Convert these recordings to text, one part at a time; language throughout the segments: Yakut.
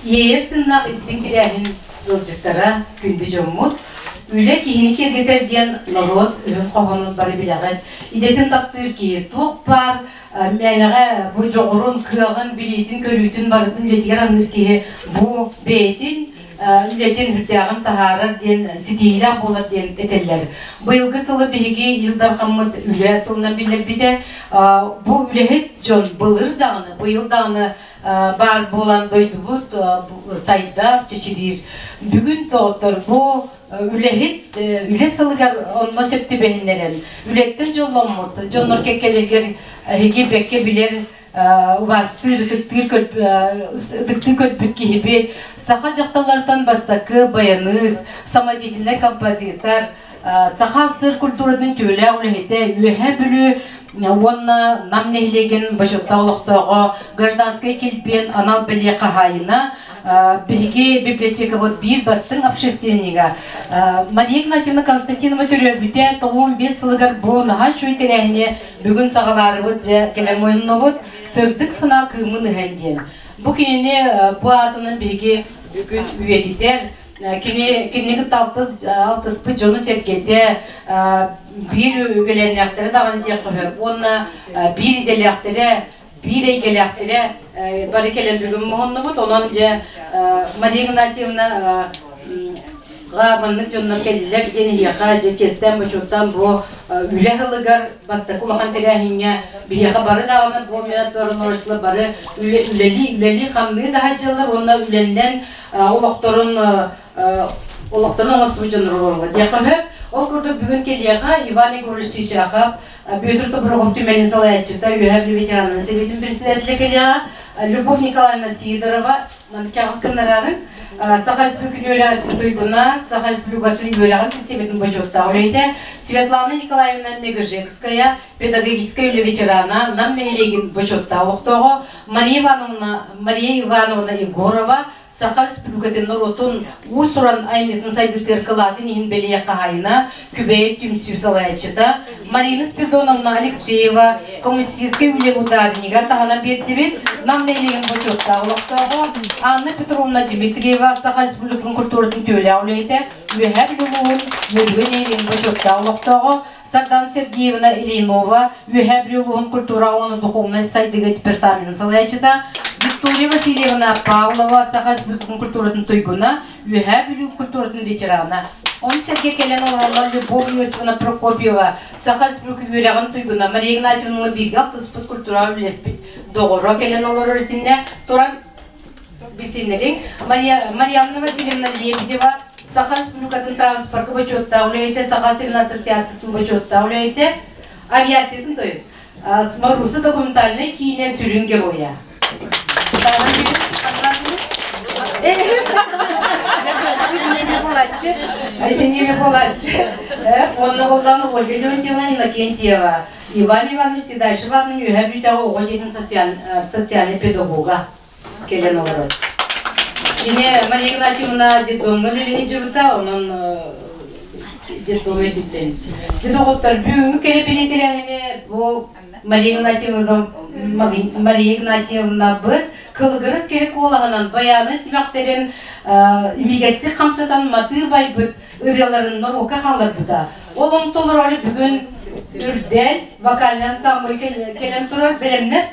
Иэйэр тыыннаах истиҥ тэрээһин ыалдьыттара, күндү дьоммут, үлэ киһини киэргэтэр диэн норуот өһүн хоһоонун бары билэҕит. Идэтин таптыыр киһи туох баар мээнэҕэ бу дьоҕурун, кыаҕын, билиитин, көрүүтүн барытын үлэтигэр аныыр киһи бу бэйэтин үлэтин үрдээҕин таһаарар диэн ситиһиилээх буолар диэн этэллэр. Быйылгы сылы биһиги Ил Дархаммыт үлэ сылынан биллэрбитэ. Бу үлэһит дьон былыр даҕаны, быйыл даҕаны баар буолан дойдубут сайдар, чэчириир. Бүгүн доҕоттор бу үлэһит үлэ сылыгар онно сөп түбэһиннэрэн үлэттэн дьолломмут дьоннор кэккэлэригэр эһиги бэккэ билэр убаастыыр, ытыктыы көрбүт киһибит, саха дьахталлартан бастакы баяныыс, самодеятельнай композитор, саха сыр культуратын түөлээх үлэһитэ, Үөһээ Бүлүү уонна Нам нэһилиэгин бочуоттаах олохтооҕо, гражданскай килбиэн анал бэлиэ хаһаайына, биһиги библиотекабыт биир бастыҥ общественнига Мария Игнатьевна Константинова төрөөбүтэ 95 сылыгар бу наһаа үчүгэй тэрээһини бүгүн саҕалаарыбыт дьэ кэлэн муйуннубут сырдык санаа кыымын ыһан диэн. Бу кинини бу аатынан биһиги бүгүн үйэтитэр кини кинини кытта алтыспыт дьону-сэргэтэ биир үгэлэннээхтэрэ даҕаны диэххэ сөп уонна биир идэлээхтэрэ биир эйгэлээхтэрэ бары кэлэн бүгүн муһуннубут. Онон дьэ Мария Игнатьевна маннык дьоннор кэллилэр диэн эһиэхэ дьэ чиэстээн бочуоттаан бу үлэ сылыгар бастакы улахан тэрээһиҥҥэ биһиэхэ бары даҕаны бу минаторнорочла бары үлэлии үлэлии хамныы да сылдьаллар уонна үлэннэн олохторун олохторун оҥостубут дьоннор олороллор диэххэ сөп. Ол курдук бүгүн кэлиэхэ Иван Егорович Чичахов, Бүөтүр Тобурогов түмэлин салайааччыта, Үөһээ Бүлүү ветеранын сэбиэтин председателэ кэлиэҕэ, Любовь Николаевна Сидорова, кэҕис гыннарарын, Саха Республикатын үөрэҕин туйгуна, Саха Республикатын үөрэҕин систематын бочуоттаах үлэһитэ, Светлана Николаевна Мегажекская, педагогическай үлэ ветерана, Нам нэһилиэгин бочуоттаах олохтооҕо, Мария Ивановна, Мария Ивановна Егорова, Саха Республикатын норуотун уус-уран айымньытын сайдыытыгар кылаатын иһин бэлиэ хаһаайына, Күбэйэ түмсүү салайааччыта Марина Спиридоновна Алексеева коммунистическай үлэ ударнига таһынан биэрдибит. Нам нэһилиэгин бочуоттаах олохтооҕо Анна Петровна Дмитриева Саха Республикатын культуратын түөлээх үлэһитэ, Үөһээ Бүлүү улууһун Мүрү нэһилиэгин бочуоттаах олохтооҕо Сардан Сергеевна Ильинова, Үөһээ Бүлүү улууһун культура уонна духовнай сайдыыга департаменын салайааччыта, Виктория Васильевна Павлова, Саха Республикатын культуратын туйгуна, Үөһээ Бүлүү культуратын ветерана. Ону сэргэ кэлэн олороллор Любовь Иосифовна Прокопьева, Саха Республика үөрэҕин туйгуна, Мария Игнатьевна бииргэ алтыспыт культураҕа үлэлэспит доҕоро кэлэн олорор итиннэ туран билсиннэриҥ. Марианна Васильевна Лебедева, Саха Республикатын транспорка бочуоттаах үлэһитэ, Саха сирин ассоциациятын бочуоттаах үлэһитэ, авиациятын тойон. Маруса документальнай киинэ сүрүн геройа. Онно боллан Ольга Леонтьевна Иннокентьева, Иван Иванович Седальшев атынан Үөһээ Бүлүүтээҕи оҕо дьиэтин социальный педагога кэлэн олорор. Кини Мария Игнатьевна детдомҥа үлэлэһэ дьыбыта, онон детдом өтүттэн. Дьэ доҕоттор, бүгүҥҥү кэрэ билиэтирээһини бу Мария Игнатьевна Мария Игнатьевнабыт кылыгырас кэрэ куолаһынан баяны тимэхтэрин имигэстик хамсатан матыы байбыт ырыаларын норуокка хаалларбыта. Ол ону толороору бүгүн Үрдэл вокальный ансамбль кэлэн турар бэлэмнэр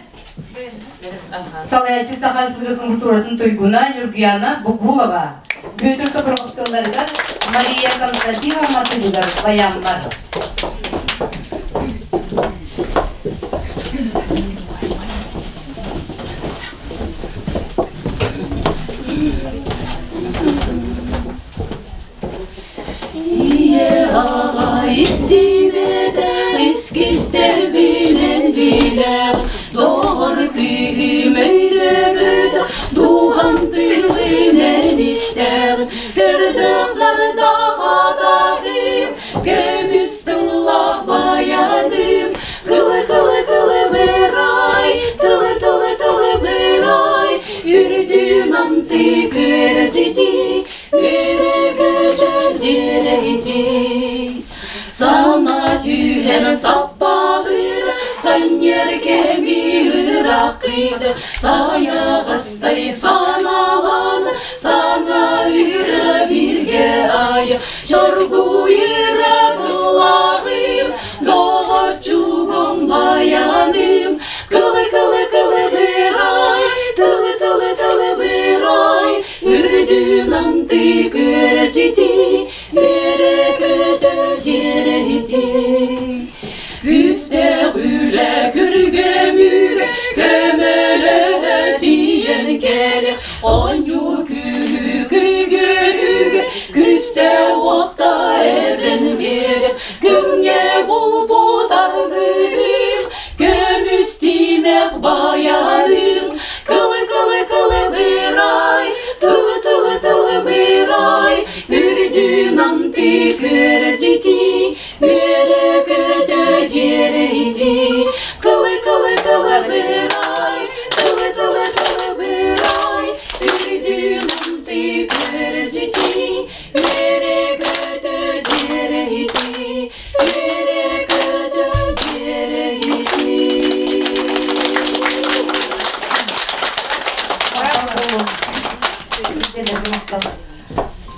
Салайааччы Саха Республикатын культуратын туйгуна Нюргуяна Бугулова, Бүөтүр Тобуров тылларыгар Мария Константинова матыыбыгар баяннар. Ийэ аҕа истибэтэ, искистэр билэн билэр, доҕор күүһүм өйдөбүт, дууһам тыынын истэр, көрдөх нардах атаһым, көмүс тыллаах баяным, кылы-кылы кылыбырай, тылы-тылы тылыбырай, үрдүн амты көрдьити, Үөрэ-көтө дьиэрэйдий, Сана түһэн саппаҕыр, Санньыар кэми ыраахтыйды, Сайаҕастай санаалан, Чоргуйра тыллаҕым, доҕорчугум баяным, Кылы-кылы-кылыбырай, тылы-тылы-тылыбырай, Үрдүн анты көрчити, үөрэ-көтө дьиэрэһити. Күстээх үлэ күргөмүгэ көмөлөһө тиийэн кэлэх, Оонньуу күлүү күгүрүгэ күстээх-уохта эбэн биэрэх, Күҥҥэ булбут аргыым, көмүс тимэх баяным, Кылы-кылы-кылыбырай, тылы-тылы-тылыбырай, Үрдүн анты көрдити, үөрэ-көтө дьиэрэйди. Кылы-кылы-кылыбырай, тылы-тылы-тылыбырай, Үрдүн анты көрдити, үөрэ-көтө дьиэрэйди. Үөрэ-көтө дьиэрэйди.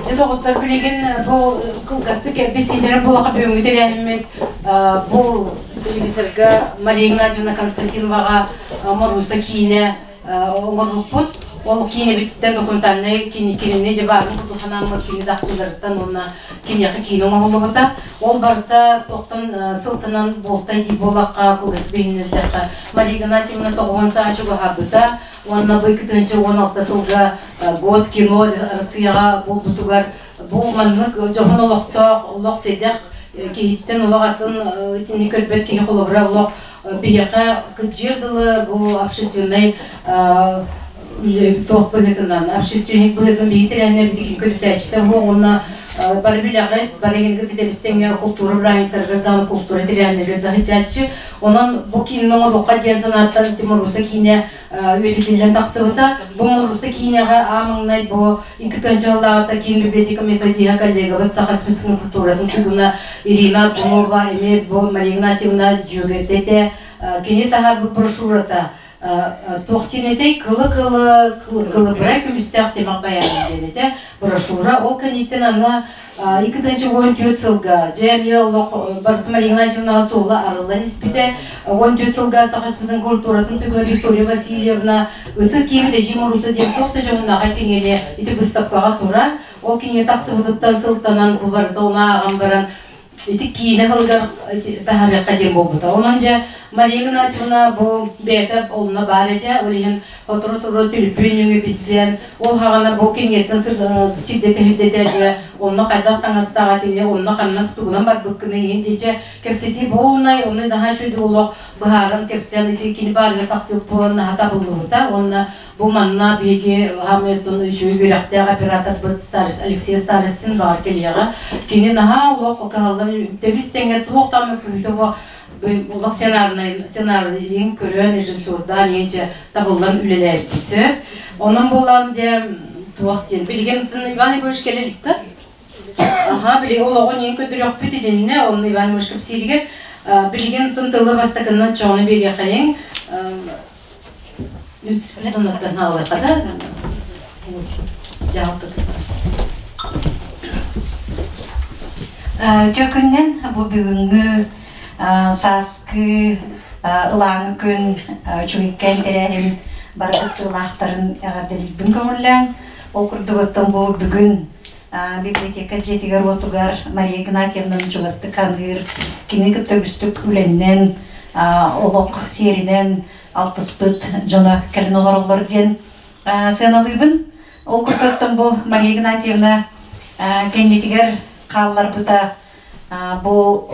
Дьэ доҕоттор билигин бу кылгастык кэлбит сиинэрэ буолаха бүгүҥҥү тэрээһиммит бу телевизорга Мария Игнатьевна Константиноваҕа Моруса киинэ оҥорбуппут. Ол киинэбититтэн документальнай кинини дьыбаарын курдук санааммыт кини дахтыыларыттан уонна киниэхэ киинэ оҥоһуллубута. Ол барыта туохтан сылтанан буолтай дии буоллахха кылгас билиннэрдэххэ Мария Игнатьевна тоҕуһун саа чугаһаабыта уонна бу 2016 сылга год кино Россияҕа буолбутугар бу маннык дьоһун олохтоох олох сэдэх киһиттэн олох атын итини көрбөт киһи холобура олох биһиэхэ кырдьыар дылы бу общественнай туох быһыытынан общественник быһыытынан биһиги тэрээһиннэр битигин көрүтээччитэ уонна бары билэҕит бары иһин кытытэбистеҥҥэ култуура бырааһынньыктарыгар даҕаны култуура тэрээһиннэригэр да сылдьааччы онон бу киинин оҥоруохха диэн санааттан Тимур Руса киинэ үөтүтүллэн тахсыбыта. Бу Моруса киинэҕэ аамаҥнай бу 2 тыһыынча киин библиотека методиһа коллегабыт Саха Республикатын культуратын туйгуна Ирина Аргунова эмиэ бу Мария Игнатьевна дьүөгэтэ кини таһаарбыт брошюрата туох диэн кылы-кылы кылыбырай көмүстээх тимэх баян диэн этэ брошюра ол кэнниттэн аны 2014 сылга дьэ эмиэ олох барыта Мария Игнатьевнаҕа суола арыллан испитэ 14 сылга Саха Республикатын культуратын туйгуна Виктория Васильевна Ытык киһи Тэжи Моруса диэн туох да дьоһуннаах кинигэни ити быыстапкаҕа турар ол кинигэ тахсыбытыттан сылтанан бу барыта ону ааҕан баран ити киинэ кылыгар таһаарыахха диэн буолбута. Онон дьэ Мария Игнатьевна бу бэйэтэ онно баар этэ, ол иһин сотору-сотору түлүпүөн нөҥүө билсэн, ол хаҕана бу кинигэттэн сирдэтэ-сирдэтэ дьэ онно хайдах таҥастаах этини, онно ханна тугунан барбыккыный иһин дьэ кэпсэтии буолунай, онно наһаа үчүгэй олох быһааран кэпсээн ити кини баарыгар тахсыбыт буолан наһаа табыллыбыта уонна бу манна биһиги Хамыйтон үчүгэй үөрэхтээх операторбыт Алексей Старостин баар кэлиэҕэ. Кини наһаа олох кыһаллан тэбис тэҥэ туох даҕаны күүтэ олох сценарийын көрөн режиссердаан иһинчэ табыллан үлэлээбит. Онон буолан дьэ туох диэн билигин Иван Егорович кэлэ илик да Аха, били олоҕун иһин көрдөрүөхпүт итиннэ, онно Иван Егорович кэпсииригэр билигин тун тылы бастакынан чоҕуну биэриэхэйиҥ Дьөкүннэн бу бүгүҥҥү сааскы ылааҥы күн үчүгэйкээн тэрээһин бары кыттыылаахтарын эҕэрдэлиирбин көҥүллээҥ. Ол курдук оттон бу бүгүн библиотека дьиэтигэр-уотугар Мария Игнатьевнаны чугастык аныыр, кини кытта үгүстүк үлэннэн, олох сиэринэн алтыспыт дьоно кэлин олороллор диэн сыаналыыбын. Ол курдук бу Мария Игнатьевна кэннитигэр хаалларбыта бу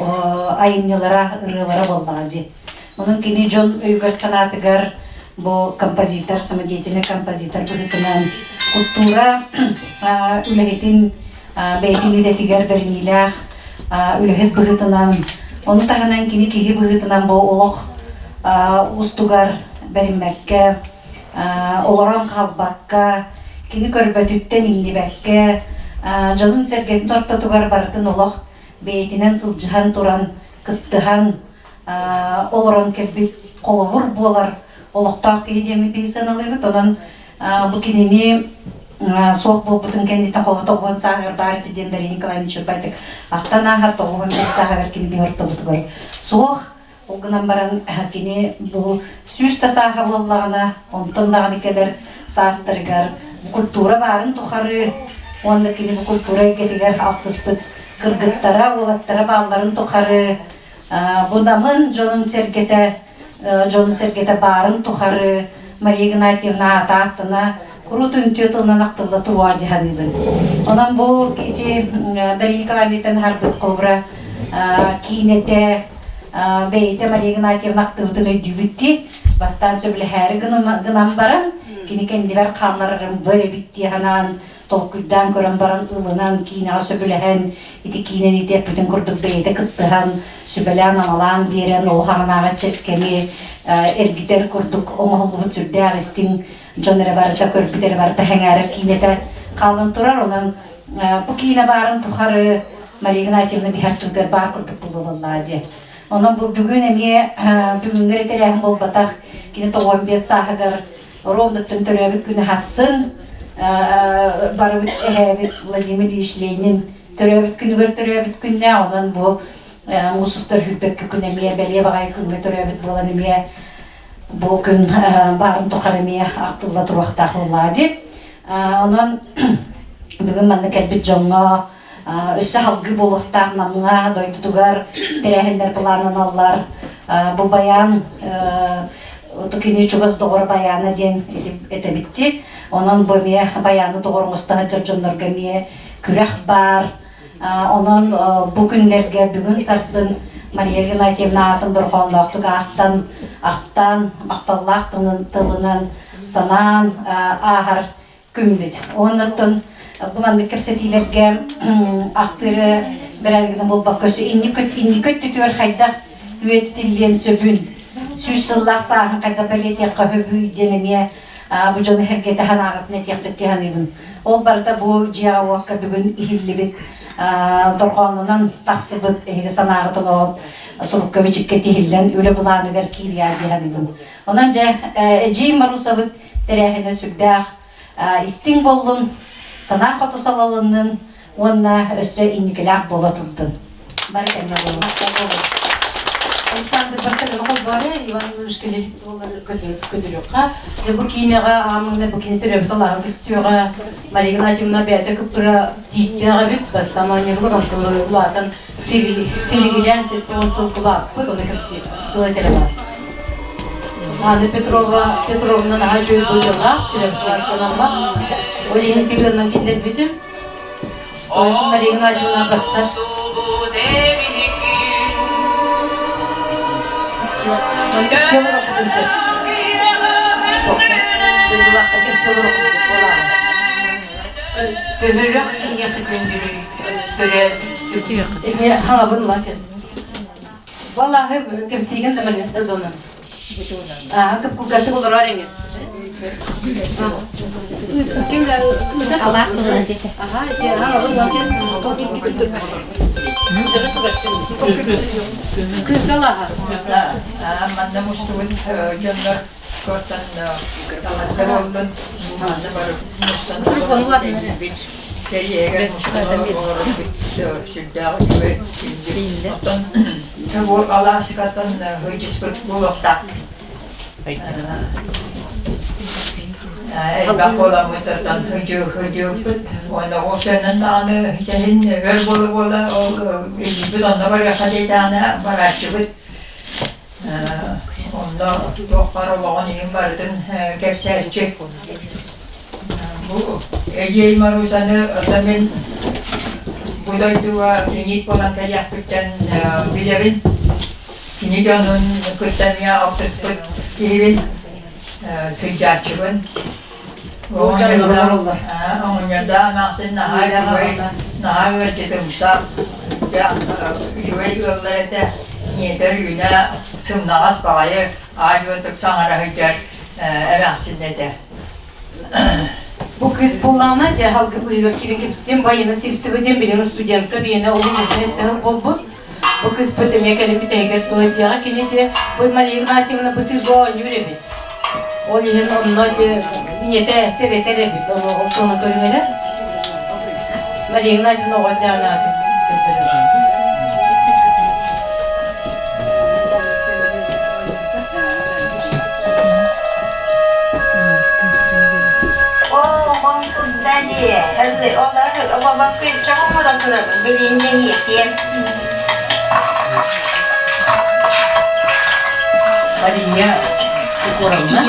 айымньылара, ырыалара буоллаҕа дии. Онон кини дьон өйүгэр-санаатыгар бу композитор, самодеятельный композитор быһыытынан культура үлэһитин бэйэтин идэтигэр бэриниилээх үлэһит быһыытынан, ону таһынан кини киһи быһыытынан бу олох уустугар бэриммэккэ, олорон хаалбакка, кини көрбөтүттэн иҥнибэккэ, дьонун-сэргэтин ортотугар барытын олох бэйэтинэн сылдьыһан туран, кыттыһан олорон кэлбит холобур буолар олохтоох киһи диэммит биһи сыаналыыбыт. Онон бу кинини Суох буолбутун кэнниттэн холобур 90 сааһыгар баар этэ диэн Дария Николаевна Чурбайтык ахтан ааһар 95 сааһыгар кини биһи ортобутугар суох. Ол гынан баран кини бу 100 да сааһа буоллаҕына, онтон даҕаны кэлэр саастарыгар бу культура баарын тухары уонна кини бу культура эйгэтигэр алтыспыт кыргыттара, уолаттара баалларын тухары бу Намын дьонун-сэргэтэ баарын тухары Мария Игнатьевна аата-ааттана куруутун үтүө тылынан ахтылла туруоҕа дьаһаныыбын. Онон бу ити Дария Николаевнаттан аһарбыт холобура киинэтэ бэйэтэ Мария Игнатьевна ахтыбытын өйдүүбүт дии. Бастаан сөбүлэһээри гынан баран, кини кэннибэр хаалларарым бу эрэ эбит дии санаан толкуйдаан көрөн баран ылынан киинэҕэ сөбүлэһэн ити киинэни ити эппитин курдук бэйэтэ кыттыһан сүбэлээн-амалаан биэрэн ол хаҕынааҕы кэми эргитэр курдук оҥоһуллубут сүрдээх истиҥ дьон эрэ барыта көрбүт эрэ барыта сэҥээрэр киинэтэ хаалан турар. Онон бу киинэ баарын тухары Мария Игнатьевна биһэр баар курдук буолуоллаа дии. Онон бу бүгүн эмиэ бүгүҥҥү эрэ тэрээһин буолбатах. Кини 95 сааһыгар ровноттан төрөөбүт күнү хассын барыбыт эһээбит Владимир Ильич Ленин төрөөбүт күнүгэр төрөөбүт күннэ. Онон бу муус устар сүүрбэккэ күн эмиэ бэлиэ баҕайы күҥҥэ төрөөбүт буолан эмиэ бу күн баарын тухары эмиэ ахтылла туруохтаах буоллаҕа дии. Онон бүгүн манна кэлбит дьоҥҥо өссө салгыы буолуохтаах Намҥа дойдутугар тэрээһиннэр былааннаналлар. Бу баян кини чугас доҕоро баяна диэн этэбитти. Онон бу эмиэ баяны доҕор оҥосто сылдьар дьоннорго эмиэ күрэх баар. Онон бу күннэргэ бүгүн сарсын Мария Геннадьевна аатын дорҕоонноохтук аахтан, ахтан, махталлаах тылынан санаан ааһар күммүт. Оннуттан бу маннык кэпсэтиилэргэ ахтыыры бэрээлгинэн буолбакка өссө инники өттүтүгэр хайдах үөттиллиэн сөбүн, 100 сыллаах сааһын хайдах бэлиэтиэххэ сөбүй диэн эмиэ бу дьону эргэтэ санааҕытын этиэхпит дии саныыбын. Ол барыта бу дьиэҕэ-уокка бүгүн иһиллибит дорҕоонунан тахсыбыт эһиги санааҕытын ол сурукка бичиккэ тиһиллэн үлэ былааныгар киириэ дии саныыбын. Онон дьэ эдьиий Марусабыт тэрээһинэ сүрдээх истиҥ буоллун, санаа хоту салалыннын уонна өссө инникилээх буола турдун. Бары кэмҥэ буолун. Александр бастакы холборо Иван Иванович көтүрүөххэ. Дьэ бу киинэҕэ аамыҥна бу кини төрөөбүт алааһы көстүөҕэ. Мария Игнатьевна бэйэтэ кыптыра тииттээх эбит. Бастаан оонньууругар онтон улаатан силигилээн 70 сыл кулааппыт, оны кэпсиир тыл этэрэ бар. Анна Петрова Петровна наһаа үчүгэй быдьалаах, күрэмчи Ол иһин тыгыннан киллэрбитим. Мария Игнатьевна бассар. Кэпсиэл ураппытын сөп. Дойдулаахтар кэпсиэл ураппытын сөп буолаҕа. Төһөлөөх киһиэхэ көндүрүй төрөөбүт. Эмиэ хаҥабын ма кэс. Балаһы кэпсиигин да мэлнэстэр донан. Аа, кып-кылгастык олорор эҥин. Алаас туһунан диэтэ. Аха, ити хаҥабын ма кэс. Кыргалаһа. Манна мустубут дьоннор кортан таландар оллун манна барып мустан кэриэгэр мустан олорбут сүрдээх үчүгэй оттон бу алааскаттан ыдьыспыт буолуохтаах элбэх буоламмытыттан ыдьыыппыт уонна ол сыанан даҕаны чэһин өр буола-буола ол илдьиппит онно барыахха диэтэҕинэ барааччыбыт. Онно туох баар олоҕун иһин барытын кэпсээччи. Бу Эдьиэй Марусаны оттон мин бу дойдуга кийиит буолан кэлиэхпиттэн билэбин. Кини дьонун кытта эмиэ алтыспыт киһибин, сылдьааччыбын. Оҕонньордоох эмээхсин наһаа үчүгэй, наһаа ыалдьытымсах, үчүгэй ыаллар этэ. Ийэтэ Өрүүнэ сымнаҕас баҕайы аа-дьуотук саҥара сылдьар эмээхсин этэ. Бу кыыс буоллаҕына, дьэ халгы быыһыгар киирэн кэпсиэм, Байына Сивцева диэн билигин студентка биэнэ улуу тыл буолбут. Бу кыыспыт эмиэ кэлин бүтэһигэр тыл этиэҕэ кини де бу Мария Игнатьевна бу сиргэ оонньуур эбит. Ол иһин онно ийэтэ сэрэтэр эбит, ол туһунан көрүҥэрэ. Мария Игнатьевна оҕо эрдэҕинээҕи көрдөрөр. Мария Егоровна.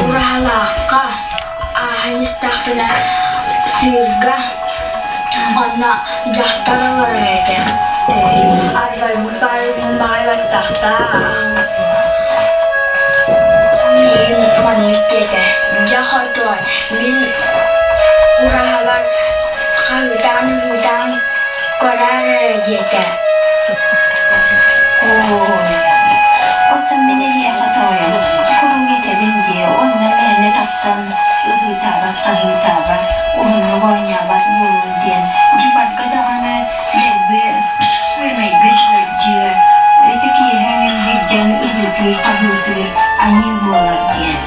Ураһалаахха ааһан истэхпинэ сыырга онно дьахтар олорор этэ. Арбайбыт баайбын баҕай баттахтаах. Миигин маннык диэтэ: «Дьэ хотуой, мин ураһабар хаһыытаан-ыһыытаан көрөөр эрэ» диэтэ. Ой, оттон мин эһиэхэ тоойом, куруук этэбин дии, уонна мээнэ тахсан ыһыытаабат-хаһыытаабат, уһуннук оонньообот буолуҥ диэн, дьыбарга даҕаны дэлби күөмэйгит ыалдьыа, ити киэһэ мин сылдьан ыһыытыыр-хаһыытыыр аньыы буолар диэн.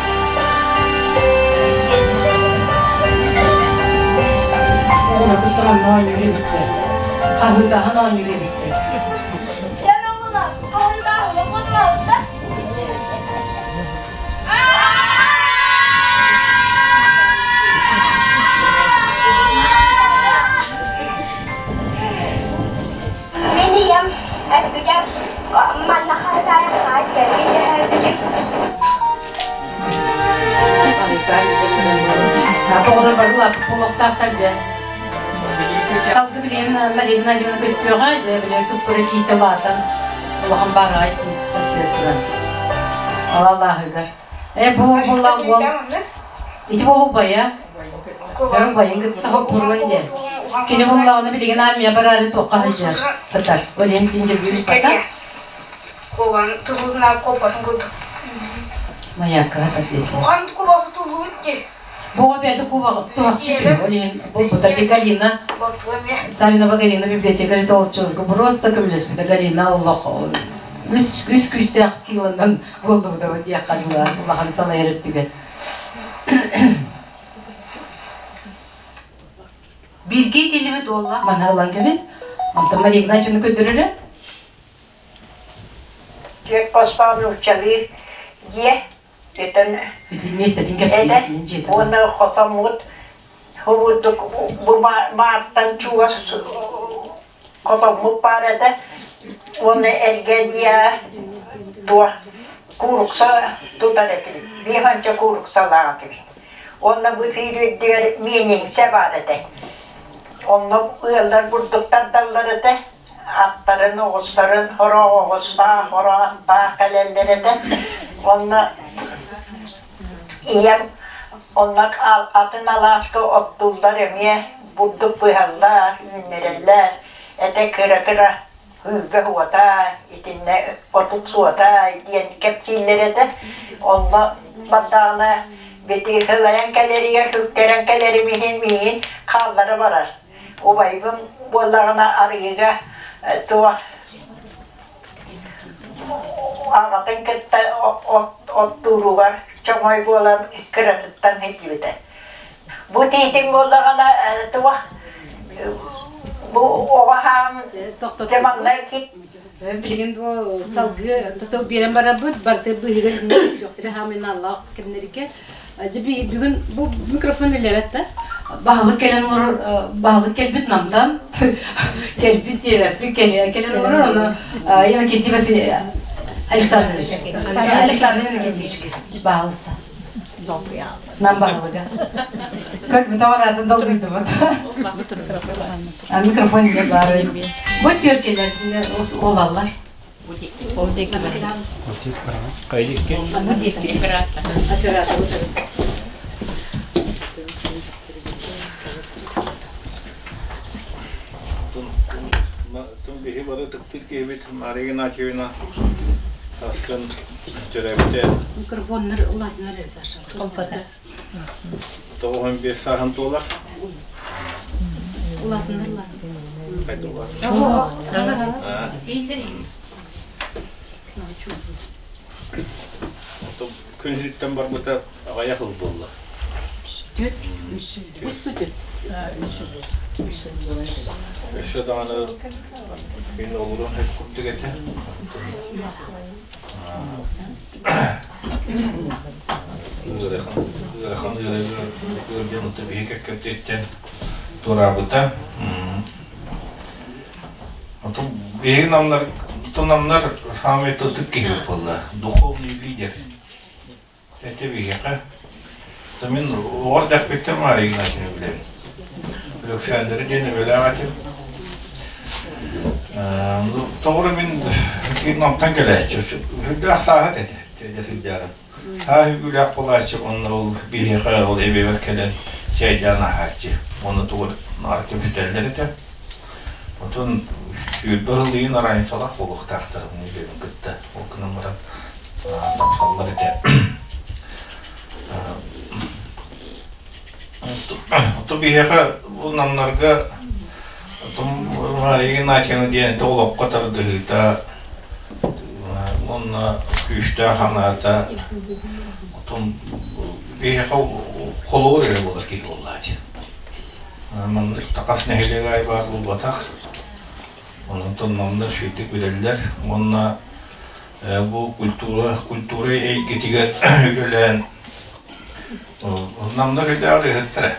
Оҕолор кытта манна оонньуур эбиттэр. Хаһыытаһан оонньуур эбиттэр. Мин ийэм эппитэ манна хаһытаайахха кэлбит дэһэрбитим. Оҕолор бары улааппыт дьэ. Салгы билигин Мария Геннадьевна көстүөҕэ, дьэ билигин кып-кыра киитэ улаатан улахан баараҕай киит туран. Алалааһыгар. Э бу буолла уол ити буолу убайа. Өр убайын кытта хоппурума диэн. Кини буллаҕына билигин армия бараары туохха сылдьар сытар. Ол иһин интервью ыспата. Кубан тулуунаа куоппатын курдук. Маякка ответила. Ухан кубасы тулуут ди. Бу бэйэтэ куба туһахчы үһү. Ол иһин булбута Галина Савинова Галина библиотекарь толчулга просто көмөлөспүтэ Галина олох үс үс күүстээх силанан буоллубута диэххэ дылы улахан салайар өттүгэр. Бииргэ иитиллибит уоллаах Маны ылан кэбис. Онтон Мария Игнатьевна көрдөрөрө. Түөрт хостоон нууччалыы дьиэ этэн Ити миэстэтин кэпсиир мин дьиэтэ. Уонна хотоммут хубурдук бу маартан чугас хотоммут баар этэ. Уонна эргэ дьиэ туох куурукса тутар этибит. Биир ханча кууруксалаах этибит. Уонна бу сүүрүрдүгэр миэлиҥсэ баар этэ. Онно ыаллар бурдук тардаллар этэ. Аттарын, оҕустарын сорох оҕустаах, сорох аттаах кэлэллэр этэ. Онно ийэм онно атын алааска оттууллар эмиэ бурдук быһаллар, үүннэрэллэр. Этэ кыра-кыра һүүрбэ уотай, итиннэ отут суотай диэн кэпсииллэр этэ. Онно бардаҕына бити сылайан кэлэригэр, сүктэрэн кэлэрим иһин миигин хааллара барар. Убайбын буоллаҕына арыйыга туох аҕатын кытта оттууругар чоҥой буолан кыратыттан сылдьыбыта. Бу тиитим буоллаҕына туох бу оҕо хаам дьэ маҥнай Билигин бу салгыы тыл биэрэн барабыт, барыта быыһыгар сүөхтэрэ хаамыйнааллаах кэмнэргэ. Бүгүн бу микрофон үлэлэбэт да. Баһылык кэлэн олорор, баһылык кэлбит Намтан кэлбит диэбэппин кэлэн олорор, ону Иннокентий Васильевич Александрович Александр Иннокентьевич баһылыста. Нам баһылыга. Көрбүт аҕараатын долгуйдубут. Микрофон не баар. Бу түөркелер олаллар. Ол диэки Бу диэки. Оператор. Тум биһи бары тыктыр киһибит Мария Игнатьевна Тасын төрөөбүтэ. Микрофоннар улаатынар Саша. Холбота. 95 сааһын туолар. Улаатынар. Хайдылар. Күн сириттэн барбыта аҕыйах ыл буолла. Түөрт, үс, үс түөрт. Өссө даҕаны мин олорон сөп курдук этэ. Ыарахан ыарахан ыарыы диэн биһи кэккэбититтэн туораабыта. Отон биһиги намнар намнар саамай ытык киһи буолла. Духовный лидер. Эти биһиэхэ. Мин оҕор дэхпиттэн Мария Игнатьевна билэбин. Александр диэн эбэлээх этим. Тоҕура мин намтан кэлээччи. Үрдээх сааһыт этэ. Тиэдэ сылдьара. Сааһы үгүлээх буолааччы онно ол биһиэхэ ол эбэбэр кэлэн чэйдээн аһааччы. Оны тугу наар кэпсэтэллэр этэ. Отон 20 сыл иһин араанньысалаах буолуохтаахтар бэйэбин кытта. Ол гынан баран тапсаллар этэ. Ото биһиэхэ бу намнарга Мария Игнатьевна диэн этэ олоххо тардыһыыта уонна күүстээх санаата отон биһиэхэ холобур эрэ буолар киһи буоллаачы. Маннык тахас нэһилиэк аайы баар буолбатах. Онон намнар үчүгэйдик билэллэр уонна бу культура культура эйгэтигэр үлэлээн намнар өйдөөх ыһыттара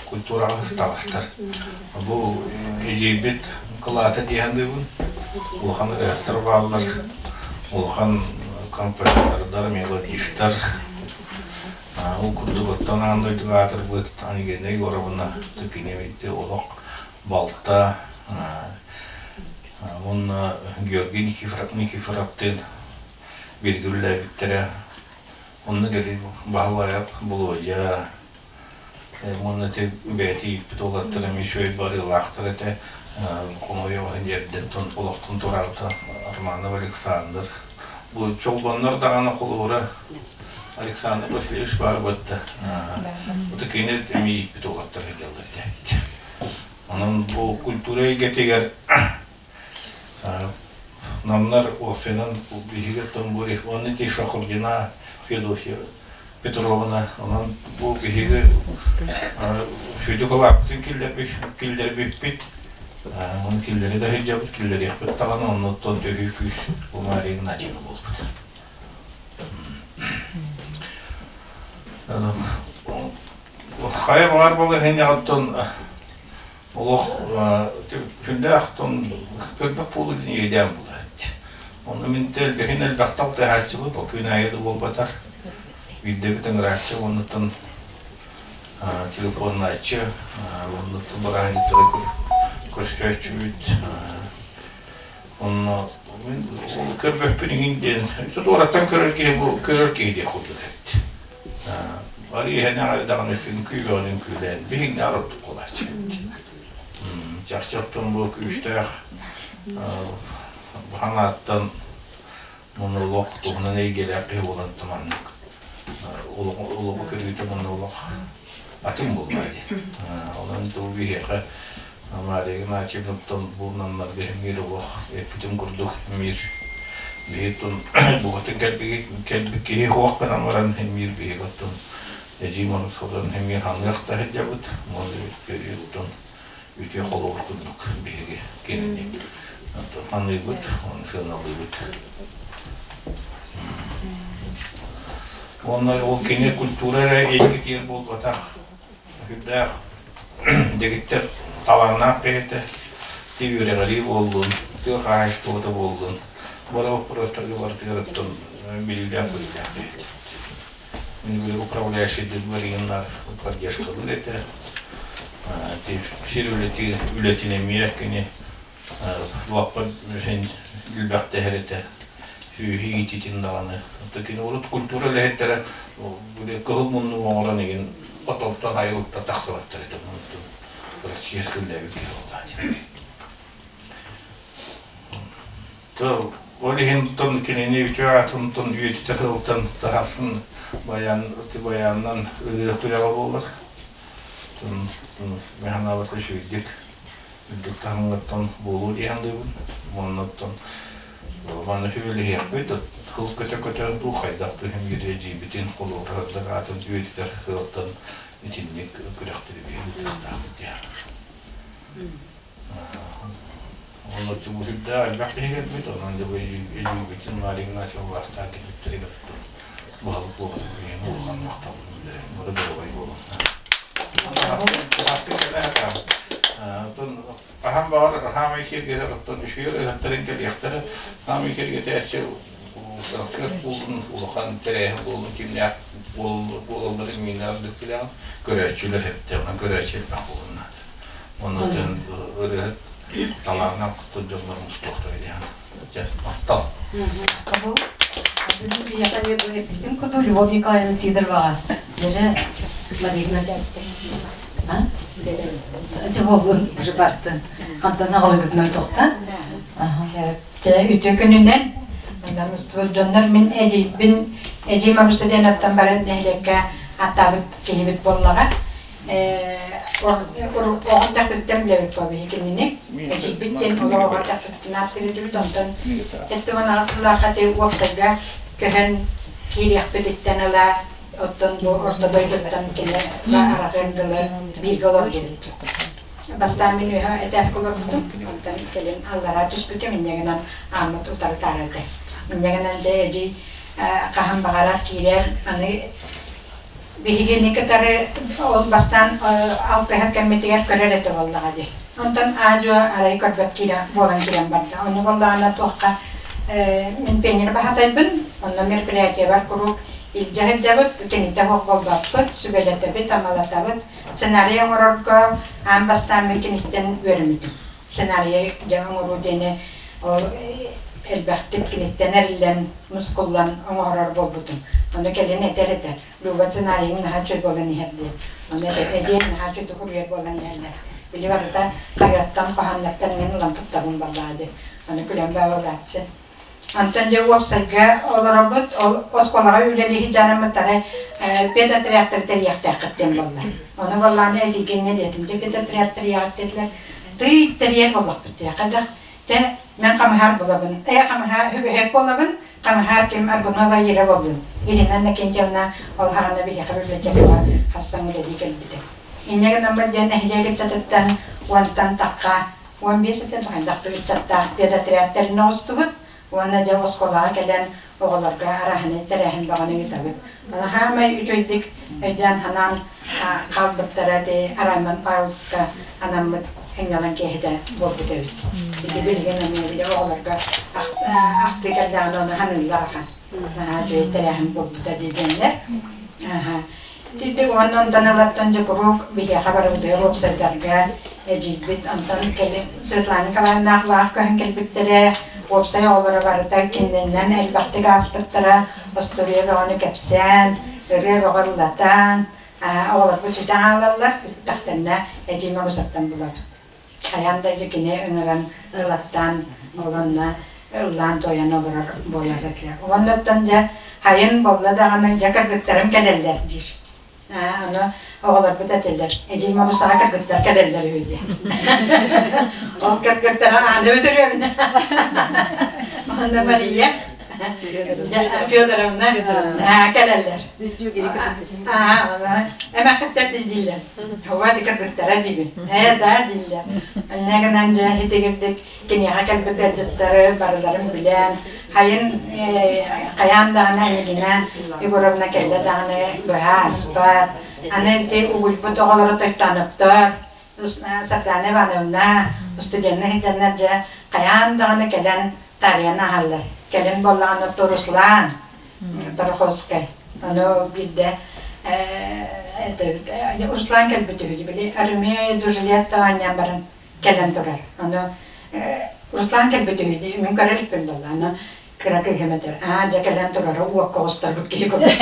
культураҕа ыстаҕастар. Бу эдьиийбит кылаата диэһэн дыыбын. Улахан ырыаһыттар бааллар, улахан композитордар, мелодистар. Ол курдук оттон аан дойдуга аатырбыт Ангелина Егоровна Тыкиневити олох балта уонна Георгий Никифоров Никифоровтыын бииргэ үлэлээбиттэрэ. Онно кэлин Баһылайап Болуодьа уонна ити бэйэтэ ииппит уолаттара эмиэ үчүгэй барыылаахтар этэ. Хомойуох иһин эрдэттэн олохтон туораабыта Романов Александр. Бу чолбоннор даҕаны холобура Александр Васильевич баар буолта. Ото кини эмиэ ииппит уолаттара сылдьаллар этэ. Онон бу культура эйгэтигэр намнар уопсайынан биһиги оттон бу уонна ити Шахурдина Феодосия Петровна онон бу биһиги сүдү кылааппытын киллэрбиппит оны киллэри да сылдьабыт киллэриэхпит даҕаны оннуттан төһүү күүс бу Мария Игнатьевна буолбут. Хайа баҕар балаһыанньаҕыттан олох күндээх тон көрбөх буолуу диэн иэдээн буолааччы. Онно мин элбэхин элбэхтэ алтыһааччыбыт, ол күн аайы да буолбатар. Биирдэбит ыҥырааччы, оннуттан телефоннааччы, оннуттан бырааһынньыктары көрсөөччүбүт. Онно мин көрбөппүн иҥин диэн, туораттан көрөр киһи бу көрөр киһи диэх курдук эбит. Бары иһэн даҕаны үҥкүү бөҕөнү үҥкүүлээн биһиҥнээр ордук буолааччы. Чахчы оттон бу күүстээх ханааттан монолог туһунан эйгэлээх киһи буолан маннык олоҕу көрүүтэ монолог атын буолла дии. Онон туу биһиэхэ Мария Игнатьевнаттан бу намнарга мир олох эппитим курдук мир биһиттэн бугатын кэлбит киһи хуох гынан баран мир биһиготтон эдьиим ону эмиэ ханыах да сылдьабыт оттон үтүө холобур курдук биһиги кинини ханыыбыт оны сыаналыыбыт уонна ол кини культура эрэ эйгэтигэр буолбатах Сүрдээх дэгиттэр талааннаах бэйэтэ ти үөрэҕирии буоллун, тыа хаһаайыстыбата буоллун, бары боппуруостарга барытыгар оттон билиилээх-көрүүлээх бэйэтэ. Мин били управляющий дворяннар поддержкалыыр этэ. Сир үлэти үлэтин эмиэ кини лаппа элбэхтэһэр этэ. Сүөһү иититин даҕаны. Кини урут культура үлэһиттэрэ били кыһыл муннук оҥорон игин хотонтон айылыкта тахсыбаттар этэ. Российскай үлэлээбит киһи буоллааччы. То ол иһин тон кинини үтүө аатын тон үйэтитэ сылтан таһасын баян баянынан ырыа күрэҕэ буолар. Тон механабыт үчүгэйдик үрдүк таһымҥыттан буолуо диэн дыыбын. Уонна оттон Манна сүбэлэһиэхпит, кыл көтө-көтө дуу хайдах түһэн биэриэ холуобура сырдык аатын үйэтитэр сыалтан итинник күрэхтэри ыытыахтаахпыт диэн. Онно бу сүрдээх элбэх киһи кэлбит, онон дьэ бу эдьиийбитин Мария Игнатьева былаастаан кэлбиттэригэр баһылык буолан киһини улахан махталбын биллэрин, бары доруобай буолун. Хаһан баҕар хаамай киэргэтэр, оттон үчүгэй ыһыктарын кэлиэхтэрэ, хаамай киэргэтээччи концерт буоллун, улахан тэрээһин буоллун, кимнээх буолалларын миинэ ордук билэҕин, көрөөччүлэр эптэ, онон көрөөччү элбэх буолун наада. Онон дьон ырыаһыт талааннаах куттун дьоннор мустуохтара диэн. Дьэ, махтал. Бүгүн биһиэхэ эмиэ бу эппитим курдук Любовь Николаевна Сидороваҕа дьэрэ Мария Чеболлун уже баттын. Хантан аҕалыгытынан тоқта. Чэ, үтүө күнүнэн. Манна мустубут дьоннор мин эдьиийбин, эдьиий Маруся диэн аттан баран нэһилиэккэ аттаабыт киһибит буоллаҕа. Оҕо тахпыттан билэбит буолбуһи кинини. Эдьиийбит диэн олох оҕо тахпыттан ааттыыр онтон 78 сыллаахха ти уопсайга көһөн киириэхпититтэн ыла оттон бу орто дойдуттан кини араҕыар дылы бииргэ олордубут. Бастаан мин үөһэ этээскэ олорбутум, онтон кэлин аллараа түспүтүм, инньэ гынан ааммыт утары таарыйда. Инньэ гынан дьэ эдьиий хаһан баҕарар киирэр, аны биһигини кытары ол бастаан алтыһар кэммитигэр көрөр этэ буоллаҕа дии. Онтон аа-дьуо арай көрбөт киирэ буолан киирэн барда. Ону буоллаҕына туохха мин пионер баһатайбын, онно мероприятиебар куруук илдьэ сылдьабыт, киниттэн суох буолбаппыт, сүбэлэтэбит, амалатабыт. Сценарий оҥорорго аан бастаан мин киниттэн үөрэммитим. Сценарийы дьэ оҥоруу диэни ол элбэхтик киниттэн эриллэн, мускуллан оҥорор буолбутум. Ону кэлин этэр этэ, Люба сценарийыҥ наһаа үчүгэй буолан иһэр диэн. Ону эдьиэм наһаа үчүгэйдик уруйар буолан иһэллэр. Били барыта хаһыаттан, хоһооннортон иҥэн ылан туттабын буоллаҕа дии. Ону күлэн баалааччы. Онтон дьэ уопсайга олоробут, ол оскуолаҕа үлэлии сылдьарыммыттара педотрядтары тэрийиэхтээххит диэн буолла. Ону буоллаҕына эдьиийгиҥҥэ диэтим, дьэ педотряд тэрийэҕит диэтилэр. Тый тэрийэр буоллахпыт дии. Хайдах дьэ мен хамыһаар булабын, э хамыһаар үһүк буолабын, хамыһаар ким Аргунова Ира буоллун. Ирина Иннокентьевна ол хаҕана биһиэхэ библиотекаҕа хапсан үлэлии кэлбитэ. Инньэ гынаммыт диэн нэһилиэк ыччатыттан уонтан тахха 15 этэ хайдах ыччаттаах педотрядтарын оҕустубут уонна дьэ оскуолаҕа кэлэн оҕолорго арааһынай тэрээһин бөҕөнү ыытабыт. Хаамай үчүгэйдик өйдөөн-санаан хаалбыттара ити Арайман Павловска анаммыт сынньалаҥ киэһэтэ буолбут эбит. Ити билигин эмиэ били оҕолорго ахтыы кэллэҕинэ ону саныыллар ахан. Наһаа үчүгэй тэрээһин буолбута дии диэннэр. Итирдик уонна онтон ылаттан дьэ куруук биһиэхэ барыбытыгар уопсайдарга эдьиийбит онтон кэлин Светлана Николаевнаах лаах көһөн кэлбиттэрэ, уопсай оҕолоро барыта кининэн элбэхтик ааспыттара, остуоруйа бөҕөнү кэпсээн, ырыа бөҕө ыллатан, оҕолорбут сүтэн хаалаллар, бүттэхтэринэ эдьиийим абысаттан булабыт. Хайаан да кини ыҥыран ылаттаан олонно ыллаан-туойан олорор буолар этилэр. Уонна оттон дьэ хайын буолла даҕаны дьэ кыргыттарым кэлэллэр диир. Аны оҕолорбут этэллэр, эдьиий Марусаҕа кыргыттар кэлэллэр үһү диэн. Ол кыргыттара ааны бүтүрүөбүнэ. Онно Мария Федоровна кэлэллэр. Эмээхиттэр дииллэр. Һуга кыргыттара диибин. Ээ да дииллэр. Инньэ гынан дьэ итигирдик киниэхэ кэлбит ыалдьыттары барыларын билэн, хайын хайаан даҕаны эйигинэ Егоровна кэллэ даҕаны быһа аспат. Аны ити угуйбут оҕолору Тойтооноптор, Сардаана Ивановна, студеннар сылдьаннар дьэ хайаан даҕаны кэлэн таарыйан ааһаллар. Кэлин буоллаҕына Руслан Тараховскай. Ону биирдэ Руслан кэлбит үһү били Армия Дужелет оонньоон баран кэлэн турар. Ону Руслан кэлбит үһү мин көрө иликпин буолла. Аны кыра кыыһым этэр, аа дьэ кэлэн турара уокка оҕустарбыт киһи курдук.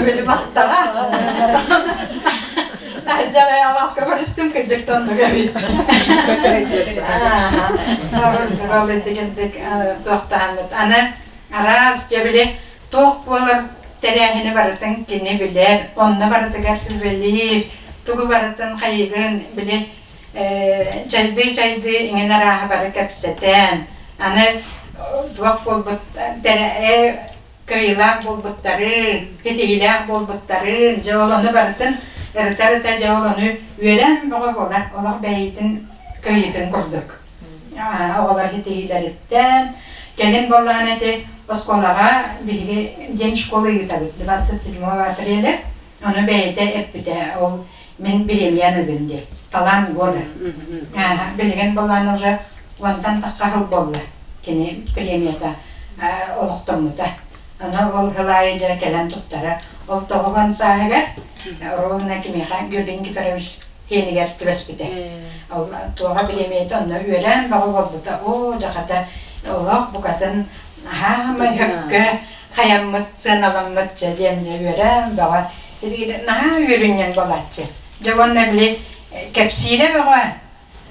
Били баттаҕа. Дьэ алааска көрүстүм кырдьыктан эбит. Туохтааммыт. Аны араас дьэ били туох буолар тэрээһини барытын кини билэр, онно барытыгар сүбэлиир, тугу барытын хайыгын били. Чайдыы-чайдыы иҥин арааһы бары кэпсэтэн, аны туох буолбут кыайыылаах буолбуттарын, ситиһиилээх буолбуттарын, дьэ ол ону барытын ырыта-ырыта дьэ ол ону үөрэн бөҕө буолар, олох бэйэтин кыайыытын курдук. Оҕолор ситиһиилэриттэн, кэлин буоллаҕына ити оскуолаҕа биһиги день школы ыытабыт 27 апреля, ону бэйэтэ эппитэ, ол мин бириэмийэн ылын диэн, талант года. Билигин буоллаҕына уже уонтан тахха сыл буолла кини премията олохтоммута. Аны ол сыл аайы дьэ кэлэн туттарар. Ол тоҕуган сааһыгар ровно кимиэхэ Георгий Никифорович сиэнигэр түбэспитэ. Ол туоҕа бириэмийэтэ онно үөрэн бөҕө буолбута. Оо, дьахата олох букатын аһаамай хөккө хайаммыт, сыаналаммыт дьэ диэн дьэ үөрэн бөҕө. Наһаа үөрүнньэҥ буолааччы. Дьэ уонна били кэпсиирэ бөҕө.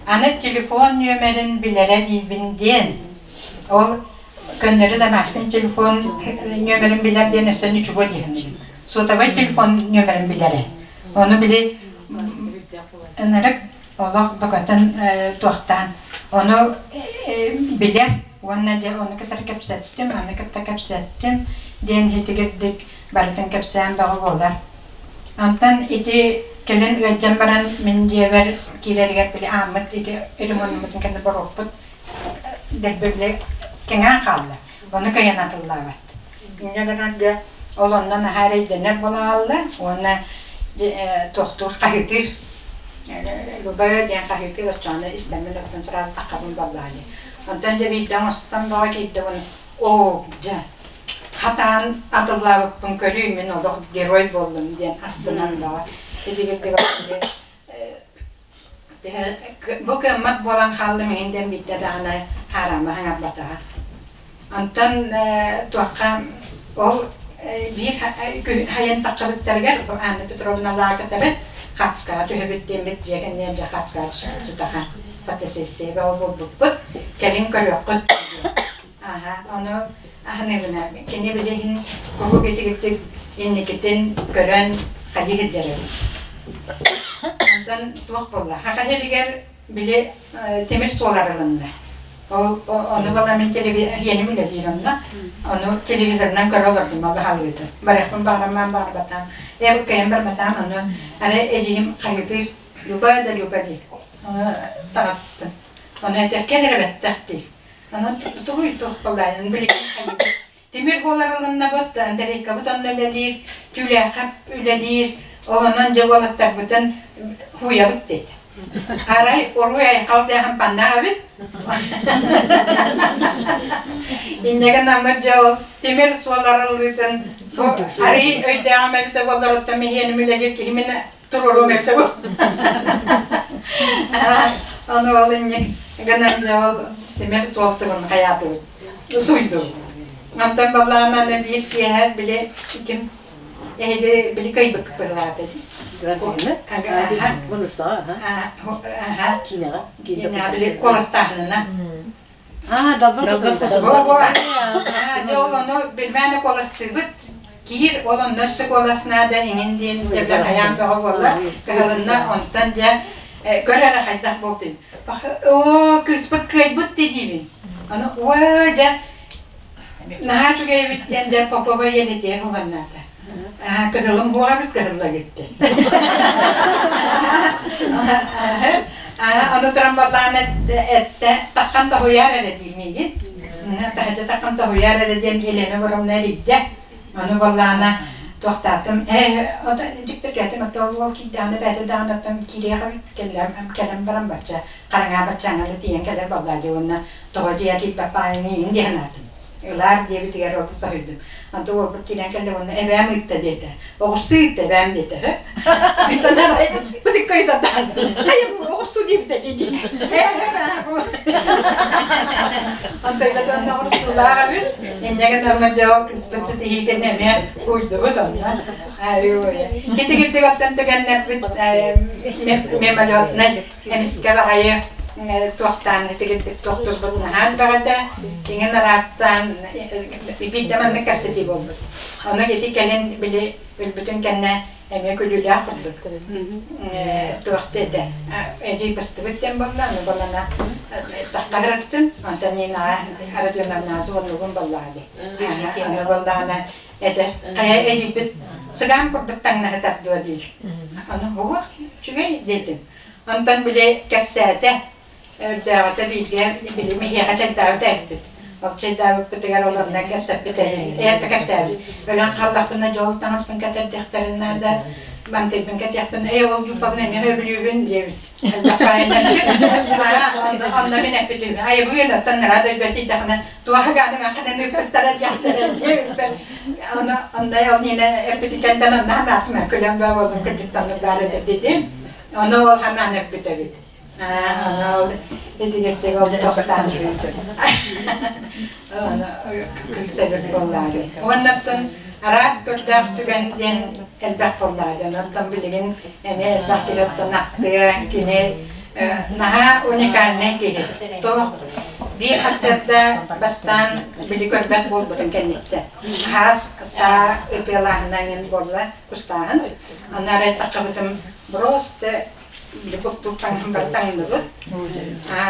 Аны телефон нүөмэрин билэрэ диибин диэн. Ол көннөрү домашний телефон нүөмэрин билэр диэн өссө ничего диэхин. Сотовай телефон нүөмэрин билэрэ. Ону били ынырык олох букатын туохтаан ону билэр уонна дьэ ону кытары кэпсэттим, аны кытта кэпсэттим диэн итигирдик барытын кэпсээн бөҕө буолар. Онтон ити кэлин ыалдьан баран мин дьиэбэр киирэригэр били ааммыт ити ремоннаммытын кэннэ боруокпут дэлби били кэҥээн хаалла. Ону кыайан атыллаабат. Инньэ гынан дьэ ол онно наһаа эрэйдэнэр буолаалла уонна туохтуур хаһыытыыр Любая диэн хаһыытыыр оччоҕуна истэммин оттон сразу таххабын буоллаҕа дии. Онтон дьэ биирдэ оҥостон бөҕө киирдэ уонна оо дьэ хатаан атыллаабыппын көрүүй мин олох герой буоллум диэн астынан бөҕө. Итигирдик бу кыаммат буолан хааллым иһин диэн биирдэ даҕаны хаарама хаҥарбатаҕа. Онтон туохха ол биир хайан таххабыттарыгар Анна Петровна лаакатары хацкаҕа түһэбит диэммит дьиэ кэнниэр дьэ хацкаҕа түспүт тутаха фотосессия бөҕө буолбуппут кэлин көрүөххүт Аха, ону аһыныыбына кини билигин куруук итигирдик инникитин көрөн хайыы сылдьар эбит. Онтон туох буолла? Саха сиригэр били тимир суол арылынна. Ол ону буола мин телевизор үлэлиир онно. Ону телевизорынан көрө олордум ол аһалыытын. Барыахпын баҕараммаан баҕарбатаам. Ээ кыайан барбатаам ону ары эдьиийим хаһыытыыр Люба да Люба дии. Ону таҕыстым. Ону этэр кэл эрэ бэттэх диир. Онон тугуй туох билигин хайыыбыт. Тимир буолар ылыннабыт, Андрейкабыт онно үлэлиир, Түүлээхэп үлэлиир, ол онон дьэ уолаттарбытын хууйабыт диэтэ. Арай уруй айхал дээхэн паннаах эбит. Инньэ гынаммыт дьэ ол тимир суол арыллыытын арый өйдөөҕүм эбитэ буоллар оттон миһиэним үлэлиир киһи мин туруоруом эбитэ бу. Ону ол инник гынан дьэ ол тимир суол тугун хайаатыбыт. Суйдубут. Онтон баллаана аны биир киэһэ били ким эһиги били кыйбыккыт быһылаата дии. Киинэҕэ. Били куоластааһынына. Аа, далбар Дьэ ол ону билмээн куоластыыбыт. Киир ол онно өссө куолас наада иҥин диэн дьэ хайаан бөҕө буолла. Кыһылынна онтон дьэ көр эрэ хайдах буолтун. Оо, кыыспыт кыайбыт диибин. Аны уо дьэ наһаа үчүгэй эбит диэн дьэ Попова елитиэр уһаннаата. Кыһылым буоҕа эбит кыһылла гитте. Ону туран баллаан эттэ таххан тоһуйаар эрэ диир миигин. Таһырдьа таххан тоһуйаар эрэ диэн Елена Егоровна эрийдэ. Ону баллаана туохтаатым ээ ото дьиктиргээтим отто ол уол киирдэҕинэ бэйэтэ даҕаны оттон киириэх эбит кэлэн баран бачча хараҥаа баччааҥҥа да тиийэн кэлэр баллаа дии уонна тоҕо дьиэ киирбэт баайын диэн аатым ылаар диэбитигэр ол соһуйдум. Онто уолбут киирэн кэллэ уонна эбээм ыытта диэтэ. Оҕурсуу ыытта эбээм диэтэ. Бытыкка ыытатаан. Хайа оҕурсуу диэбитэ дии. Онто эбэт уонна оҕурсуулаах эбит. Инньэ гынан дьэ ол кыыспыт ситиһиитин эмиэ уйдубут онно. Китигирдик оттон түгэннэрбит мемолетнай эмискэ баҕайы туохтаан итигирдик туохтурбут наһаа элбэх этэ. Иҥин араастаан биирдэ маннык кэпсэтии буолбут. Ону ити кэлин били өлбүтүн кэннэ Эмиэ күлүүлээх курдук. Туох диэтэ, эдьиий быстыбыт диэн буолла, аны балана тахтаһыраттым, онтон Нина Родионовна звонугун боллаа дии. Аны боллаҕына этэ, хайа эдьиийбит сыгаан курдук таҥнаһытар дуо диир. Аны уох, үчүгэй диэтим. Онтон били кэпсээтэ, Өрдөөҕүтэ бииргэ били миһиэхэ чайдаабыт эбиппит. Ол чайдаабыппытыгар ол онно кэпсэппит эрдэ кэпсээбит. Өлөн хааллахпына дьол таҥаспын кэтэрдиэхтэрин наада, мантыйбын кэтиэхпин, ээ ол дьууппабын эмиэ сөбүлүүбүн диэбит. Онно мин эппитим, айыбыын оттон нара дойдуга тиийдэхинэ туоха гааны мэххинэн ыыппыттара диэхтэрэ диэбиппэр. Ону онно ол миэнэ эппитикэнтэн онно ханаатым күлэн баа буоллум кырдьыктаннык баар этэ дидим. Ону ол ханаан эппит эбит. Итигирдик ол тохтаан күлсэбит буоллаары. Уоннаттан араас көрдөөх түгэн диэн элбэх буоллаары. Онтон билигин эмиэ элбэх киһи оттон ахтыа кини наһаа уникальнай киһи. Туох биир концерта бастаан били көрбөт буолбутун кэнниттэн. Хаас саа ытыалааһынан буолла кустааһын. Аны арай таххабытым просто били куттуур таҥаһын бары таҥныбыт.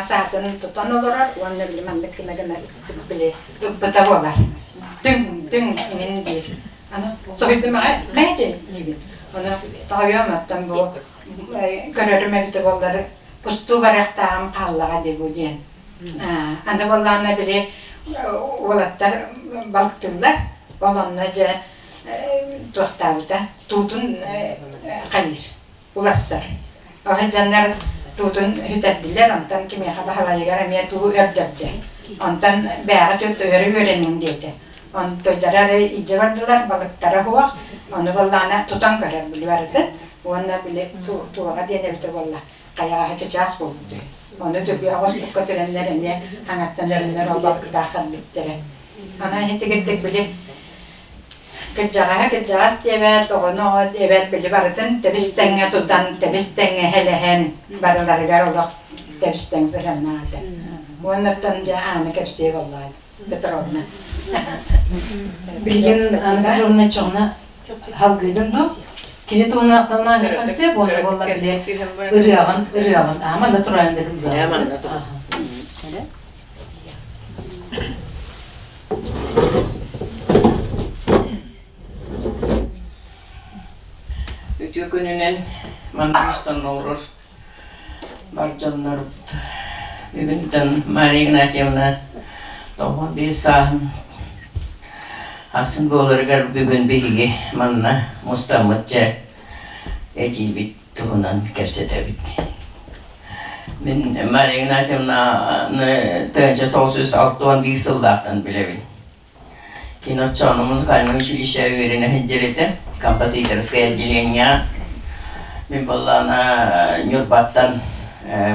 Саатын тутан олорор уонна били маннык гына гына били ыппыта буолар. Түҥ түҥ иҥин диир. Аны соһуйдум аҕай хайа диибин. Ону тоҕойуом оттон бу көрөрүм эбитэ буоллар кустуу барыахтааҕым хааллаҕа дии бу диэн. Аны буоллаҕына били уолаттар балыктыыллар. Ол онно дьэ туохтаабыта туутун хайыыр. Улассар. Оһо дьоннор туутун сүтэрдилэр, онтон кимиэхэ баһылайыгар эмиэ туу өрдөрдө. Онтон бээҕэ түөрт үөрэниҥ диэтэ. Онтойдара эрэ илдьэ бардылар, балыктара суох, ону буоллаҕына тутан көрөр били барытын уонна били туоҕа диэн эбитэ буолла, хайаҕаһа чычаас буолбут үһү. Ону түбү оҕустукка түрэннэр эмиэ хаҥаттан өрөннөр ол балыктаах харбиттэрэ. Аны итигирдик били Кырдьаҕаһы кырдьаҕас диэбэт, оҕону оҕо диэбэт, били барытын тэбис-тэҥҥэ тутан, тэбис-тэҥҥэ эһэлэһэн, барыларыгар олох тэбис-тэҥ сыһыаннаах этэ. Уонна оттон дьэ Аана кэпсиэ буоллаҕа Петровна. Билигин Анна Петровна чоҕуна халгыыгын дуу? Кини туһунан ахталлаах сөп уонна буолла били ырыаҕын ырыаҕын аа манна турарын да Манна турар. Үтүө күнүнэн манна мустан олорор бар дьоннорбут. Бүгүнтэн Мария Игнатьевна 95 сааһын асын буоларыгар бүгүн биһиги манна мустаммыт дьэ эдьиийбит туһунан кэпсэтэбит. Мин Мария Игнатьевнаны 1961 сыллаахтан билэбин. Кини оччоҕуна музыкальнай училище үөрэнэ сылдьар этэ, композиторское отделение. Мин буоллаҕына Ньурбаттан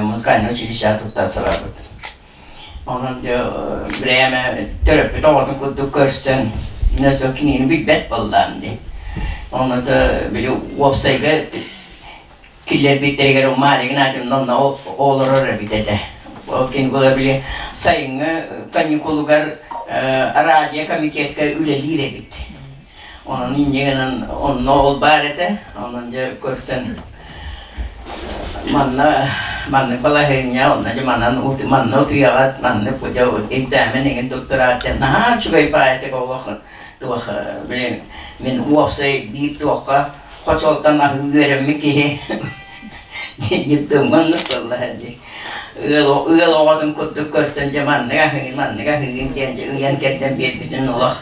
музыкальнай училищеҕа туттарсарбыт. Онон время төрөппүт оҕотун курдук көрсөн, өссө кинини билбэт буоллаҕым дии. Ону да били уопсайга киллэрбиттэригэр Мария Игнатьевна онно олорор эбит этэ. Ол кини была били сайыҥҥы каникулугар радио комитетка үлэлиир эбит. Онон инньэ гынан онно ол баар этэ. Онон дьэ көрсөн манна маннык балаһыанньа, онно дьэ манан манна утуйаҕыт, маннык дьэ экзамен эҥин туттараат диэн наһаа үчүгэй баайытык олох туох били мин уопсай биир туохха хочолтон аһыы үөрэммит киһи детдомҥа оннук буолла дии. Ыал ыал оҕотун курдук көрсөн дьэ маннык аһыын, маннык аһыын диэн дьэ ыйан кэрдэн биэрбитин олох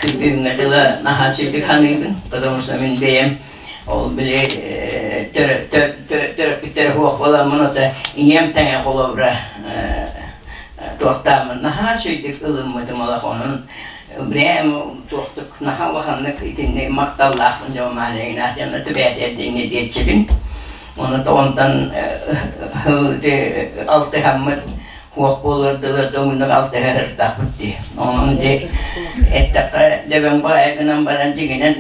күн бүгүҥҥэ дылы наһаа үчүгэй саныыбын, потому что мин бэйэм ол били төрөппүттэрэ суох буоламмын ото ийэм тэҥэ холобура туохтааммын наһаа үчүгэйдик ылыммытым олох онон прямо туохтук наһаа улаханнык итинник махталлаахпын дьон Мария Игнатьевна түбээтиэрдиҥҥэ диэччибин Ону онтон алтыһаммыт хуох буолар дылы доҥуннук алтыһа сыртахпыт дии. Онон ди эттэххэ дөбөҥ баҕайы гынан баран дьиҥинэн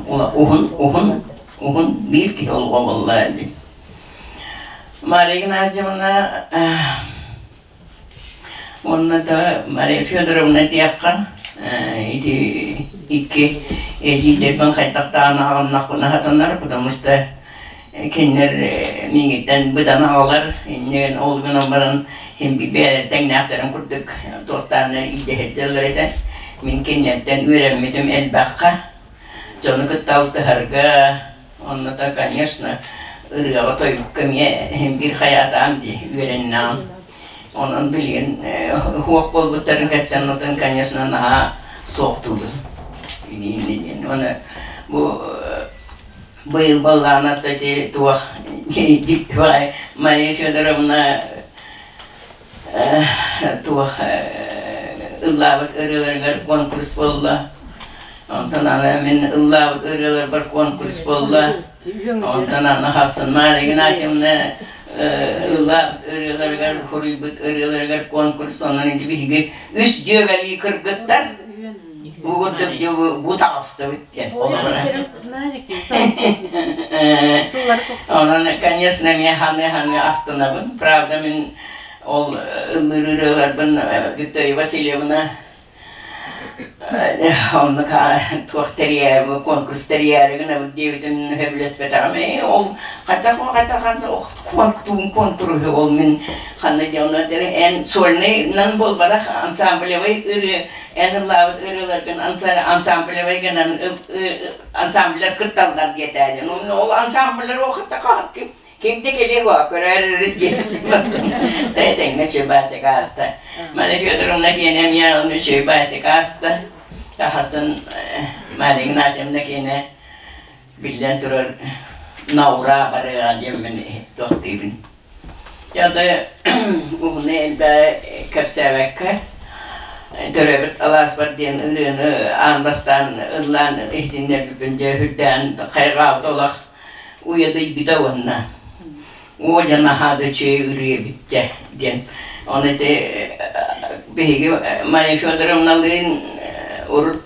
уһун уһун уһун биир киһи олоҕо буолла дии. Мария Игнатьевна Уонна да Мария Федоровна диэххэ ити икки Эдьиийдэрбин хайдахтаан аҕыннахпына сатанар, потому что кинилэр миигиттэн быдан аҕалар, иннигин ол гынан баран син бэйэлэрин тэҥнээхтэрин курдук туохтааннар иидэһирдэллэр этэ. Мин кинилэртэн үөрэммитим элбэххэ, дьону кытта алтыһарга, онно-то, конечно, ырыаҕа-тойукка эмиэ син биир хайаатаам дии үөрэннэҕим. Онон билигин суох буолбуттарын кэттэн отон, конечно, наһаа суохтуубун. Диэн. Уонна бу быйыл баллаана ити туох дьикти баҕайы Мария Федоровна туох ыллаабыт ырыаларыгар конкурс буолла. Онтон аны мин ыллаабыт ырыаларбар конкурс буолла. Онтон аны Хассан Мария Игнатьевна ыллаабыт ырыаларыгар, суруйбут ырыаларыгар конкурс онон ити биһиги үс дьүөгэлии кыргыттар бу курдук бу таҕыстыбыт диэн холобура. Онон, конечно, эмиэ ханы-ханы астынабын. Правда, мин ол ыллыыр ырыаларбын Виктория Васильевна Оннук туох тэрийээри, конкурс тэрийээри гынабыт диэбитин сөбүлэспэтэҕим. Ээ, ол хайдах хайдах конкуруһу ол мин ханна диэн эн сольнайынан буолбатах ансамблевай ырыа эн ыллаабыт ырыаларгын ансамблевай гынан ансамбльлар кытталлар диэтээ диэн. Ол ансамбльлар ол Ким да кэлиэ буо көрөөр диэн тэҥҥэ чөбаатык ааста. Мария Федоровна киэнэ эмиэ ону чөбаатык ааста. Тахасын Мария Игнатьевна киэнэ биллэн турар наура барыаҕа диэммин тохтуйбун. Дьэ уһуну элбэҕи кэпсээбэккэ төрөөбүт алааспар диэн ырыаны аан бастаан ыллаан иһитиннэрбиппин дьэ үрдээн хайҕаабыт олох уйадыйбыта уонна оо дьэ наһаа да үчүгэй ырыа эбит дьэ диэн ону ити биһиги Мария Федоровналыын урут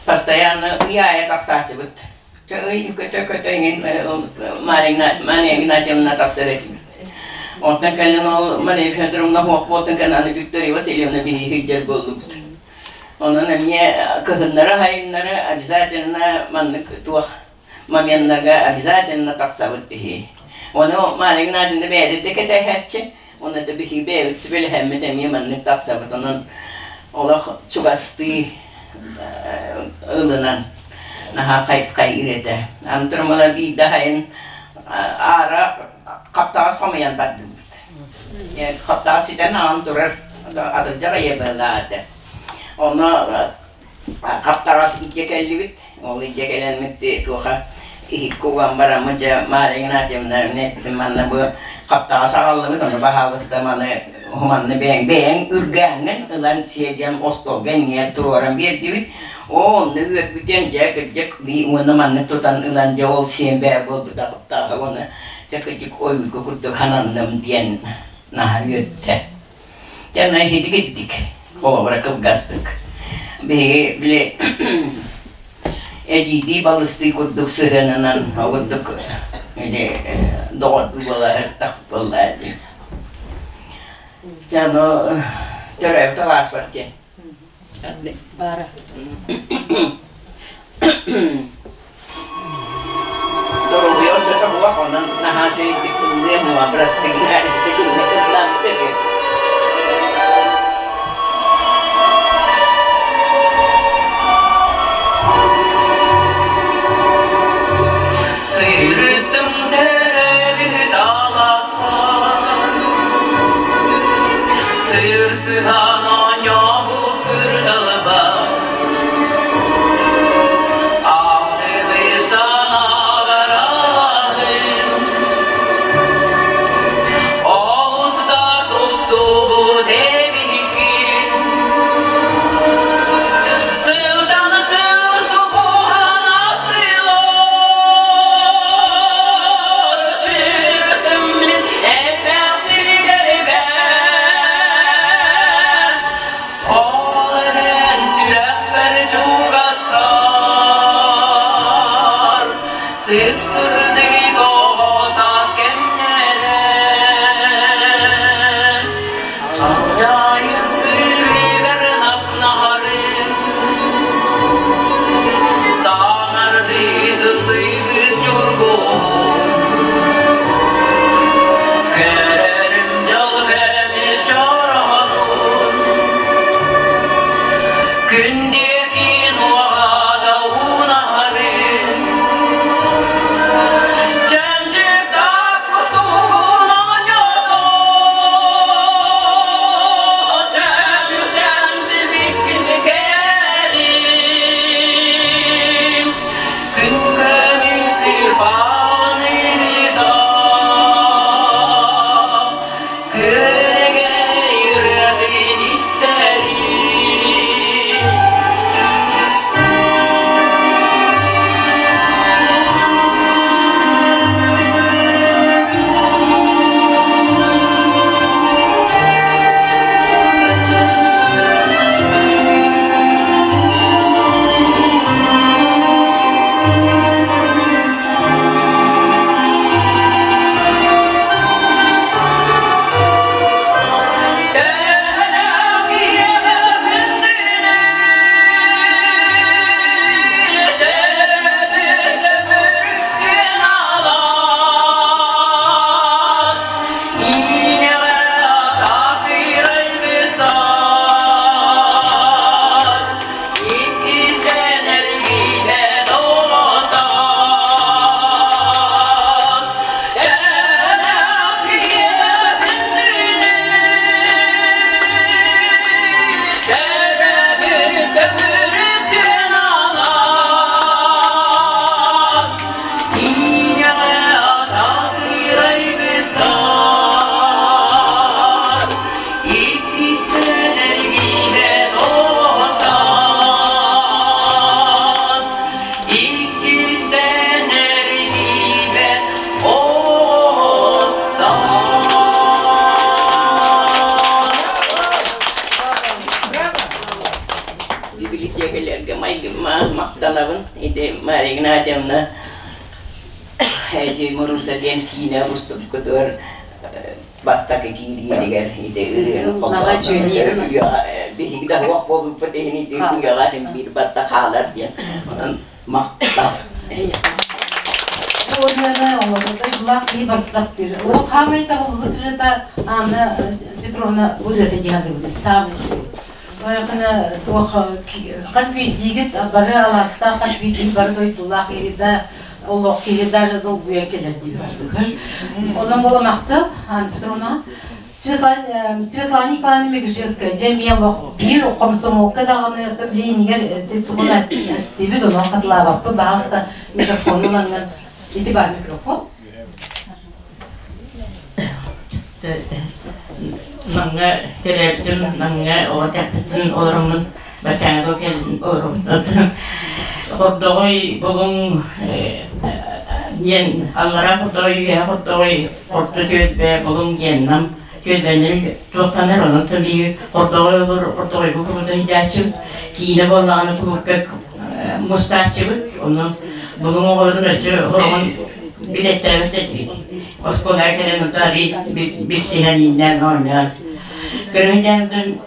постоянно ый аайы тахсааччыбыт ый көтө-көтө иҥин Мария Игнатьевна тахсар этибит онтон кэлин ол Мария Федоровна суох буолтун кэннэ аны Виктория Васильевна биһиги илдьэр буоллубут онон эмиэ кыһыннары-сайыннары обязательно маннык туох моменнарга обязательно тахсабыт биһи. Ону Мария Игнатьевна бэйэтэ да кэтэһээччи, уонна да биһиги бэйэбит сүбэлэһэммит эмиэ маннык тахсабыт. Онон олох чугастыы ылынан наһаа хайгыр этэ. Аны туран биирдэ сайын аара хаптаҕас хомуйан бардыбыт. Хаптаҕас ситэн аҕан турар атырдьах ыйа быһыылаах этэ. Онно хаптаҕас илдьэ кэллибит. Ол илдьэ кэлэммит туоха иһиккэ уган бараммыт дьэ Мария Игнатьевна эппитим манна бу хаптаҕас аҕаллыбыт ону баһаалыста маны манна бэйэҥ бэйэҥ үргээҥҥин ылан сиэ диэн остуолга эмиэ туруоран биэрдибит. Оо онно үөрбүтүөн дьэ кырдьык уонна маннык тутан ылан дьэ ол сиэн бээ буолбута хаптааҕа уонна дьэ кырдьык ойуурга курдук хананным диэн наһаа үөрдэ. Дьэ, иһитик холобура кылгастык. Биһиги били эдьиийдии балыстыы курдук сыһыанынан ол курдук или доҕордуу буола сырыттах буолла дии. Дьэ, ону төрөөбүт алааспар диэн. Баара. Доруобуйа оччото буолуох, онон наһаа үчүгэйдик ыллыам уа бырастыгына итинник ыллаабыт үһү. Сырыттым төрөөбүт алааспар, Сырсыһан оонньообут кырдалбар, Ахтыбыт санаабар алаһым, Ити Мария Игнатьевна Эдьиий Маруся диэн киинэ устубуккутугар бастакы киириитигэр ити ырыаны холбоон биһиги да суох буолбуппут иһин ити үйэҕэ биир барда хаалар диэн онон махтал. Бу ырыаны олордой булаах киһи барыта таптыыр. Ол хаамай табыллыбыт ырыата Анна Петровна бу ырыата диэн аатырбыт саамай үчүгэй. Ойохуна туох хас биирдиигит бары алаастаах, хас биирдии бары дойдулаах киһи да олох киһи даже долгуйан кэлэр дии саныыбын. Онон буола махтал Анна Петровна. Светлана, Светлана Николаевна Мегежинская, дьэ эмиэ олох биир комсомолка даҕаны лиинигэр тугун эттибит, онон хатылаабаппын, баҕаста микрофону ылаҥҥын ити бар микрофон. Намҥа төрөөбүтүм, Намҥа оҕо тэппитин олороммун, бачааҥҥа кэлин олороммун. Хордоҕой Булуҥ диэн аллараа Хордоҕой, үөһэ Хордоҕой, орто түөлбэ Булуҥ диэн Нам түөлбэлэрин туохтанар, онон биир Хордоҕой олор, Хордоҕойго курута сылдьааччым, киинэ буоллаҕына кулуупка мустааччыбыт, онон Булуҥ оҕолорун өссө хороҕун билэттээбэт этибит. Оскуолаҕа кэлэн утары билсиһэн ииннээн оонньоон. Көрүҥнээн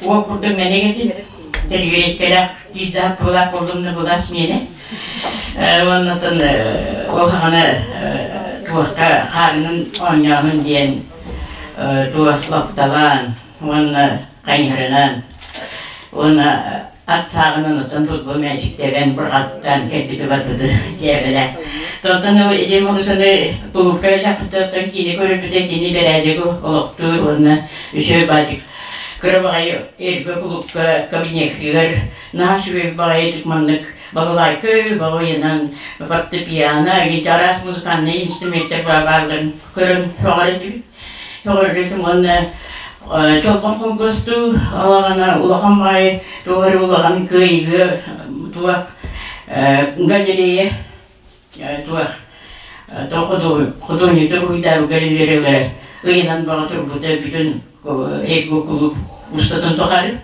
уол курдук мэник этим. Тэрийэккэлээх пицца буолаах буоллум да булаас миэнэ. Уоннатан ол хаҕана туохха хаарынан оонньооһун диэн туох лапталаан уонна хайыһарынан уонна ат сааҕынан оттон футбол мээчиктэбэн бырҕаттаан кэлбити барбыты дьээбэлэ. Тонтон ол эдьиий Морусаны кулуупка элэхпитэ киинэ көрөрбүтэ кини бэрээдэги олохтуур уонна үчүгэй баадьык кыра баҕайы эргэ кулуупка кабинетыгар наһаа үчүгэй баҕайытык маннык балалайка баҕайынан фортепиано араас музыкальнай инструменттар баалларын көрөн сөҕөр этибит. Көҕөрүтүм уонна чолбон холкуостуу алаҕана улахан баай туох эрэ улахан кыайыыга туох галерея туох художниктар уруйдаабыт галереялара ыйанан баҕа турбута бүтүн эго клуб устатын тухары.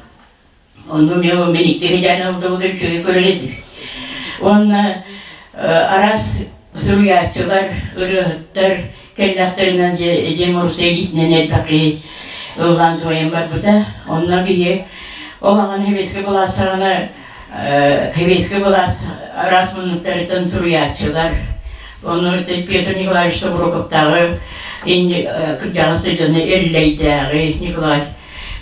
Онно мен икки дьаана ылдыбыт үчүгэй көрөр этим. Уонна араас суруйааччылар, ырыаһыттар кэллэхтэринэн эдьиэй Моруса илиитинэн элбэх киһи ыллаан туойан барбыта. Онно биһи ол аҕаны Хебескэ былаас саҕана Хебескэ былаас араас муннуктарыттан суруйааччылар, ону Петр Николаевич Тобуруокаптааҕы кырдьаҕас дьону Эллэйдээҕи Николай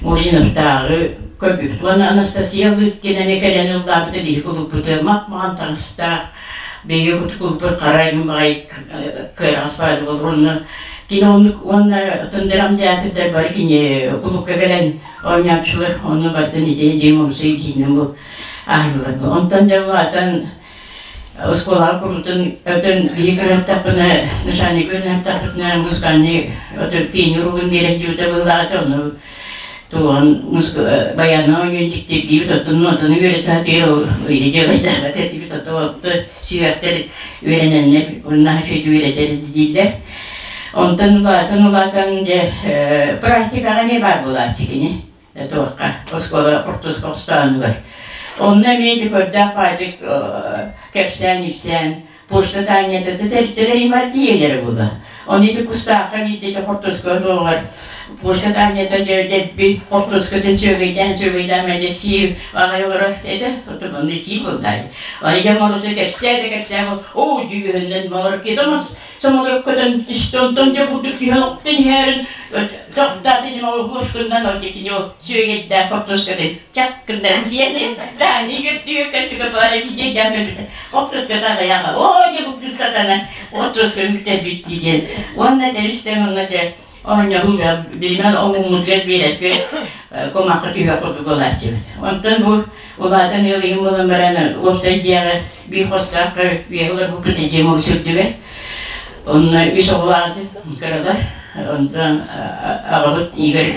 Муриновтааҕы көрбүппүт уонна Анастасия Лыткина эмиэ кэлэн ыллаабыта биһи кулуппутугар мап-маҕан таҥастаах биһиги кулуппут хара баҕай кыараҕас баайдык олорунна кини оннук уонна тындырам театрдар бары кини кулукка кэлэн оонньооччулар онно бардын ити дьиэм умсай диинэн бу аһыллар онтон дьэ улаатан Оскуолаҕа куруутун өтөн биһи кырыһыттахпына, начальник үөрэнэхтэхпитинэ музыкальный өтөн пиэньэ уруогун биэрэн дьиэбитэ быһыылаата, ону туоҕун баяны оонньуун дьиктиргиибит, оттон нуотаны үөрэтэ сатыыр ол ыйы дьыалайдаабат этибит, оттон отто сүһүөхтэр үөрэнэннэр наһаа үчүгэйдик үөрэтэр дииллэр. Онтон улаатан-улаатан дьэ практикаҕа эмиэ баар буолааччы кини. Туохха оскуола хортуоска хостоонугар. Онно эмиэ ити көрдөөх баайдык кэпсээн-ипсээн почта таанньата тэрилтэлэр имар тиийэллэрэ буолла. Ону ити кустаахха биирдэ ити хортуоска туоҕар почта таанньата дэлби хортуоскатын сүөгэйдээн-сүөгэйдээн мэйдэ сии аҕай олорор этэ. Оттон онно сии буоллаай. Аны дьэ Моруса кэпсээ да кэпсээ оо дьүһүннэн моҥор кетомос Самолет көтөн түстэ, онтон дьэ бурдук түһэн охтон иһэрин тохтааты немалогушкуннан ол дьикини ол сүөгэйдээх хортуоскатын чап гыннарын сиэни таани көрдүө кэлтүгэ туара видео дьаан көрбүтэ хортуоската аҕыйаҕа оо дьэ бу кыыс сатана хортуосканы бүтэрбиттии диэн уонна тэбистэн онно дьэ оонньоһуу билимэн омуммутугар биэрэргэ кумахха түһүөх курдук буолааччыбыт. Онтон бу улаатан ыал иһин буолан баран уопсай дьиэҕэ биир хостооххо үөһэ олорбуппут эдьиэм ол сүрдүгэр. Онно үс оҕолоох кыралар. Онтон аҕабыт Игорь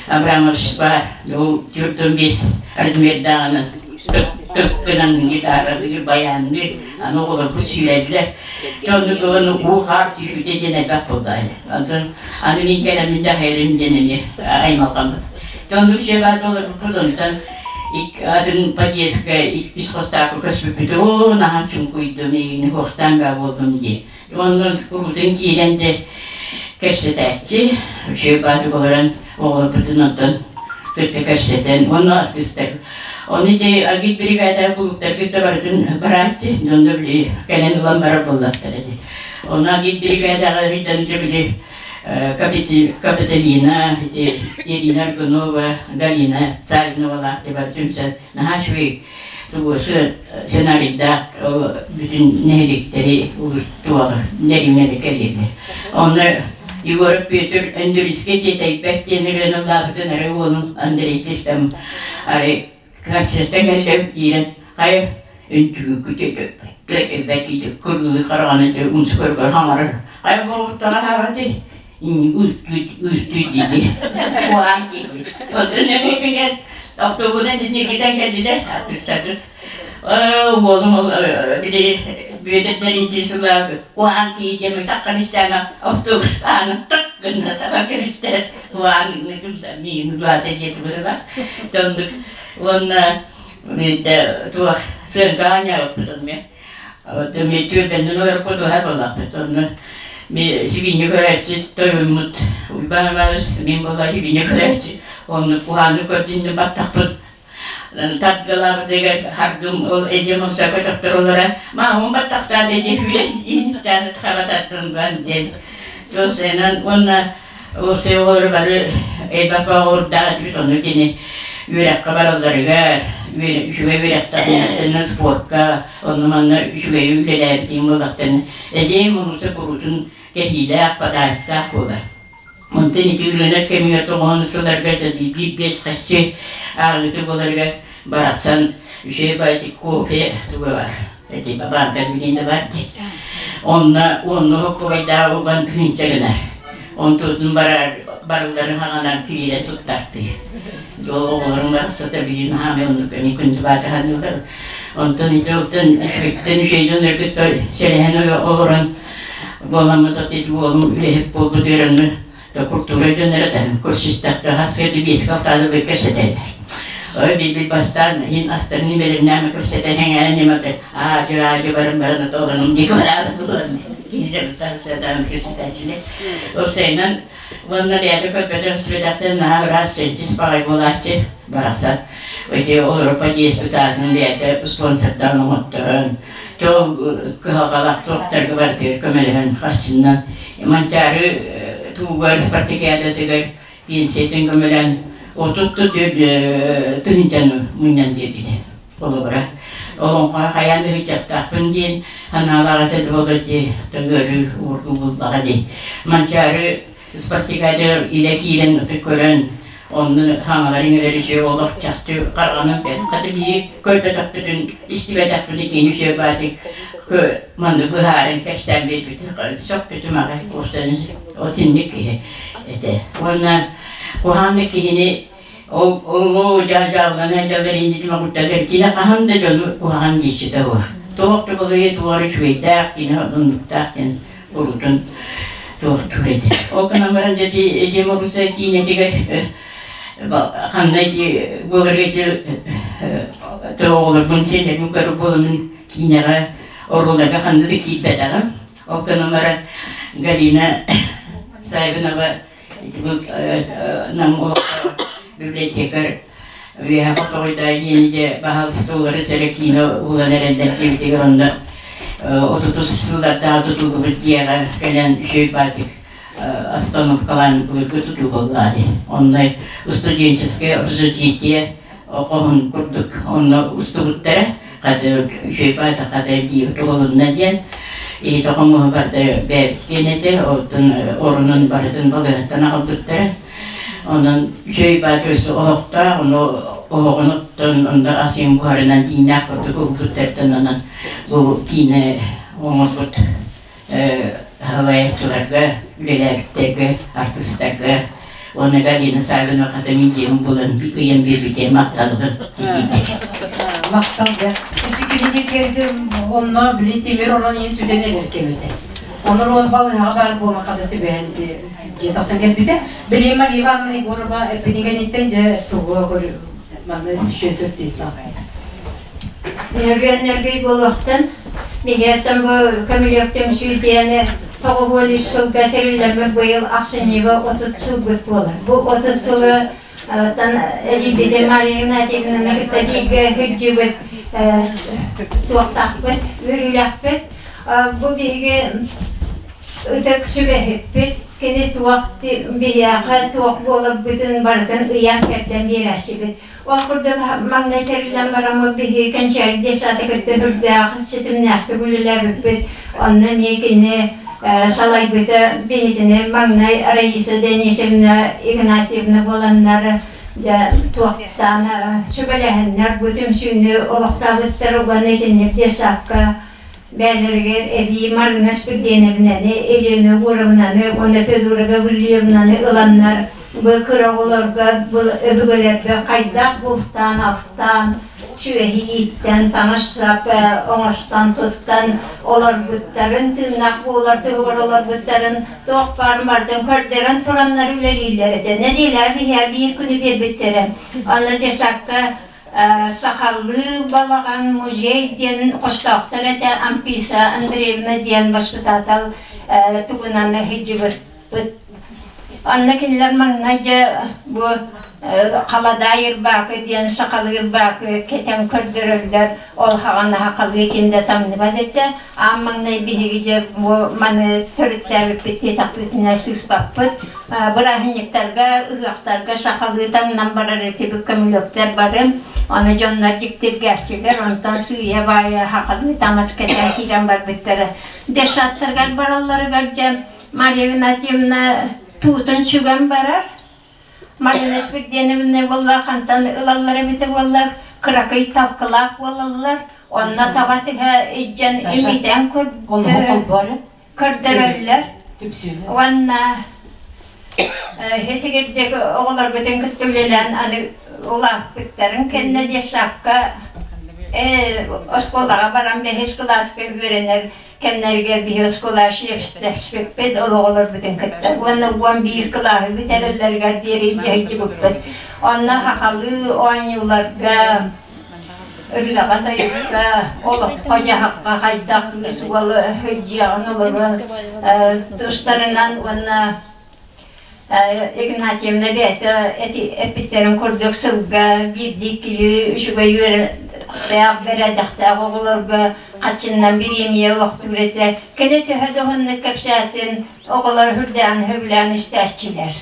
Абрамович баар. Ол 45 размердааҕынан тык-тык гынан гитаралыыр, баянныыр. Аны оҕолорбут сүүрэллэр. Дьэ оннук ылан уу-хаар түһүүтэ диэн элбэх буолла. Онтон аны мин кэлэммин дьаһайарым диэн эмиэ аймалҕаммыт. Дьэ оннук дьиэ баата олорбуппут онтон Атын подъездка иккис хостаахы көспүппүт оо наһаа чуҥкуйдум эйигини суохтаан баа буоллум дии. Онно куруутун киирэн дьэ кэпсэтээччи, үчүгэй баатык олорон оҕолорбутун онтон кытта кэпсэтэн, уонна артыыстар. Ону ити агит бригада кулууптаргыт да барытын барааччы, дьонно били кэлэн ылан барар буоллахтара дии. Ону агит бригадаҕа ыйдан дьэ били Капиталина, ити Ирина Аргунова, Галина Савиновалаах бар түмсэн наһаа үчүгэй тугу сценарийдаах бүтүн нэһилиэктэри улус туоҕа нэриҥнэри кэлиэбэ. Онно Егоров Петр Өндөрүскэ тиэтэйбэт диэн ырыаны ыллаабытын арай уолум Андрей Кистам арай концертан кэллэм киирэн хайа үндүгү тиэтэйбэт кыргыы хараҕаны умсу көргөр хаҥарар хайа буолбуттаҕа хаабаты ыыстыы диди куһаан диди оттон нөҥүөтүгэр автобуһунан диннигитэн кэллилэр артыстарбыт уолум били Бүөтүрдэрин сылаабы куһаан тиийдем таххан истээнэ автобус аанын так гына саба кэбистэ куһаан миин улаата диэти быһыла тондук уонна туох сыаҥка аанньаабыппыт онно Оттон түөлбэннэн олорбут уһа буоллахпыт. Онно ми сибиинньэ көрөөччү тойоммут Уйбаан Иванович мин буолла сибиинньэ көрөөччү. Онно куһааны көрдүннүм баттахпын тардыалаабытыгар харгым ол эдьиэм умса көтөхтөр олора маамым баттахтаан эдьиэ сүүрэн иинистээн хаба тардыллан диэн туосайынан уонна уопсай оҕолору бары элбэх оҕолордоох этибит ону кини үөрэххэ баралларыгар үчүгэй үөрэхтэринэн спортка онно-манна үчүгэйи үлэлээбитин буоллахтарына эдьиэй Муруса куруутун кэһиилээх подароктаах буолар. Онтон ити ырыынак кэмигэр тоҕоһун сылларга биир биэс хаччы ааҕыыта буоларыгар барахсан үчүгэй баайдык кофе туга бар эти банка билин да бар дии. Онно онно хоккубайдаах уган тыһыынча гынар. Онтутун барар барыларын хаҕанан киирэн туттартыы. Ол оҕолорум барахсата билин хаамай оннук эми күндү баатаһанылар. Онтон ити олтон үчүгэйтэн үчүгэйдэн өргүттэ сэлэһэн олорон буоламмыт от ити уолум үлэһит буолбут ыаранны да культура дьоннора таһын көрсүстэхтэ хас биэскэ алтааны бэккэ сэтэллэр. Ой билбит бастаан иһин астарыны бэлэмнээн көрсөтө хэҥээн ньыматы аадьы аадьы баран баран отооланум дии бараары булан кинилэр сатаан көрсөтөөччүлэр. Уопсайынан уонна бэйэтэ көрбөтөх испэтэхтэн наһаа ыраас чэнчис баҕай буолааччы барахсан. Ити Европа диэспит аатын бэйэтэ спонсордаан оҥотторон Тыл кыһалҕалаах туохтарга барытыгар көмөлөһөн харчынан Манчаары туугар спартакиадатыгар пенсиятын көмөлөөн 34 тыһыынчаны мунньан биэрбитэ холобура. Олоҥхоҕо хайаан да ыһыахтаахпын диэн санаалаах этэ буолла дии тыгыарыы уургу буллаҕа дии. Манчаары спартакиада илэ киирэн ытык көрөн онно хаҥаларын үөрүчү олох чахчы хараҕынан хата биһи көрбөтөхпүтүн истибэтэхпитин кини үчүгэй баатык маннык быһааран кэпсээн биэрбитэ сөхпүтүм аҕай уопсайынан отинник киһи этэ уонна куһаҕан да киһини ол ол дьааллана дьаллар иннитимэ кини хаһан да дьону куһаҕан диэччитэ суох туох да балыйа туора үчүгэйдээх кини оннуктаах диэн урутун туохтуур этэ. Ол гынан баран дьэ ити Моруса киинэтигэр ханна ити буоларга ити оҕолорбун сиэннэрбин көрөр буоламмын киинэҕэ оруолларга ханна да киирбэтэҕим. Ол гынан баран Галина Савинова ити бу Нам олохтоох библиотекарь үөһэ хотоҕойдоо диэни дьэ баһаалыста сэрэ киинэ уган эрэллэр диэбитигэр онно отутус сыллардаах тутуллубут дьиэҕэ кэлэн үчүгэй баатык остановкалаан былыргы тутуу буоллаҕа дии. Онно студенческое общежитие хоһун курдук онно устубуттара хата үчүгэй баата хата дии туолунна диэн иһитэ хомуһу барда бэйэбит киэнэтэ оттон орунун барытын балыыһаттан аҕалбыттара. Онон үчүгэй баата өссө оһохтоох, ону оһоҕун оттон онно асыын буһарынан киинээх курдук ылбыттартан онон бу киинэ оҥорбут салайааччыларга, үлэлээбиттэргэ, артыыстарга уонна Галина Саввина хата мин дьиэм булан ыйан биэрбитэ махталбын тиийдэ. Махтал дьэ. Ичи кини онно били тимир орон иин сүтэн эрэр кэмэтэ. Онор он балыһаҕа баар буолан хата түбэһэн дьиэ тахсан кэлбитэ. Били Мария Ивановна Егорова эппитин кэнниттэн дьэ тугу көрү. Манна үчүгэй сюрприз Нөргөн нөргүй буолуохтан биһиэттэн бу көмүлүөк түмсүү диэни 93 сылга тэриллэммит быйыл ахсынньыга 30 сылбыт буолар. Бу 30 сылы тан эдьиийбитин Мария Игнатьевнаны кытта бииргэ сылдьыбыт туохтаахпыт, үөрүүлээхпит. Бу биһиги ытык сүбэһиппит, кини туох биһиэхэ туох буоларбытын барытын ыйан кэрдэн биэрээччибит. Ол курдук маҥнай тэриллэн бараммыт биһиги Кэнчээри десаты кытта үрдээх ситимнээхтик үлэлээбиппит. Онно эмиэ кини салайбыта биһитини маҥнай Раиса Денисовна Игнатьевна буоланнар дьэ туохтаан сүбэлэһэннэр бу түмсүүнү олохтообуттар уонна итинник десакка бэйэлэригэр эбии Марина Спирденовнаны, Елена Егоровнаны уонна Федора Гаврильевнаны ыланнар бу кыра оҕолорго бу өбүгэлэргэ хайдах бултаан-алтаан, сүөһү ииттэн, таҥас-сап оҥостон туттан олорбуттарын, тыыннаах буолар туһугар олорбуттарын туох баар барытын көрдөрөн тураннар үлэлииллэр этэ. Нэдиэлэҕэ биһиэхэ биир күнү биэрбиттэрэ. Онно десакка Сахалыы балаҕан музей диэн хостоохтор этэ Амписа Андреевна диэн баспытаатал тугунан сылдьыбыппыт. Онно кинилэр маҥнай дьэ бу халадаай ырбаакы диэн сахалыы ырбаакы кэтэн көрдөрөллөр. Ол хаҕана сахалыы ким да таҥныбат этэ. Аан маҥнай биһиги дьэ бу маны төрүттээбиппит диэтэхпитинэ сыыспаппыт. Бырааһынньыктарга, ыһыахтарга сахалыы таҥнан барар этибит көмүлүөктэр бары. Аны дьоннор дьиктиргээччилэр, онтон сыыйа-баайа сахалыы таҥас кэтэн киирэн барбыттара. Десаттарыгар баралларыгар дьэ Мария Игнатьевна туутун сүгэн барар. Марина Спирденовна буолла хантан ылаллар эбитэ буоллар, кыракый талкылаах буолаллар. Онно таба тыһа илдьэн имитэн көрдөрөллөр. Уонна һитигирдик оҕолорбутун кытта үлэлээн аны улааппыттарын кэннэ детсадка оскуолаҕа баран бэһис кылааска үөрэнэр кэмнэригэр биһи оскуола шефтэспиппит ол оҕолорбутун кытта уонна 11 кылааһы бүтэрэллэригэр диэри дьаһайдьыбыппыт. Онно сахалыы оонньууларга ырыаҕа-тойукка, олоххо-дьаһахха хайдах кыыс уол сылдьыаҕын олорон тустарынан уонна Игнатьевна бэйэтэ эппиттэрин курдук сылга биирдии-иккилии үчүгэй үөрэхтээх, бэрээдэктээх оҕолорго хаччыннан бириэмийэ олохтуур этэ. Кини төһө да уһуннук кэпсээтин, оҕолор үрдээн сөбүлээн истээччилэр.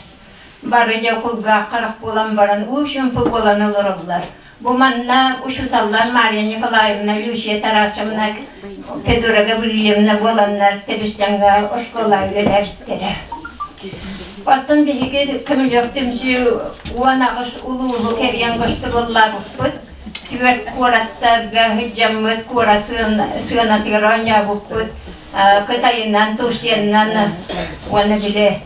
Бары дьэ кулгаах харах буолан баран уу чуумпу буолан олороллор. Бу манна учууталлар Мария Николаевна, Люция Тарасовна, Федора Гаврильевна буоланнар тэбис-тэҥҥэ оскуола үлэлээбиттэрэ. Оттон биһиги Көмүлүөк түмсүү 18 улууһу кэрийэн гостуруоллаабыппыт. Түөрт куораттарга сылдьаммыт, куорат сыанатыгар оонньообуппут. Кытайынан, Турциянан уонна били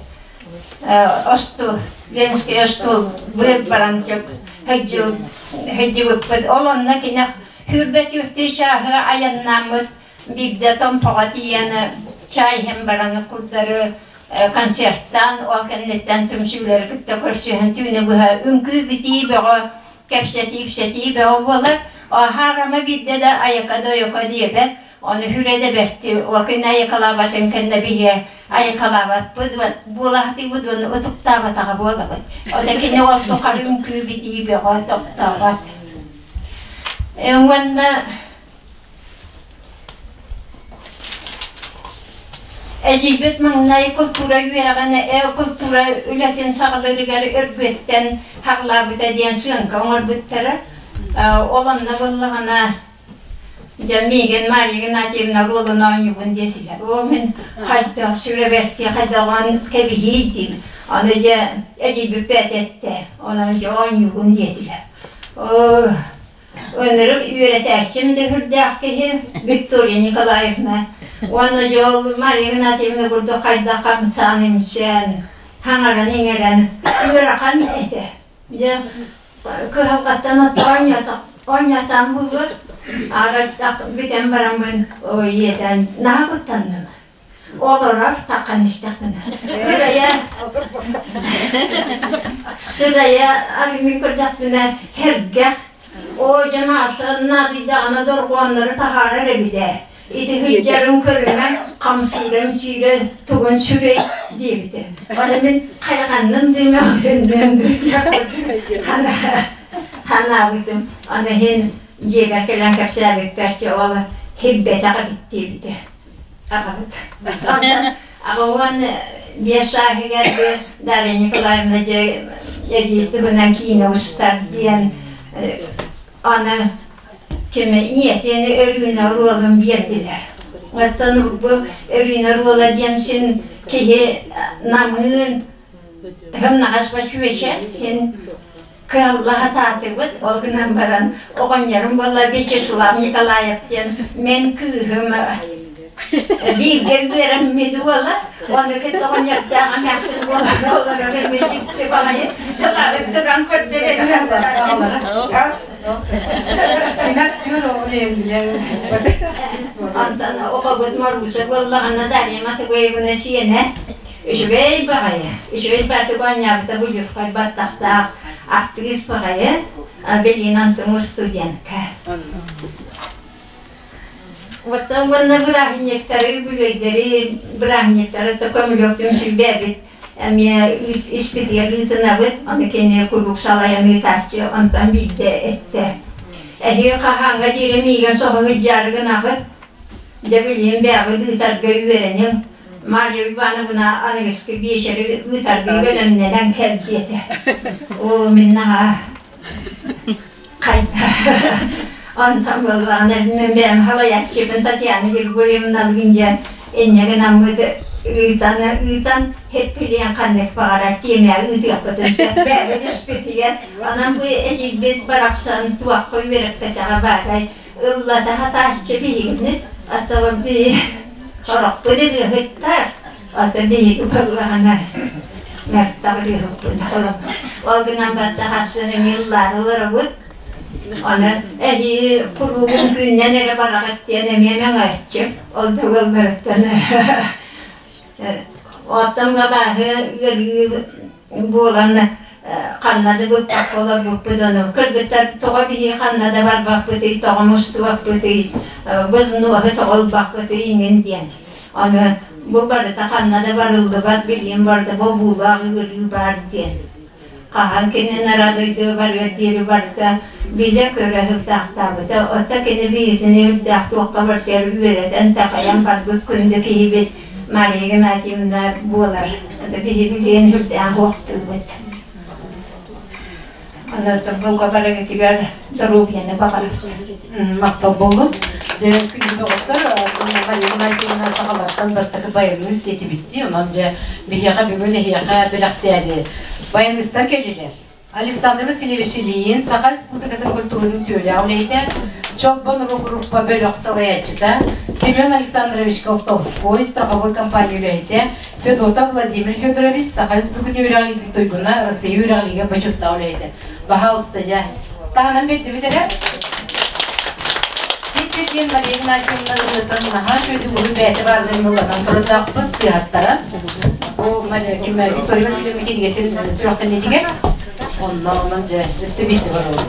остуол, Ленскэй остуол быат баран сылдьыбыппыт. Ол онно кини хүрбэ түөртүү чааһы айаннааммыт биирдэ Томпоҕо тиийэн чай иһэн баран курдары концерттаан, ол кэнниттэн түмсүүлэри кытта көрсүһэн түүнү быһа үҥкүү-битии бөҕө, кэпсэтии-ипсэтии бөҕө буолар. Хаарама биирдэ да айака-дойоко диэбэт, Ону хүрэ да бэрти, ол күн айыкалаабатын кэннэ биһиэ айыкалаабаппыт буолаатыыбыт уонна утуктаабатаҕа буолабыт. Ота кини ол тухары үҥкүү битии бөҕө тохтообот. Уонна эдьиийбит маҥнай култуура үөрэҕин култуура үлэтин саҕалыырыгар Өргүөттэн хаҕылаабыта диэн сыаҥка оҥорбуттара. Ол онно буоллаҕына Дьэ, миигин Мария Игнатьевна оруолун оонньуубун диэтилэр. Оо, мин хайдах сүрэбэртии хайдаҕын кэбиһии диим. Аны дьэ, эдьиийбиппэт эттэ. Онон дьэ оонньуугун диэтилэр. Оо, ынырык үөрэтээччим да сүрдээх киһи Виктория Николаевна. Уонна дьэ ол Мария Игнатьевна курдук хайдах хамсаан-имсээн, хаҥаран-иҥэрэн ыарахан этэ. Дьэ, кыһалҕаттан оонньоотоон буолуо, арай бүтэн бараммын ийэтэн наһаа куттанным. Олорор таххан истэхпинэ. Сырайа сырайа арыймын көрдөхпүнэ һэргэх оо дьэ мааса наадыйдаҕына дорҕооннору таһаарар эбит ээ. Ити сылдьарым көрүҥэ хамсыырам сиирэ тугун сүрэй диэбитэ. Ону мин хайҕанным дуу мөҕүлүннүм дуу санаабытым. Аны иһин дьиэбэр кэлэн кэпсээбиппэр чэ ол һирбэтэх эбит диэбитэ. Аҕабыт. Аҕа 15 сааһыгар Дарья Николаевна дьэ эдьиий туһунан киинэ устар диэн аны кими ийэтин Өрүүнэ оруолун биэрдилэр. Оттон бу Өрүүнэ оруола диэн син киһи намыын һымнаҕас бачүөчэ иһин кыалла сатаатыбыт. Ол гынан баран оҕонньорум буолла Вячеслав Николаев диэн мин кыыһым бииргэ үөрэммит уола, ону кытта оҕонньордоох эмээхсин буолан олорор эмиэ баҕайы тылаары туран көрдөрөр. Онтон оҕобут Моруса буоллаҕына Дарья Матвеевна сиэнэ үчүгэй баҕайы, үчүгэй баатык оонньообута будьурхай баттахтаах артыыс баҕайы, билигин онтуҥ студентка. Оттон уонна бырааһынньыктары, үбүлүөйдэри, бырааһынньыктары то көмүлүөктүм сүрбээбит эмиэ испитигэр ыытынабыт, ону кини куруук салайан ыытааччы, онтон биирдэ эттэ. Эһиги хаһааҥҥа диэри миигин соһуһуйдьаары гынабыт, дьэ билигин бэйэҕит ыытарга үөрэниҥ, Марья Ивановна аныгыскы биэчэри ыытарга бэлэмнэнэн кэл диэтэ. Оо, мин наһаа хайда онтон буоллаҕына мин бэйэм халайааччыбын Татьяна Григорьевналыын дьэ инньэ гынаммыт ыытан ыытан хеппилиэн ханнык баҕарар тиэмэҕэ ыытыахпытын сөп бэйэбит испитигэр онон бу эдьиийбит барахсан туохха үөрэппэтэҕэ баарай ыллата сатааччы биһигини оттон би сорохпут ырыаһыттар ото биһиги буоллаҕына мэртэх ырыаһыппыт ол гынан барда хассыны ыллаан олоробут Аны эһии куруугун күннэн эрэ бараҕыт диэн эмиэ мэҥээччи. Ол да буолларыттан оттон бабааһы ыарыы буолан ханна да быппакка олорбуппут ону кыргыттар тоҕо биһи ханна да барбаппытый, тоҕо мустубаппытый, бызнуоһу тоҕо ылбаппытый иҥин диэн. Аны бу барыта ханна да барыллыбат, билигин барыта бобуулаах ыарыы баар диэн. Хаһан кини нара дойду барыар диэри барыта билэ-көрө сылтаахтаабыта. Оттон кини биһигини үрдээх туохха барытыгар үөрэтэн, такайан барбыт күндү киһибит Мария Геннадьевна буолар. Это биһи билиэн үрдээн хуохтуубут. Онон булга барыгытыгар доруобуйаны баҕарар. Махтал буоллун. Дьэ, күндү доҕоттор, Мария Геннадьевна сахалартан бастакы баянист диэтибиттии. Онон дьэ, биһиэхэ бүгүн эһиэхэ бэлэхтээри баянистар кэллилэр. Александр Васильевич Ильин, Саха Республикатын культуратын үтүөлээх үлэһитэ, Чолбон группа бөлөх салайааччыта, Семен Александрович Колтовской, страховой компания үлэһитэ, Федотов Владимир Федорович, Саха Республикатын үөрэҕилиитин туйгуна, Россия үөрэҕилиигэ бочуоттаах үлэһитэ. Баһаалыста дьэ. Таһынан биэрдибит эрэ. Иччи диэн Мария Игнатьевна ырыатын наһаа үчүгэй уһун бэйэтэ баардын ыллатан турардаахпыт тыаһаттара. Бу Виктория Васильевна кинигэтин сүрэхтэниитигэр онно онон дьэ өссө биирдэ барыллар.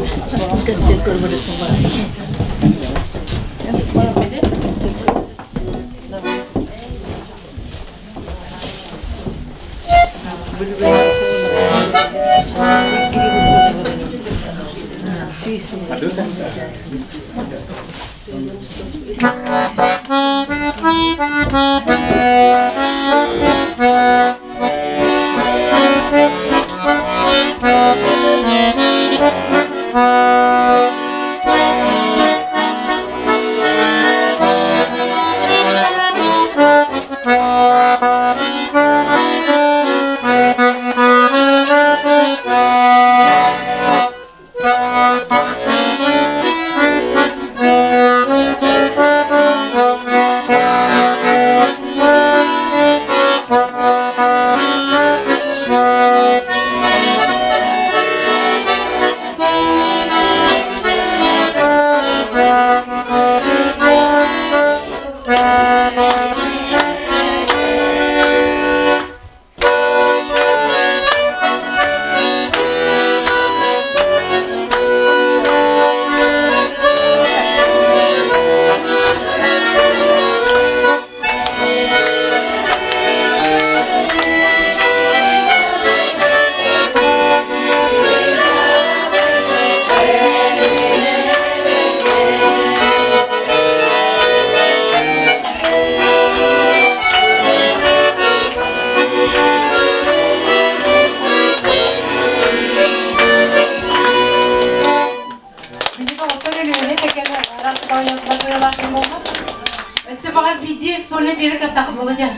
Баҕар биирдии сольнай биэрэ каттах буолу дьэ.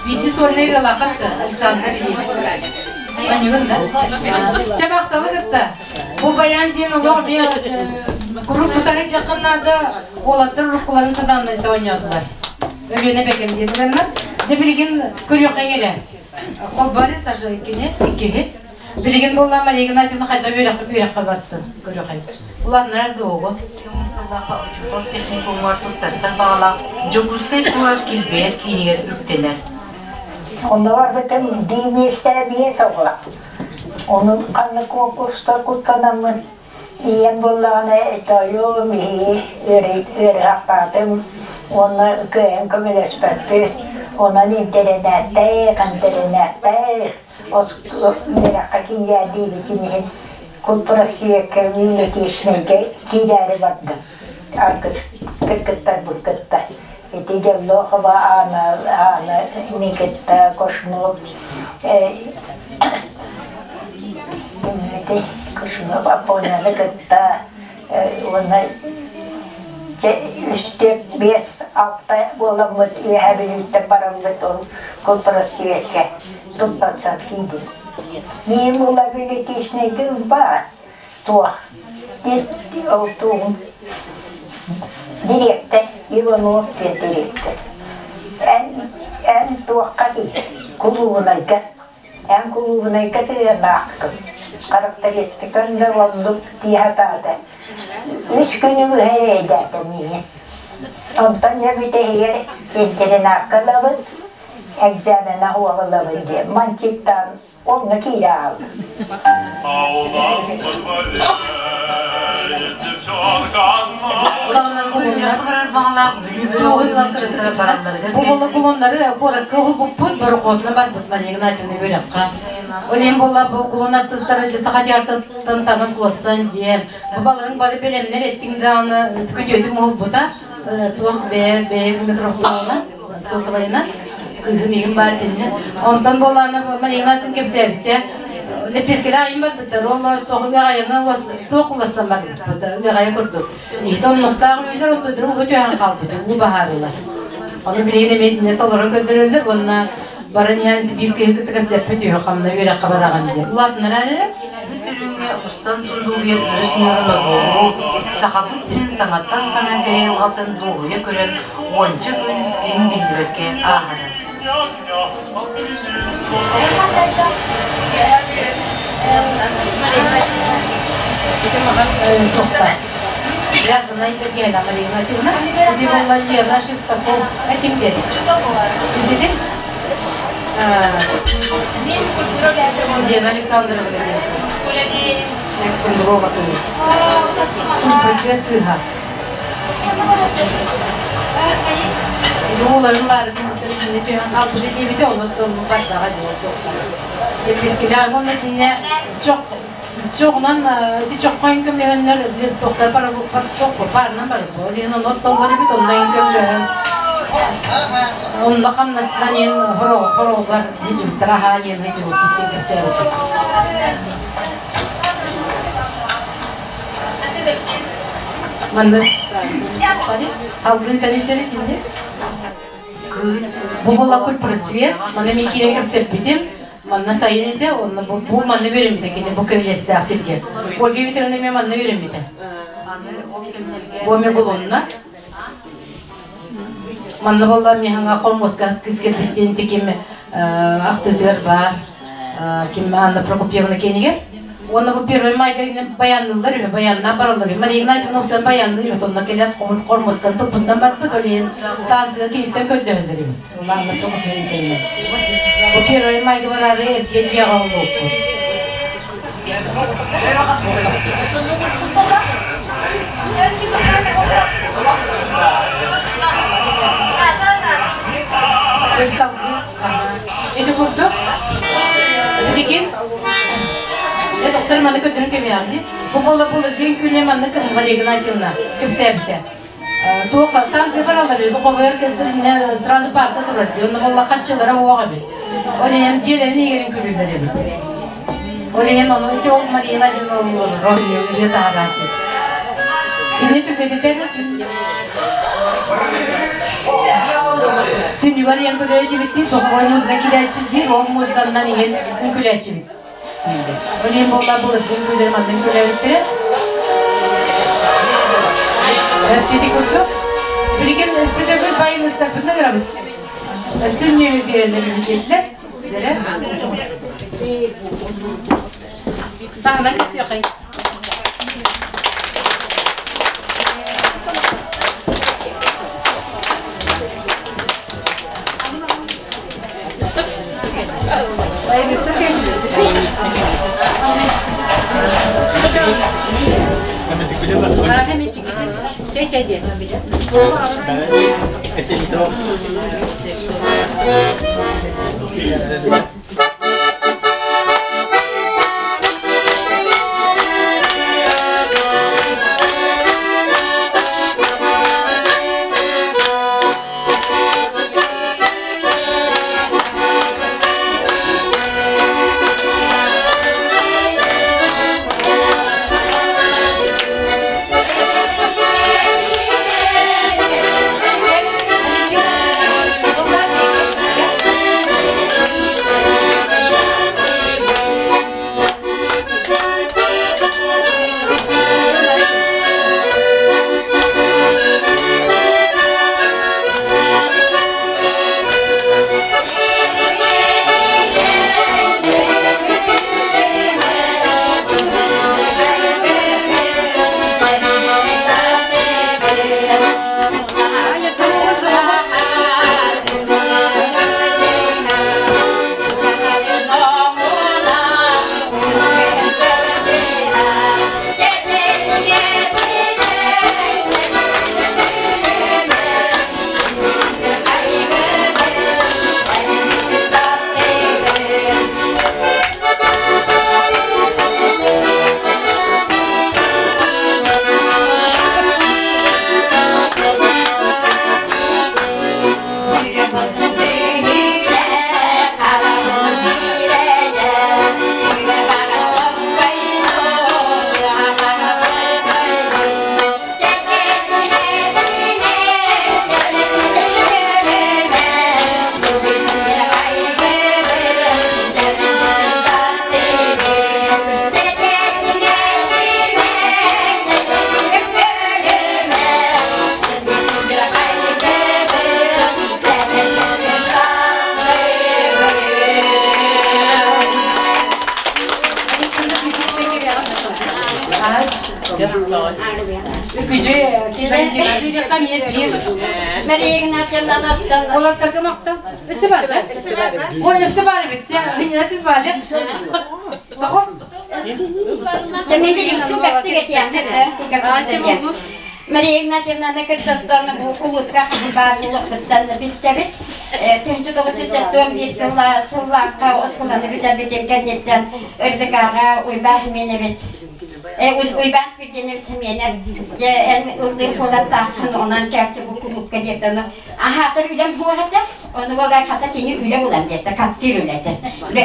Биирдии сольнай ырыалааххат да, Александр Ильич. Аньыгын да? Чэ махталы кытта. Бу баян диэн олох эмиэ куруук тутаһы дьаххан наада уолаттар уруккуларын сатааннар оонньоотулар. Өлүөнэ бэкэм диэн ырыаннар. Дьэ билигин көрүөххэ эрэ. Холбори Саша иккини, иккиһи. Билигин буолла Мария Игнатьевна хайда үөрэххэ үөрэххэ бардын көрүөххэ. Улааннара зоого. Сыллаахха учуутал техникумугар туттарсар баҕалаах Дьокуускай куорат килбэйэр киинигэр үктэнэр. Онно барбытым биир миэстэ биэс оҕо. Ону ханна куонкурстар куттанаммын ийэм буоллаҕына тоойуом иһии ыарыһахтаатым уонна кыайан көмөлөспөппүт. Онон интэринээттээх, интэринээттээх үөрэххэ киирээр диэбитин иһин Культпросвекка библиотечнайга киирээри бардым. Аргыс кыргыттарбын кытта. Ити Дьоллоохова Аана, Аана Никита Кошнов, ити Кошнов Апоняны кытта уонна үс, биэс, алта буоламмыт Үөһээ Бүлүүттэн бараммыт ол Культпросвекка туттарсан киирдим. Миим ула библиотечнайга баар туох ол тугун дириэктэр Иванов диэн дириэктэр эн эн туохха дии кулуубунайга эн кулуубунайга сыһыаннааххын характеристикаҥ да оннук дии сатаата үс күнү быһа эрэйдээтэ миигин онтон дьэ бүтэһигэр интернакка ылабын экзамена уоҕулабын диэн манчиктаан онно киирэ хааллым. Бу буолла кулоннары куоракка уһулбуппут, борохуотунан барбыт Мария Игнатьевна үөрэххэ. Ол иһин буолла бу кулон артыыстара дьэ саха театрыттан таҥас улассан диэн. Бу баларын бары бэлэмнэр эттиҥ даҕаны күтүөтүм уһулбута. Туох бэйэ бэйэ микрофонунан сотовайынан кыыһым иһин баар итиннэ. Онтон буоллаана Мария Игнатьевна кэпсээбитэ лэппиэскэлээх айым барбыттар, ол туох ыаҕайаны туох улассан барбыт, ыаҕайа курдук. Иһит оннуктаах үлэлэр онтудары уга түһэн хаалбыт, уу баһаарылар. Ону билигин эмиэ итиннэ толорон көрдөрөллөр уонна баран иһэн биир киһи кытта кэпсэппит үһү ханна үөрэххэ бараҕын диэн. Улаатыннарар эрэ. Сүрүҥҥэ устан сундуугуйар өрүс ньуурун одуулуу, Сахабыт сирин саҥаттан саҥа кэрэ айылҕатын дуоһуйа көрөн уонча күн син биллибэккэ ааһара. Связана Елена Мария Игнатьевна, где была Лена Шестаков. Этим Сидим? Лена Александровна. Александрова Просвет кыһа. Дууларын лаарытын түһэн хаалбыт диэбитэ, онон бардаҕа диэн Лепескилээх уонна итиннэ чох чоҕунан ити чоххо көмөлөһөннөр тохтор баарынан барбыт. Ол иһин онно оттоллор эбит, онно көмөлөһөн онно хамнастан иһин хороҕор хыдьыбыттар аһаан иһин хыдьыбыппыт диэн кэпсээбитим. Манна алгыы тэлисэри итинник. Бу буолла культпросвет, манна мен киирэн кэпсэппитим. Манна сайын этэ, онно бу, бу манна үөрэммитэ кини бу кирилиэстээх сиргэ. Ольга Викторовна эмиэ манна үөрэммитэ. Бу эмиэ Гулунна. Манна буолла миһаҥа хормуоска кыыс кэлбит диэн ким ахтыытыгар баар ким Анна Прокопьевна киэнигэр. Уонна бу Первый майга баянныыллар үһү, баяннаан бараллар үһү. Мария Игнатьевна усан баянныыр үһү, онно кэлэн хормуосканы туппунтан барбыт, ол иһин танцыга киниттэн көрдөһөллөр үһү. Анна Прокопьевна кэллэ. Бу Первый майга бараары эргэ дьиэҕэ олуоппут. Сөп салгыы. Ити курдук билигин доктор манна көрдөрөн кэмиэҕин дии. Бу буола былыргы күнү манна Мария Игнатьевна кэпсээбитэ. Туох танцы бараллар бу хобойор кэсиринэ сразу парка турар дии. Онно буолла хаччылара уох эбит. Ол иһин дьиэлэрин иһигэрин күлүүллэр эбит. Ол иһин ону ити ол Мария Игнатьевна олорор ырыа таһараат. Ини түгэтитэр. Түннүгэр иэн көрөр этибиттии, тоҕой музыка киирээччи диир, ол музыканнан иһин үҥкүлээччибит. Ол иһин буолла былыргы үҥкүүлэри манна үҥкүүлээбиттэрэ. Чити курдук. Билигин өссө төгүл байыныстарбытын ыҥырабыт. Өссө нүөмэр биэрэллэр эбит диэтилэр. Дьэрэ. Таһынан кисиэхэй. Чай чай диэн. Олаттарга мактал. Өссө бар да? Ой, өссө бар эбит. Хиннәтиз бар. Тоҕо? Мария Игнатьевнаны кыттаттан бу кулутка баар булуохсуттан билсэбит. 1971 сыллаахха оскуоланы бүтэрбитим кэнниттэн РДК-ҕа Уйбаан Хименевич Уйбаан Спирденович Хименев дьэ эн ыллыыр куоластааххын онон кэрчи бу кулуупка диэбит ону аһаатар үлэм суох этэ ону буолар хата кини үлэ булан диэтэ кассир үлэтэ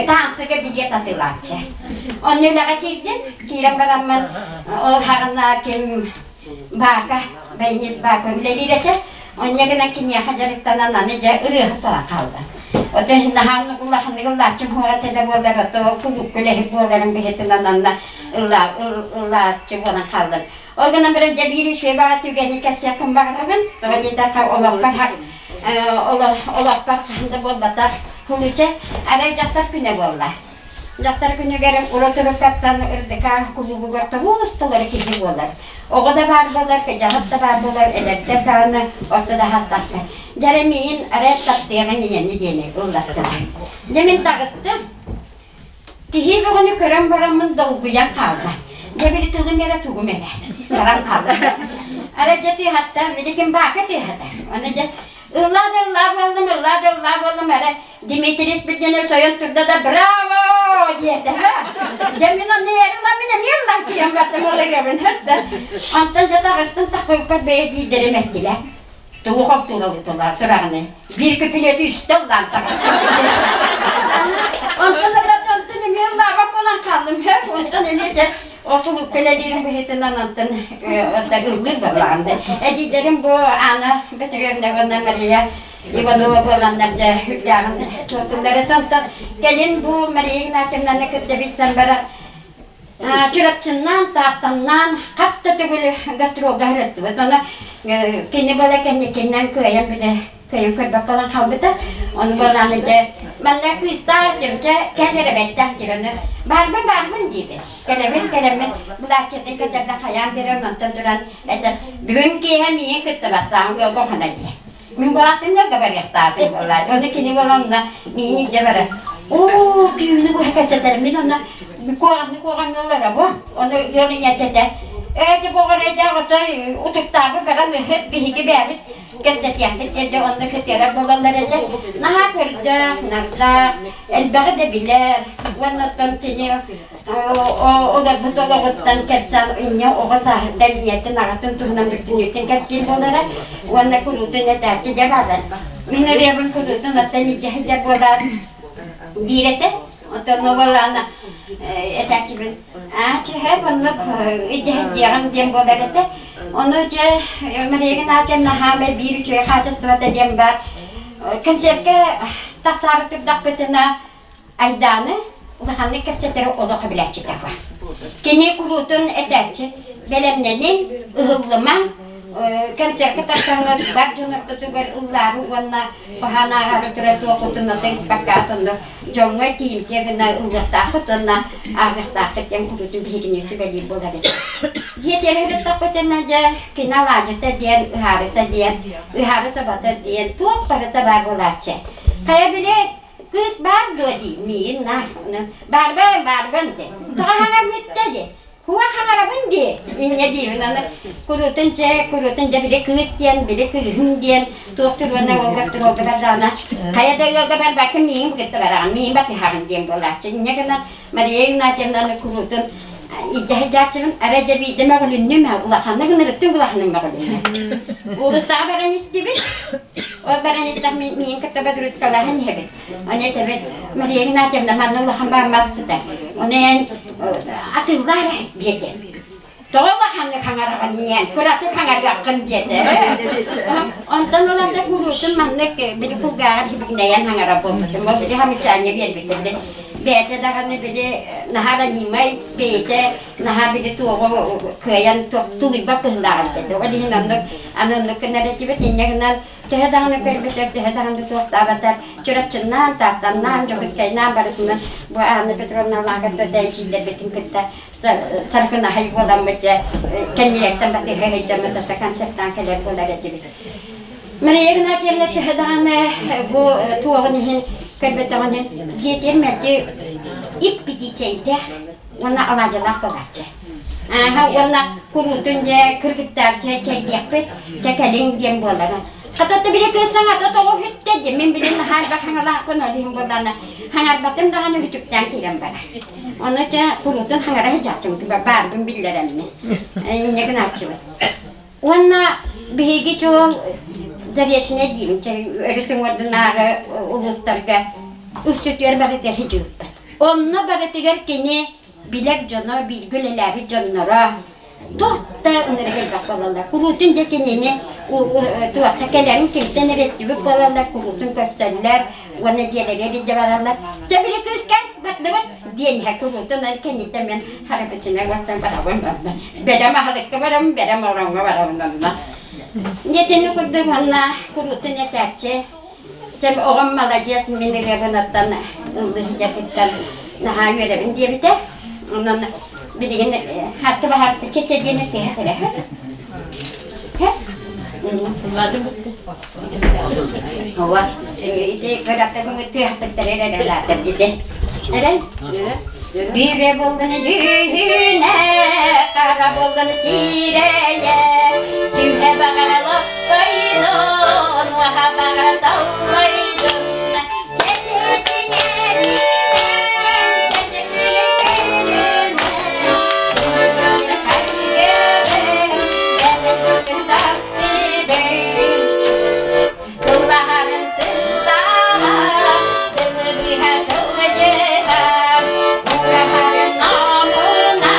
таансыга билиэт атыылааччы онно үлэҕэ киирдим киирэн бараммын ол хаҕына ким Баака Байнис Баака үлэлиир этэ онньа гынан киниэхэ дьарыктанан аны дьэ ырыаһыт баран хаалла ото наһаа улаханнык ыллааччым суох этэ да буоллар ото кулуупка үлэһит буоларым быһыытынан анна ыллааччы буолан хааллым ол гынан баран дьэ биир үчүгэй баҕа түгэни кэпсиэхпин баҕарабын тоҕо диэтэххэ олохпор олохпор хаһан да буолбатах Хулуча арай дьахтар күнэ буолла Дьахтар күнүгэр урут-уруккаттан РДК кулуубугар тоҕус толору киһи буолар. Оҕо да баар буолар, кыдьаҕас да баар буолар, эдэрдэр даҕаны, орто да хаастаахтар. Дьэ миин арай таптыаҕыҥ ийэни диэни ылластылар. Дьэ мин таҕыстым. Киһи бөҕөнү көрөн бараммын долгуйан хаалла. Дьэ били тылым эрэ тугум эрэ. Баран хаалла. Арай дьэ тыаһатта, били ким баака тыаһата. Аны дьэ ыллаа да ыллаа буоллум, ыллаа да ыллаа буоллум, эрэ Дмитрий Спирденович ойон турда да «Браво!» диэтэ. Дьэ мин онно эрилам мин эмиэ ыллан киирэн бардым ол ырыабын да. Онтон дьэ таҕыстым таххыппар бэйэ дьиидэрим эттилэр. Тугу хохтууралытылар тураҕыны. Биир күпүнүөтү үстэ ыллаан таҕыстым. Онтон онтон эмиэ ыллаабат буолан хааллым. Онтон эмиэ дьэ Отулук кэлэлиирин быһыытынан онтон ыллыыр буоллаҕым да. Эдьиийдэрим бу Аана Бөтүрүөбүнэ уонна Мария Иванова буоланнар дьэ үрдээҕин туохтууллар этэ. Онтон кэлин бу Мария Игнатьевнаны кытта билсэн баран Чурапчыннаан, Тааттаннаан хас да төгүл гастролга сырыттыбыт. Ону кини буола кэнникинэн кыайан билэ кыайан көрбөт буолан хаалбыта. Ону буолааны дьэ манна кыыстаах этим дьэ кэл эрэ бэттэх диир ону баарбын баарбын диибин. Кэлэбин кэлэммин былааччытын кэтэрдэн хайаан биэрэн онтон туран этэр бүгүн киэһэ миигин кытта барсаан ыалга хона диэ. Мин былааттыннарга барыахтаатым буоллаа. Ону кини буолан миини дьэ барар. Оо, түүнү быһа кэпсэтэр. Мин онно куоҕанны куоҕаҥҥа олоробун. Ону ыал ийэтэ ээ дьэ боҕор эдьэ отой утуктаабы баран ыһыт биһиги бэйэбит кэпсэтиэхпит диэн дьэ онно кытыарар буолаллар этэ. Наһаа көрдөөх, нардаах, элбэҕи да билэр. Уонна оттон кини Олорбут олоҕуттан кэпсээн инньэ оҕо сааһыттан ийэтин аҕатын туһунан бүтүннүүтүн кэпсиир буолара уонна куруутун этээччи дьэ баалар. Мин ырыабын куруутун оттон илдьэ сылдьар буолаар диир этэ. Оттон уоллаана этээччибин аа чөһө оннук илдьэ сылдьыаҕым диэн буолар этэ. Ону дьэ Мария Игнатьевна хаамай биир үчүгэй хаачыстыбата диэн баар. Концертка тахсаары турдахпытына Айдааны улаханнык кэпсэтэри олох билээччитэ баар. Кини куруутун этээччи бэлэмнэниҥ, ыһыллымаҥ, концертка тахсаҥҥыт бар дьон ортотугар ыллаары уонна хоһоон ааҕаары турар туохутун ото испакка онно дьоҥҥо тиийимтиэ гына ыллыахтааххыт уонна ааҕыахтааххыт диэн куруутун биһигини сүбэлиир буолар этэ. Дьиэтигэр сырыттахпытына дьэ кини алаадьыта диэн, ыһаарыта диэн, ыһаары собото диэн туох барыта баар буолааччы. Хайа били Кыыс баар дуо дии миигин наар баарбын баарбын дии тоҕо хаҥар бүттэ дии хуа хаҥарабын дии инньэ диибин аны куруутун чэ куруутун дьэ били кыыс диэн били кыыһым диэн туох туруона уолгар туруолга бардаҕына хайа да ыалга барбакка миигин кытта бараҕын миигин батыһаҕын диэн буолааччы инньэ гынан Мария Игнатьевнаны куруутун илдьэ сылдьааччыбын арай дьэ биирдэ мөҕүлүннүм улаханнык ынырыктын улаханнык мөҕүлүннэ уулуссаҕа баран истибит ол баран истэх миин кытта бодрускалаһан иһэбит ону этэбит Мария Игнатьевна манна улахан бааммар сытар ону эн атыылаар диэтэ Тоҕо улаханнык хаҥараҕын ийэм, кыратык хаҥарыаххын диэтэ. Онтон ылан да куруутун маннык били кулгааҕар хибигинэйэн хаҥарар буолбутум. Ол били хамычаанньа биэрбитим. Бэйэтэ даҕаны били наһаа ранимай бэйэтэ наһаа били туоҕу кыайан тулуйбат быһыылаах эбит этэ. Ол иһин оннук аны оннук гынар этибит. Инньэ гынан төһө даҕаны көрбүтэр, төһө даҕаны туохтаабатар Чурапчыннаан, Тааттаннаан, Дьокуускайнаан барытынан бу Анна Петровна Лааҕырда дэйчииллэрбитин кытта саргынаһай буоламмыт дьэ кэннилэртэн батыһа сылдьаммыт ата концертаан кэлэр буолар этибит. Мария Игнатьевна төһө даҕаны бу туоҕун иһин көрбөтөҕүн иһин дьиэтигэр мэлдьи ип-итии чэйдээх уонна алаадьылаах буолааччы. Ааһа уонна куруутун дьэ кыргыттар чэ чэйдиэхпит, чэ кэлиҥ диэн буолара. Хата били кыыс саҥата тоҕо үһүттэ диэн мин билин наһаа элбэх хаҥалаахпын ол иһин буоллаҕына хаҥарбатым даҕаны үтүктээн киирэн барар. Ону чэ куруутун хаҥара сылдьааччым баарбын биллэрэммин. Инньэ гынааччыбын. Уонна биһиги чуол Заречнай диибин чэ өрүс уҥуордунааҕы улуустарга үксүтүгэр барытыгар сылдьыбыппыт. Онно барытыгар кини билэр дьоно, бииргэ үлэлээбит дьонноро туох да ынырык элбэх буолаллар. Куруутун дьэ кинини туохха кэлэрин кимтэн эрэ истибит буолаллар, куруутун көрсөллөр уонна дьиэлэригэр илдьэ бараллар. Чэ били кыыс кэл, бардыбыт диэн иһэр куруутун аны кэнниттэн мен харабычына барсан барабын онно. Бэлэм аһылыкка барабын, бэлэм ороҥҥо барабын онно. Дьэтини курдук уонна куруутун этээччи Чэ, оҕом маладьыас, мин ырыабын оттон ыллыы сылдьаргыттан наһаа үөрэбин диэбитэ. Онон билигин хаска баһаарта чэ-чэ диэн сыһа кэлэ. Ова, ити кыракка тыаһаппыттар эрэ эрэлаатар дите. Эрэн? Бире болдун дьүһүнэ, хара болдун сирэйэ, сүһэ баҕара лоппойдун, уоһа баҕара таллайдун, Сыллаһарын сыллаһа, сыллыһа сыллыһа, ураһарын намына,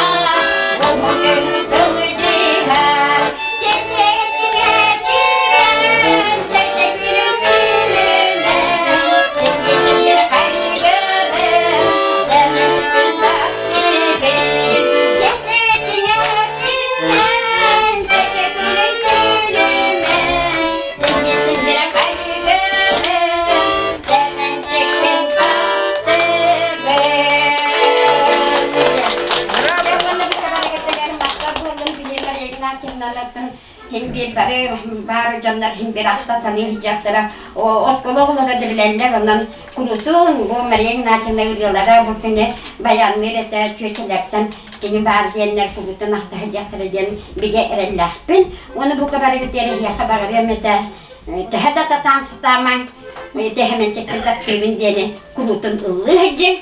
уһугун сылдьыһа, чэчэ тигэ тигэн, чэчэ күлү. биир бары баар дьоннор иһин бир ахта саныы сылдьыахтара. Оскуола оҕолоро да билэллэр, онон курутун бу Мария Игнатьевна ырыалара бу күнү баянныыр этэ чүөчэлэртэн кини баар диэннэр курутун ахта сылдьыахтара диэн бигэ эрэллээхпин. Уонна бука барыгыт эрэһиэхэ баҕарыам этэ төһө да сатаан сатаамаҥ тэһэмэнчикпин таптыыбын диэни куруутун ыллыы сылдьыҥ.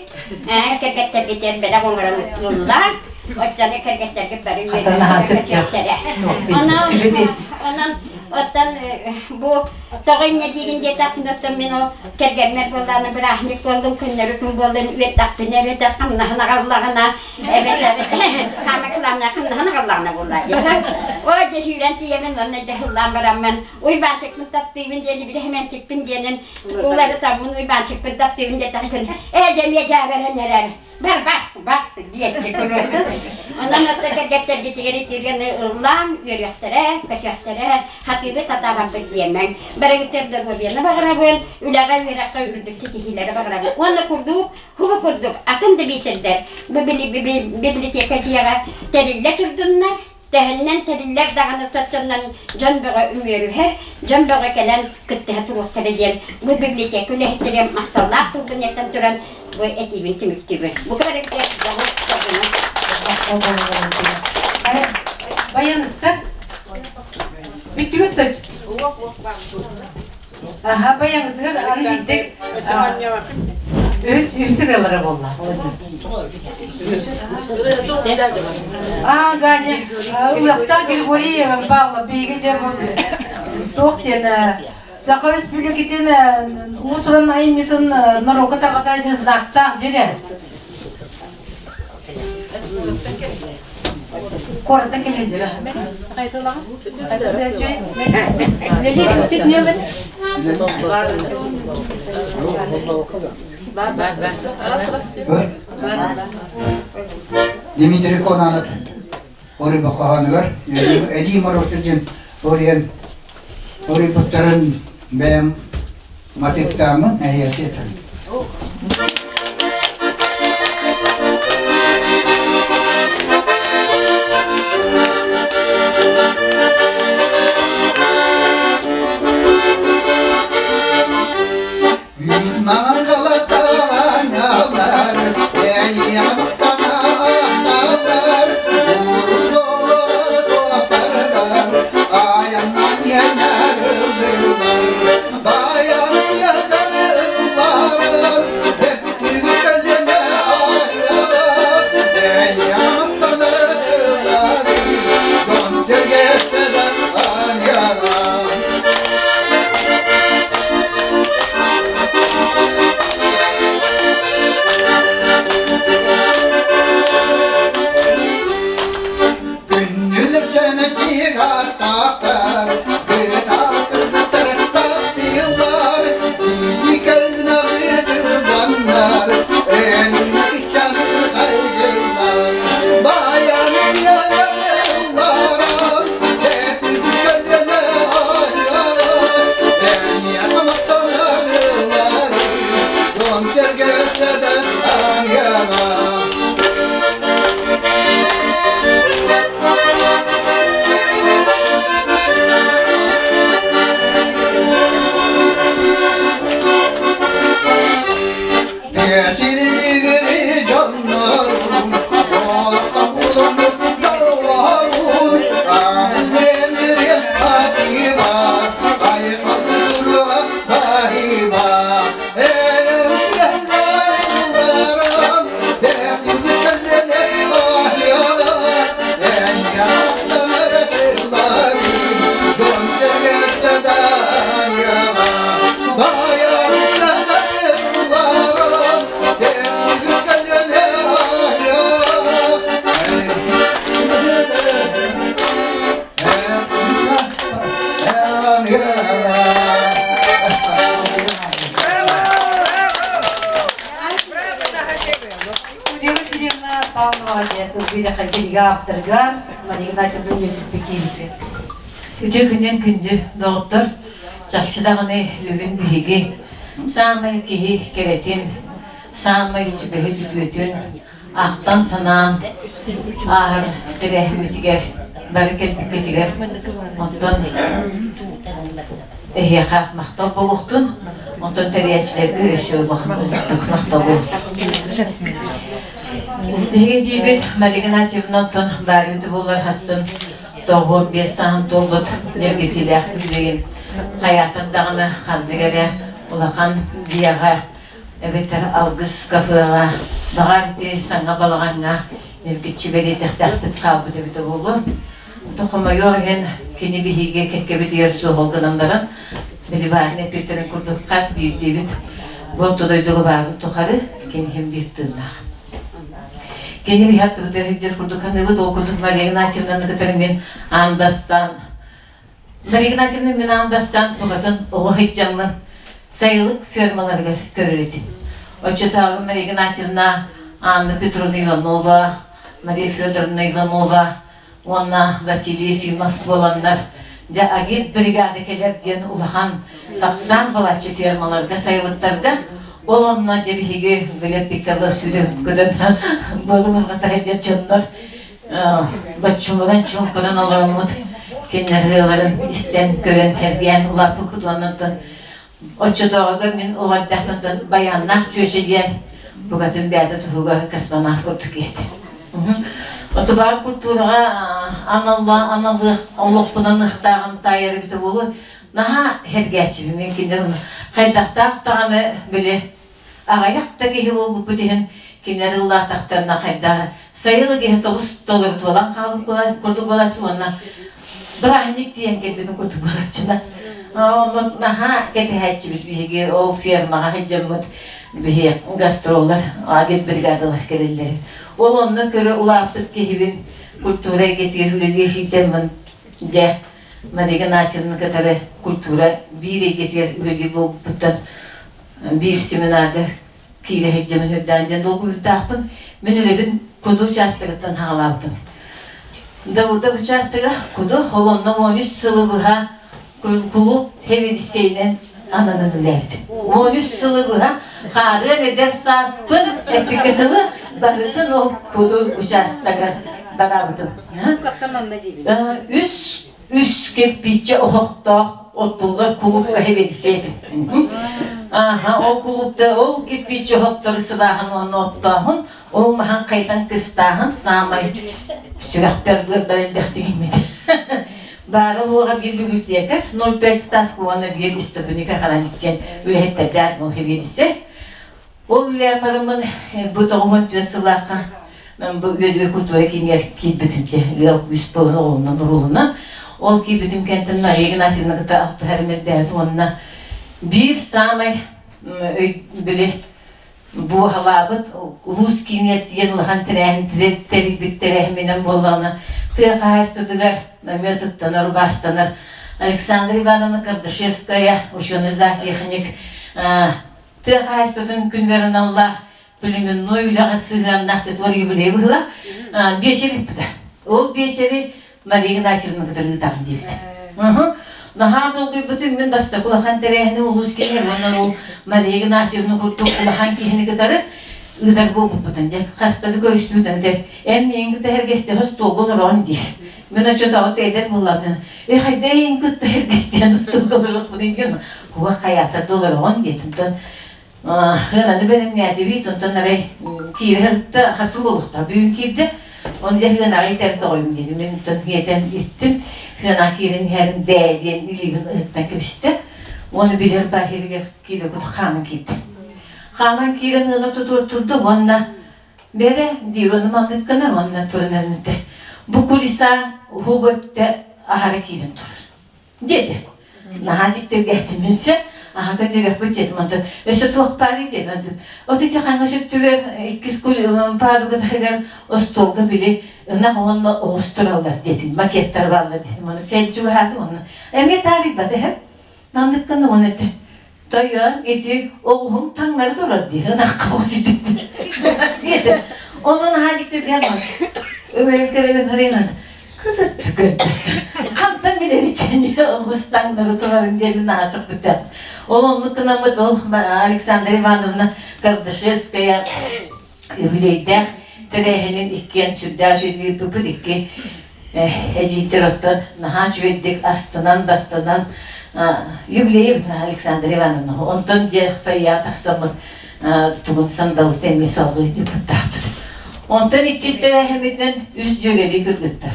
Кэргэттэргитигэр бэлэх оҥорон ыллаан, оччону кэргэттэргит бары үөрэ-көтүөхтэрэ. Онон, онон оттон бу тоҕо инньэ диигин диэтэхпинэ, оттон мин ол кэргэммэр буоллаҕына бырааһынньык буоллун, көннөрү күн буоллун үөрдэхпинэ эбэтэр хамнаһын аҕаллаҕына эбэтэр хаама кылаамна хамнаһын аҕаллаҕына буоллаа дии. Оо, дьэ сүүрэн тиийэмин уонна дьэ ыллаан бараммын Уйбаанчыкпын таптыыбын диэни били Хэмэнчикпин диэнин уларытаммын Уйбаанчыкпын таптыыбын диэтэхпин ээ дьэ эмиэ дьээбэрэн эрэр бар бар бар диэччи куруук. Онон отто кэргэттэргитигэр итиргэни ыллаан үөрүөхтэрэ, көтүөхтэрэ, хатыыбыт татаабаппыт диэмэҥ. Барыгытыгар доруобуйаны баҕарабын, үлэҕэ үөрэххэ үрдүк ситиһиилэри баҕарабын. Уонна курдук, хубу курдук атын да биэчэрдэр бу библиотека дьиэҕэ тэриллэ турдуннар, Төһөннөн тэриллэр даҕаны соччоннон дьон бөҕө үмүөрүһэр, дьон бөҕө кэлэн кыттыһа туруохтара диэн бу библиотека үлэһиттэрэ махталлаах тылбын этэн туран бу этиибин түмүктүүбүн. Бука бэриккэ дьону соргуну. Баяныстар. Бүттүгүт точ. Аха, баяңытыгар аны биирдик үс үс ырыалара буолла. Аа, Ганя, ылыахтаах Григорий Павлов биһиги дьэ бу туох диэн Саха Республикатын уус-уран айымньытын норуокка тарҕатар дьэ знактаах дьире. Куораттан кэлэн дьире. Дмитрий Конанов Ори бакаһаныгар Эдии Морозко диэн ориен орийбуттарын бэйэм матыктааммын эһиэхэ этэн. Маҥан халатаанньалар, эйиэхтанааталар, уурун-олорор айаннан иэннэр ыллылар, баян ылларан, бэттүгү кэллэнэ айылар, эйиэхтанааталар, дьон сэргэстэнэн аньялар. Күннүлэр сэмэтиһартаахтар, кытаах кыргыттар таптыыллар, тиити кэлнэҕи сылданнар, эннэкиччаны хайгыллар, баянын ялларан, Сиригири дьоннорум, олохтон уланып дьоллорун, аһыллемире атыба, айхаллыра барыба, элем бәтүгү ахыала, дьон сэргэсэданьяла, баяннарыларам, Вера Васильевна Павлова ылбыйда кинигэ авторга Мария Игнатьевна Үөтүппүкиевич. Үтүө күнүн күндү доҕоттор, чахчы даҕаны бүгүн биһиги саамай киһи кэрэтин, саамай сүбэһит үтүөтүн ахтан-санаан ааһар тэрээһиммитигэр. Бары кэлбиккитигэр онтон эһиэхэ махтал буолуохтун, онтон тэрийээччилэргэ өссө улахан махтал буолуохтун. Биһиги дьиибит Мария Игнатьевна оттон баарыыты буолар хассын 95 сааһын туолбут ньиргитиилээх билигин хайаатар даҕаны ханнык эрэ улахан дьиэҕэ эбэтэр алгыс кафеҕа баҕар ити саҥа балаҕаҥҥа ньиргиччи бэлиэтэхтээхпит хаалбыт эбитэ буолуо. Хомойуох иһин кини биһиги кэккэбитигэр суох гынан баран Били эппиттэрин курдук хас биирдиибит бу орто дойдуга баарын тухары киниһин биир тыыннаах. Кини биһи аттыбытыгар сылдьар курдук саныыбыт, ол курдук Мария Игнатьевнаны кытары мин аан бастаан Мария Игнатьевна мин аан бастаан букатын оҕо сылдьаммын сайылык фермаларыгар көрөр этим. Оччотооҕу Мария Игнатьевна Анна Петровна Иванова, Мария Федоровна Иванова уонна Василий Ефимов буоланнар, дьэ агит бригада кэлэр диэн улахан сапсан балаччы фермаларга сайылыктарга ол онно дьэ биһиги билет пиккалла сүүрэн көтөн буолумузга диэн дьоннор боччумуран чуумпуран олороммут кинилэр ыаларын истэн көрөн сэргээн улааппыппыт уонна оччотооҕуга мин оҕо эрдэхпинтэн баяннаах чүөчэ диэн букатын бэйэтэ туһугар космонавт курдук этэ. Отубаар культураҕа аналла аналыах олохпунан ыхтааҕын таайар эбитэ буолуо. Наһаа сэргээччибин мин кинилэр хайдахтаах даҕаны били аҕыйах да киһи буолбуппут иһин кинилэр ыллаатахтарына хайдах сайылык иһэ тобус толору туолан хаалбыт курдук буолааччы уонна бырааһынньык тиийэн кэлбитин курдук буолааччылар. Онно наһаа кэтэһээччибит биһиги ол фермаҕа сылдьаммыт биһи гастроллар агитбригадалар кэлэллэр. Ол онно көрө улааппыт киһибин культура эйгэтигэр үлэлии сылдьаммын дьэ Мария Игнатьевна кытары культура биир эйгэтигэр үлэлии буолбуппуттан биир семинарга киирэ сылдьабын үрдээн диэн долгуйдаахпын. Мин үлэбин Куду учаастагыттан хаалаабытым. Давыдов учаастага Куду холонно 13 сылы быһа кулууп сэбиэдиссэйинэн ананан үлээбитим. 13 сылы быһа хаарыан эдэр сааспын эпикэтылы барытын ол Куду учаастагар бараабытым. Үс үс кирпииччэ оһохтоох оттуллар кулуупка сэбиэдиссэй этим. Аха, ол кулуупта ол кирпииччэ оһохтору сыбааһын уонна оттооһун, ол маһан хайтан кыстааһын саамай сүрэхпэр быарбар элбэхтик иҥмит. Баара уоҕа биир библиотека 0,5 ставка уонна биир истопника хараник диэн үлэһиттэрдээх ол сэбиэдиссэй. Ол үлээн бараммын бу 94 сыллаахха бу үөдүгэй культура киинигэр киирбитим дьэ ыал үс буолан оҕолонон уруулунан ол киирбитим кэнтэн Мария Игнатьевна кытта алтыһарым элбээбит уонна биир саамай били буоһалаабыт улуус киинигэр тиийэн улахан тэрээһин тэрийбит тэрээһиминэн буоллаҕына тыа хаһаайыстыбатыгар намет ыттанар убаастанар Александра Ивановна Кардашевская ученый зоотехник тыа хаһаайыстыбатын күнүгэр аналлаах племенной үлэҕэ сыһыаннаах четвер юбилей быһыла биэчэр ыыппыта. Ол биэчэри Мария Игнатьевна кытары ыытаҕын диэбит. Наһаа долгуйбутум мин бастакы улахан тэрээһини улуус киһи уонна ол Мария Игнатьевна курдук улахан киһини кытары ыытар буолбуппутун дьэ хаста да көрүстүбүт дьэ эн миигин кытта эргэстэһэ остуолга олороҕун диир. Мин оччотооҕу эдэр буоллаҕына э хайда эйигин кытта эргэстэһэн остуолга олоруохпун диэн уга хайаатар да олороҕун диэтим Ыананы бэлэмнээтибит, онтон арай киирэ сытта, хасым буолуохтаах бүгүн киирдэ. Оны дьэ ыанаҕа итэр тоҕойум диэтим. Мин онтон иэтэн иттим. Ыанаҕа киирэн иһэрин дээ диэн илиибин ыһыктан кэбистэ. Уонна билэр баһиригэр киирэ куту хааман киирдэ. Хааман киирэн ыана тутур турда уонна бэрэ диир ону маннык гына уонна туран эринтэ. Бу кулиса уһук өттө аһара киирэн турар. Диэтэ. Наһаа дьиктиргээтим сөп. Аха көннөрүөхпүт диэтим онтон өссө туох баарый диэн онтон от ити хаҥас өттүгэр иккис паадуга таһыгар остуолга били ынах уонна оҕус тураллар диэтим макеттар бааллар диэтим ону кэл чугаһаатым онно эмиэ таарыйбата иһэм манныктан уон этэ тойон ити оҕуһум таҥнары турар дии ынахха оҕус ититти диэтэ онон наһаа дьиктиргээн өҥөйөн кэлэн харыйан Хантан билэбит оҕус таҥнары турарын диэн наһаа сөхпүтэ. Ол оннук гынаммыт ол Александра Ивановна Кардашевская юбилейдээх тэрээһинин иккиэн сүрдээх үчүгэй ыыппыппыт икки. Эдьиийдэр оттон наһаа үчүгэйдик астынан, бастанан юбилейбит Александра Ивановна. Онтон дьэ фойеҕа тахсаммыт тугун сандалыта эмиэ салгыы ыыппыттаахпыт. Онтон иккис тэрээһиммитинэн үс дьүөгэлии кыргыттар.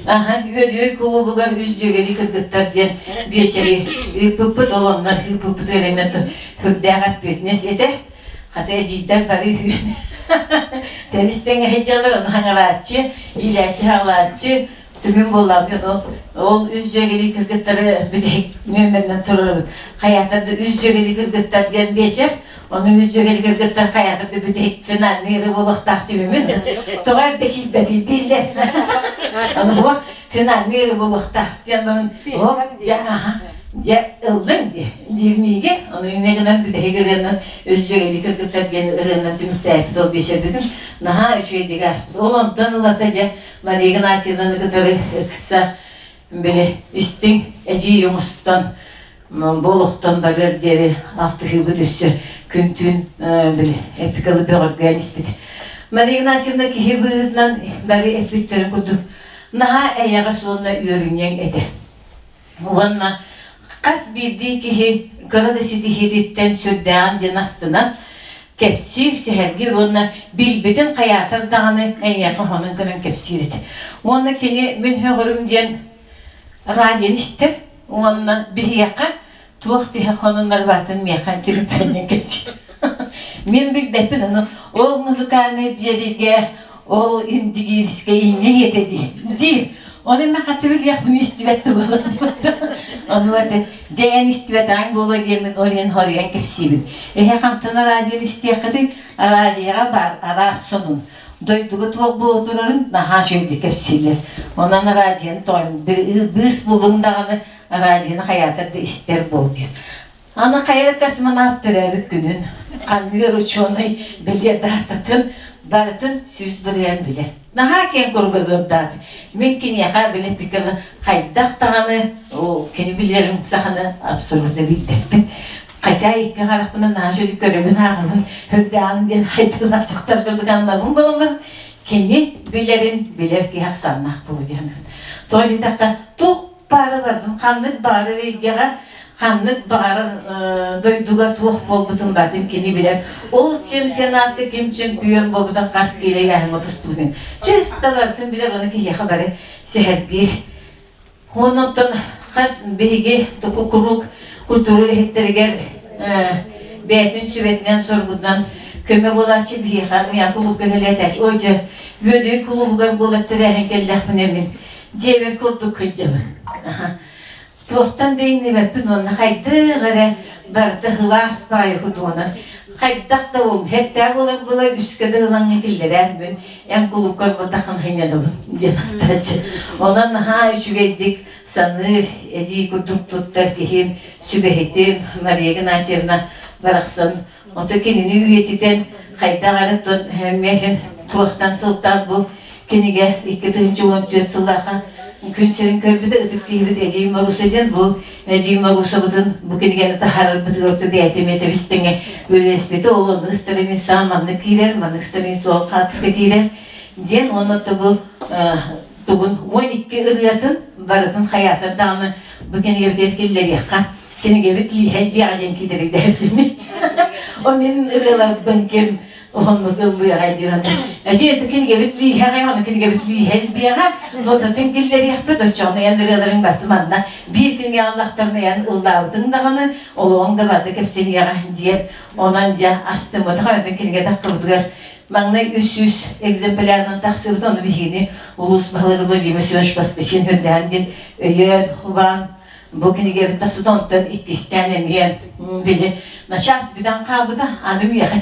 Аха, Үөдүөй кулуубугар үс дьүөгэлии кыргыттар диэн биэчэри ыыппыппыт, ол онно ыыппыппыт эрэнэн сүрдээх эппиэтинэс этэ. Хата эдьиийдэр бары тэрис тэҥэ сылдьаллар, ону хаҥарааччы, иилээччи-хаҕалааччы, түмүн буоллаҕым ону ол үс дьүөгэлии кыргыттары бүтэһик нүөмэринэн туруорабыт. Хайаатар да үс дьүөгэлии кыргыттар диэн биэчэр, ону үс дьүөгэлии кыргыттар хайаатар да бүтэһик финальный ыры буолуохтаах диибимин. Тоҕо эрдэ киирбэтий дииллэр. Ону бу финальный ыры буолуохтаах диэн баран, дьэ, аха, дьэ ыллыҥ диэ диир миигин. Ону инньэ гынан бүтэһик ырыанан үс дьүөгэлии кыргыттар диэн ырыанан түмүктээбит ол биэчэрбитин наһаа үчүгэйдик ааспыт. Ол онтон ылата дьэ Мария Игнатьевнаны кытары ыкса били истиҥ эдьиий оҥостон бу олохтон барыар диэри алтыһыыбыт өссө күн-түүн били эпикалы бөҕөргөөн испит. Мария Игнатьевна киһи быһыытынан бары эппиттэрин курдук наһаа эйэҕэс уонна үөрүнньэҥ этэ. Уонна хас биирдии киһи кыра да ситиһиититтэн сүрдээҕин диэн астынан, кэпсиир, сэһэргиир уонна билбитин хайаатар даҕаны эйиэхэ хонон көрөн кэпсиир этэ. Уонна кини мин һөҕөрүм диэн радионы истэр уонна биһиэхэ туох тиһэ хонуннар баатын миэхэ телефонунан кэпсиир. Мин билбэппин ону ол музыкальнай биэриигэ ол индигирскэй инньэ диэтэ дии диир. Ону мен хаты билиэхпин истибэт да буолар. Ону этэ дьэ эн истибэтэҕиҥ буолуо диэммин ол иһин хоруйан кэпсиибин. Эһэ хамтан радионы истиэххитий? Араадьыйаҕа баар араас сонун. Дойдуга туох буола турарын наһаа үчүгэйдик кэпсииллэр. Онон араадьыйаны тоҕойун быыс булуҥ даҕаны араадьыйаны хайаатар да истэр буол диэн. Аны хайа космонавт төрөөбүт күнүн, ханныыр учуонай бэлиэ даататын барытын 100% билэр. Наһаа киэҥ кругозордааты. Мин киниэхэ били пиканы хайдах даҕаны кини билэрин саханы абсолютно билбэппин. Хотя икки харахпынан наһаа үчүгэй көрөбүн ааҕабын, үрдээҕин диэн хайдах дьахтар курдук буоламмын кини билэрин билэр киһи ахсааннаах буолуо диэн. Тоҕо диэтэххэ, туох баары бардым, ханнык баҕарар эйгэҕэ, ханнык баҕарар дойдуга туох буолбутун батын кини билэр. Ол чемпионатка ким чемпион буолбутун хас киилэ ыйааһыҥҥа тустубутун. Чисто барытын билэр, ону киһиэхэ бары сэһэргиир. Онон хас биһиги куруук культура үлэһиттэригэр бэйэтин сүбэтинэн соргутунан көмө буолааччы биһиэхэ мия кулуупка кэлиэтээччи. Ой дьэ, Үөдүй кулуубугар буолар тэрээһин кэллэхпинэ мин дьиэбэр курдук сылдьабын. Туохтан да иҥнибэппин уонна хайдах эрэ барыта сылаас баайы худуонан хайдах да ол һэттээх буолар буола үскэ да ылаҥҥа киллэрээр мин эн кулуупкар бардаххын хынньанабын диэн ахтааччы. Онон наһаа үчүгэйдик саныыр, эдии курдук туттар киһим, сүбэһитим Мария Игнатьевна барахсан Ото кинини үйэтитэн хайдах эрэ миэхин туохтан сылтаан бу кинигэ 2014 сыллаахха күн сирин көрбүтэ ытык киһибит Эдьиий Моруса диэн бу Эдьиий Морусабытын бу кинигэни таһаарарбытыгар бэйэтим этэбистиҥэ үлэлэспитэ ол оннук страница маннык киирэр маннык страница ол хаатыска киирэр диэн уонна бу тугун 12 ырыатын барытын хайаатар даҕаны бу кинигэбитигэр киллэриэххэ кинигэбит лииһэй диэҕэ диэн киитэрийдээбитини. Ол мин ырыаларбын ким уһуннук ыллыаҕай диэн эдьиий эту кинигэбит лииһэҕэй ону кинигэбит лииһэй диэҕэ нотатын киллэриэхпит оччоҕуна эн ырыаларыҥ барыта манна биир кинигэ аллахтарына эн ыллаабытыҥ даҕаны олоҕуҥ да барыта кэпсэниэҕэ диэн онон дьэ астыммытах өтөн кинигэ таххыбытыгар маҥнай 300 экземплярынан тахсыбыта ону биһигини улуус баһылыга Владимир Семенович Поскачин үрдээн диэн өйөөн убаан Бу кинигэбит тахсыбыта онтон иккистээн эмиэ били начаас бүтэн хаалбыта аны миэхэ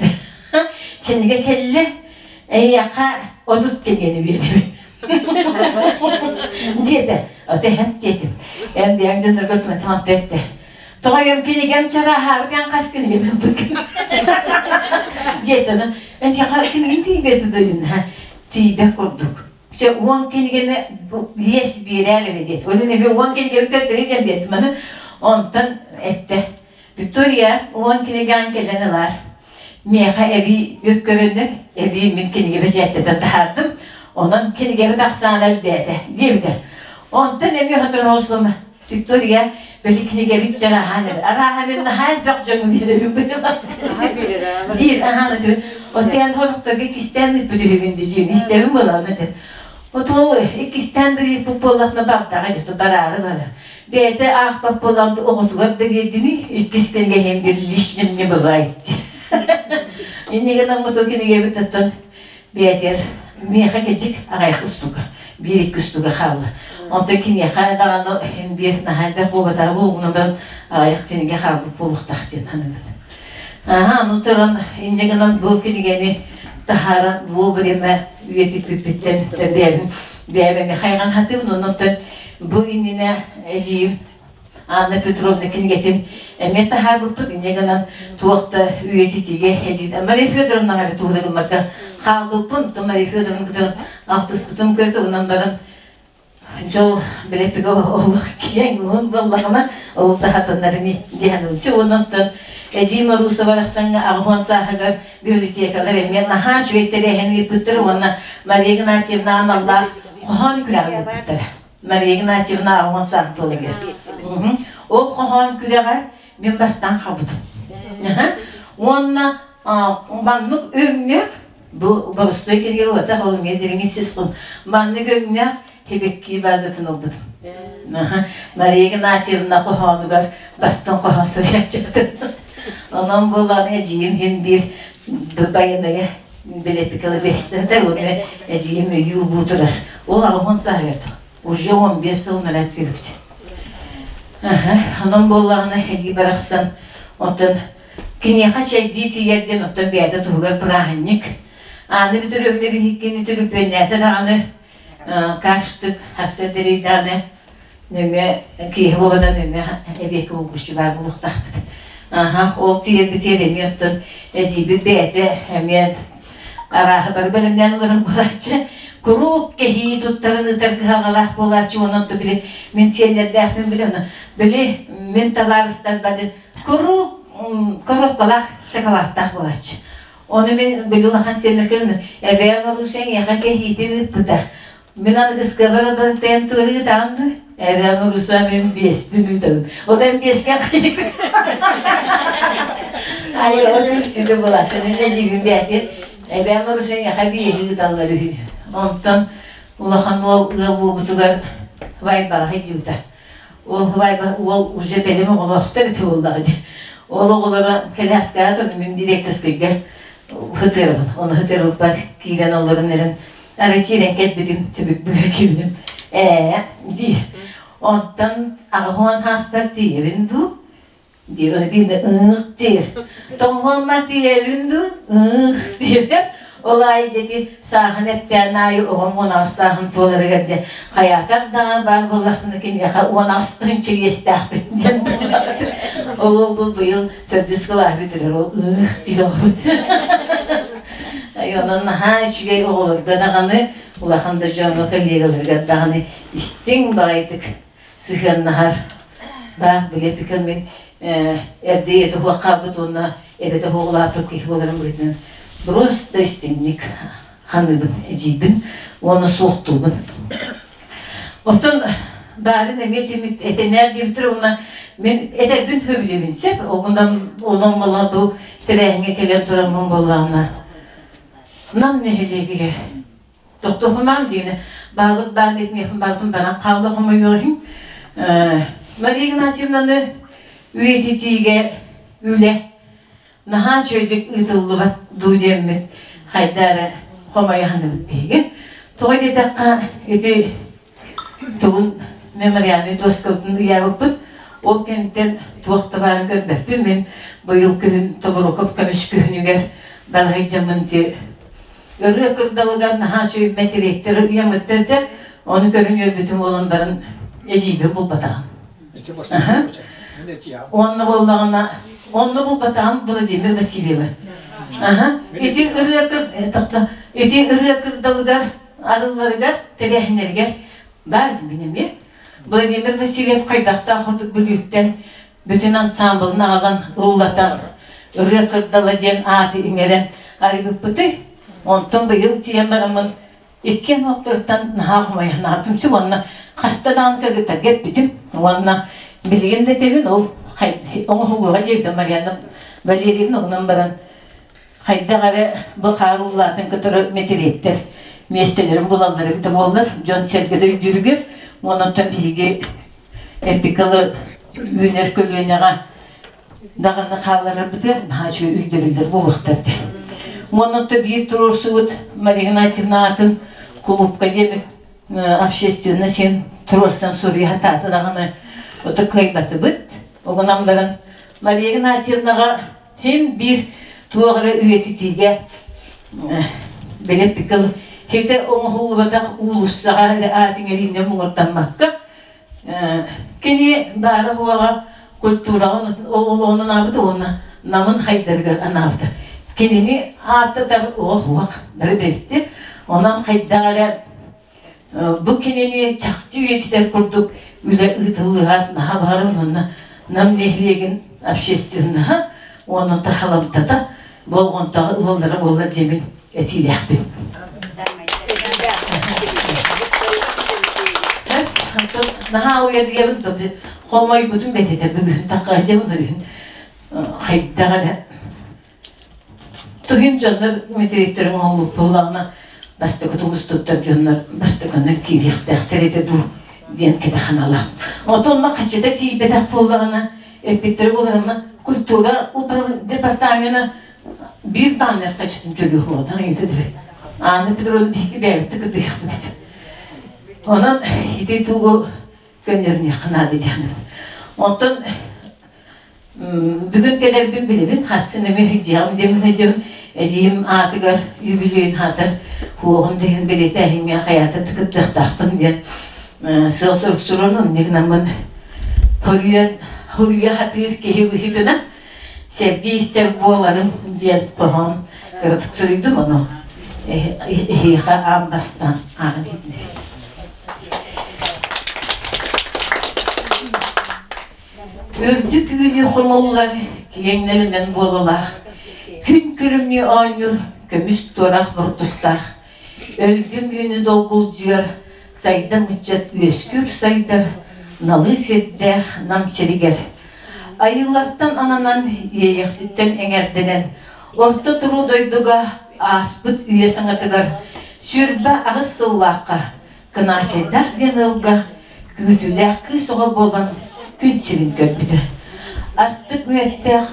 кинигэ кэллэ эйиэхэ 30 кинигэни биэрэбин диэтэ ото эһэм диэтим эн бэйэҥ дьоннорго туматан эттэ тоҕойом кинигэм чарааһаабыт эн хас кинигэни ылбыккын диэтэ эн кинигин тиийбэтэ дойдуна тиийбэт курдук Чэ, 10 кинигэни лиэс биэрээр эрэ диэт. Ол иһин эбии 10 кинигэни төттөрү диэн биэрдим. Аны онтон эттэ. Виктория, 10 кинигэҕин кэлэн ылаар. Миэхэ эбии үп көрөннөр, эбии мин кинигэ бэчээттэтэн таһаардым. Онон кинигэбит ахсаана элбээтэ диэбитэ. Онтон эмиэ сотору оҕуслума Виктория били кинигэбит дьараһаан эрэ. Арааһа мин наһаа элбэх дьоҥҥо биэрэбин быһыылаах. Диир аһаан этибин. Отуйан хорохторго иккистээн ыыппыт үһүбүн диир. Истэбин буолаҕын этин. Отуол иккистээн да ыыппыт буоллахна бардаҕа дьэ бараары бара. Бэйэтэ аахпат буолан оҕотугар да биэрдини иккис кинигэһин бир лишним не бывает. Иннигин аммытыл кинигэбит оттон бэйэтигэр миэхэ кэдьик аҕайах устуга, биир-икки устуга хаалла. Онтон киниэхэ даҕаны иһин биир наһаа элбэх буолбатаҕа буолугунан баран аҕайах кинигэ хаалбыт буолуохтаах диэн саныыбын. Аха, ону туран инньэ гынан бу кинигэни таһааран вовремя үйэтиппиппиттэн бэйэбин бэйэбэҥҥэ хайҕан хатыыбын. Оннуттан бу иннинэ эдьиийим Анна Петровна кинигэтин эмиэ таһаарбыппыт. Инньэ гынан туох да үйэтитиигэ эдиит Мария Федоровнаҕа эрэ тугу да гыммакка хаалбыппын. То Мария Федоровна кытары алтыспытым көрө баран дьол билэппигэ олох киэҥ уһун буоллаҕына ол таһатыннарыми диэн ылчы онон Эдьиий Марусова барахсаҥҥа 80 сааһыгар библиотекалар эмиэ наһаа үчүгэй тэрээһин ыыппыттар уонна Мария Игнатьевна аналлаах хоһоон күрэҕин ыыппыттара. Мария Игнатьевна 80 сааһын туолугар. Ол хоһоон күрэҕэ мин бастаан хабытым. Уонна маннык өҥнөөх бу боростуой кинигэ уотах ол эмиэ дириҥ сис маннык өҥнөөх хибикки базатын ылбытым. Мария Игнатьевна хоһоонугар бастыҥ хоһоон суруйааччыбытым. Онон буолан эдьиийим иһин биир байанайа билэпикала бэстэтэ уонна эдьиийим өйүү буу турар. Ол 80 сааһыгар уже 15 сыл нарат көрүбүт. Онон буоллаҕына эдьиий барахсан оттон киниэхэ чэйдии тиийэр диэн оттон бэйэтэ туһугар бырааһынньык. Ааны бүтүрүмнэ биһиккини түлүпүөннээтэ даҕаны каштык хасса тэрийдэҕинэ нөҥүө киһи буолан нөҥүө эбиэккэ булгуччу баар буолуохтаахпыт. Аха, ол тиийэрбитигэр эмиэ оттон эдьиийбит бэйэтэ эмиэ арааһы бары бэлэмнээн олорор буолааччы. Куруук кэһии туттарын ыытар кыһалҕалаах буолааччы уонна онто били мин сиэннэрдээхпин били ону били мин табаарыстарбатын куруук коробкалаах шоколадтаах буолааччы. Ону мин били улахан сиэннэр эбээ Маруся эйиэхэ кэһиитин ыыппыта. Мин аныгыскы барабантайан туору ыытаҕын дуу? Эбээ Маруся мин биэспин ыытабын. Ол эн биэскэ Ай, ол күлсүүтэ буолааччы. Мин эдьиийбин бээтин эбээ Маруся эйиэхэ биэһи ыыталлар үһү. Онтон улахан уол ыал буолбутугар Вайбаҕа сылдьыбыта. Ол Вайба уол уже бэлэм оҕолоохтор ити буоллаҕа дии. Ол оҕолоро кэлээскэҕэ туран мин директорскайга хытыарабын. Ону хытыарбыппар киирэн олорон эрэн арай киирэн кэлбитим түбүк быһа киирдим. Ээ диир. Онтон 80 сааспар тиийэбин дуу? Диир. Ону биирдэ ыых диир. Тоҥуоммар тиийэбин дуу? Ыых диир. Ол аайы диэки сааһын эттээн аайы оҕом 18 сааһын туоларыгар дьэ хайаатар даҕаны баар буоллахпына киниэхэ 18 тыһыынча иэстээхпин диэн Ол ол бу быйыл төрдүс кылааһы бүтэрэр ол ыых диир оҕобут. Онон наһаа үчүгэй оҕолорго даҕаны улахан да дьоҥҥо коллегаларыгар даҕаны истиҥ баҕайытык сыһыаннаһар баа билэпикэн мин эрдэ ийэтэ суох хаалбыт уонна эбэтэ суох улааппыт киһи буоларым быһыытынан просто истиҥник ханыыбын эдьиийбин уонна суохтуубун. Оттон баарын эмиэ тимит этинээр диэбиттэр уонна мин этэрбин сөбүлүүбүн сөп онон онон буолла бу тэрээһиҥҥэ кэлэн тураммын буоллаҕына Нам нэһилиэгигэр Тохтоһумаҥ диэни баалык баан этмиэхин баалтын баран хаалла хомойуох иһин Мария Игнатьевнаны үйэтитиигэ үлэ наһаа үчүгэйдик ыытыллыбат дуу диэммит хайда эрэ хомойо саныыбыт биһиги. Тоҕо диэтэххэ ити тугун мемориальнай дуоскабытын ыйаабыппыт. Ол кэнниттэн туох да баарын көрбөппүн. Мин быйыл күһүн Тобуруков көмүс күһүнүгэр барыһыйдьаммын ти Ырыа кырдалыгар наһаа үчүгэй мэтириэттэр ыйаммыттар этэ. Ону көрөн үөрбүтүм буолан баран эдьиийбин булбатаҕым. Онно буоллаҕына, онно булбатаҕым Владимир Васильева. Аха. Ити ырыа кыр ити ырыа кырдалыгар арылларыгар тэрээһиннэригэр баар мин эмиэ. Владимир Васильев хайдахтаах курдук Бүлүүттэн бүтүн ансаамбылын аҕалан ыллатан ырыа кырдала диэн ааты иҥэрэн арыйбыппытый. Онтон быйыл тиийэн бараммын. Иккиэн уохтарыттан наһаа хомойон түмсүк уонна хаста даҕаны кыргыттарга эппитим уонна билигин да этэбин ол оҥоһуллуоҕа диэбитим Марианна Валерьевна онон баран хайдах эрэ бу хааруллаатын кытары мэтириэттэр миэстэлэрин булаллар эбитэ буоллар дьон-сэргэ да өйдүүрүгэр онон биһиги эпикалы үүнэр көлүөнэҕэ даҕаны хаалларарбытыгар наһаа үчүгэй өйдөбүллэр буолуохтар этэ. Уонна биир туруорсубут Мария Игнатьевна аатын кулуупка диэбит общественность син туруорсан суруйа сатаата даҕаны ото кыайбатыбыт. Оҕунан баран Мария Игнатьевнаҕа хим биир туох эрэ үйэтитиигэ билэппиккэ хите оҥоһуллубатах уулуссаҕа эрэ аатын эриинэ муҥурдаммакка Кини баара-суоҕа культураҕа олоҕун анаабыта уонна Намын хайдарыгар анаабыта. Кинини ааттатар оҕо-уох бары бэрти. Онон хайдах эрэ бу кинини чахчы үйэтитэр курдук үлэ ыытыллыһар наһаа баҕарабын уонна Нам нэһилиэгин общественноһа уонна таһаламтата болҕомтоҕо ылаллара буоллар диэмин этиилээхпин. Наһаа уйадыйабын хомойбутум бэтэтэ бүгүн таккайдым бүгүн хайдах эрэ туһун дьоннор метриттерин оҥоллук буоллаҕына бастакы тумус туттар дьоннор бастакынан киириэхтээхтэр этэ дуу диэн кэтэханалаах. Онтон хаччыта тиийбэтэх буоллаҕына эппиттэрэ буоларына культура департамена биир бааннар хаччытын төлүөх буолан ыйытыдыбы. Анна Петровна биһиги бэйэбит кытыахпыт ити. Онон ити тугу көннөрүнүөххэ наада диэн. Онтон бүгүн кэлэрбин билэбин, хассын эмиэ дьиэҕим диэмин сылдьабын. Эдиим аатыгар юбилейин аатар хуоҕун диһин билиэтээһиҥҥэ хайаата да кыттыахтаахпын диэн сыал-сорук туран оннук гынаммын хоруйа хоруйа хатыыр киһи быһыытынан сэргии истэр буоларым диэн хоһоон кыратык суруйдум ону эһиэхэ аан бастаан ааҕан иһитиннэрэбин. Үрдүк үүнүү хомуллар киэҥнэринэн буолалаах, күн күлүмнүү оонньуур көмүс туорах бурдуктаах, өлгөм үүнү долгулдьуйар сайдам ыччат үөскүүр сайдар налыы сирдээх Нам сиригэр. Айыылартан ананан, иэйэхситтэн эҥэрдэнэн, орто туруу дойдуга ааспыт үйэ саҥатыгар 28 сыллаахха Кынаачайдаах диэн ыалга күүтүүлээх кыыс оҕо буолан күн сирин көрбүтэ. Астык мүөттээх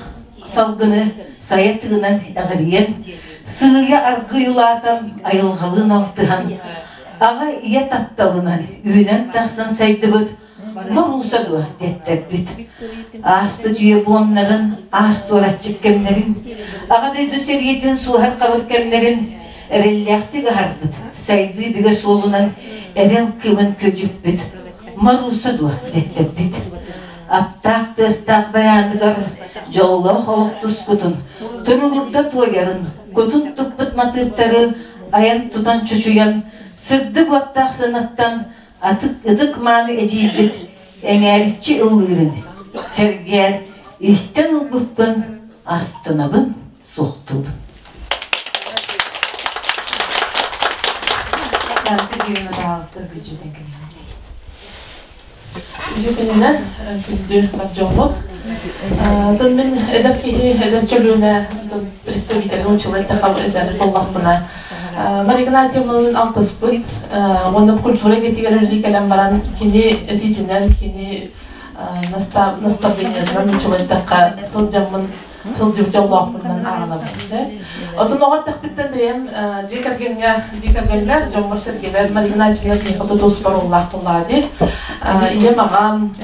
салгыны сайа тыынан эҕирийэн, сыыйа аргыый улаатан, айылҕалыын алтыһан, аҕа ийэ тапталынан үүнэн тахсан сайдыбыт Моруса дуо дэттэрбит. Ааспыт үйэ буомнарын, аас туораччык кэмнэрин, Аҕа дойду сэриитин суоһар хабыр кэмнэрин эрэллээхтик аһарбыт, сайдыы бигэ суолунан эрэл кыымын көдьүппүт Моруса дуо дэттэрбит. Аптаах тыастаах байааныгар дьоллоох олох тускутун, туругурда туойарын, кутун туппут матыыптары айан тутан чочуйан, сырдык уоттаах сынаттан ытык мааны эдьиийбит эҥээриччи ыллыырын сэргээн истэн ылбыппын астынабын, суохтуубун. Үтүө күндү бар дьоммут. Отон мин эдэр киһи, эдэр көлүөнэ представителин учула этэр буоллахпына, Мария Игнатьевналыын алтыспыт уонна культура эйгэтигэр үлэлии кэлэн баран кини этиитинэн, кини наставлениетынан учула эттэххэ сылдьаммын сылдьыбыт дьоллоохпунан ааҕынабын. Отон оҕо эрдэхпиттэн бэйэм дьиэ кэргэҥҥэ, дьиэ кэргэммэр, дьоммор-сэргэбэр Мария Игнатьевна миэхэ тутуспар уллаах буоллаҕа дии. Ийэм, аҕам,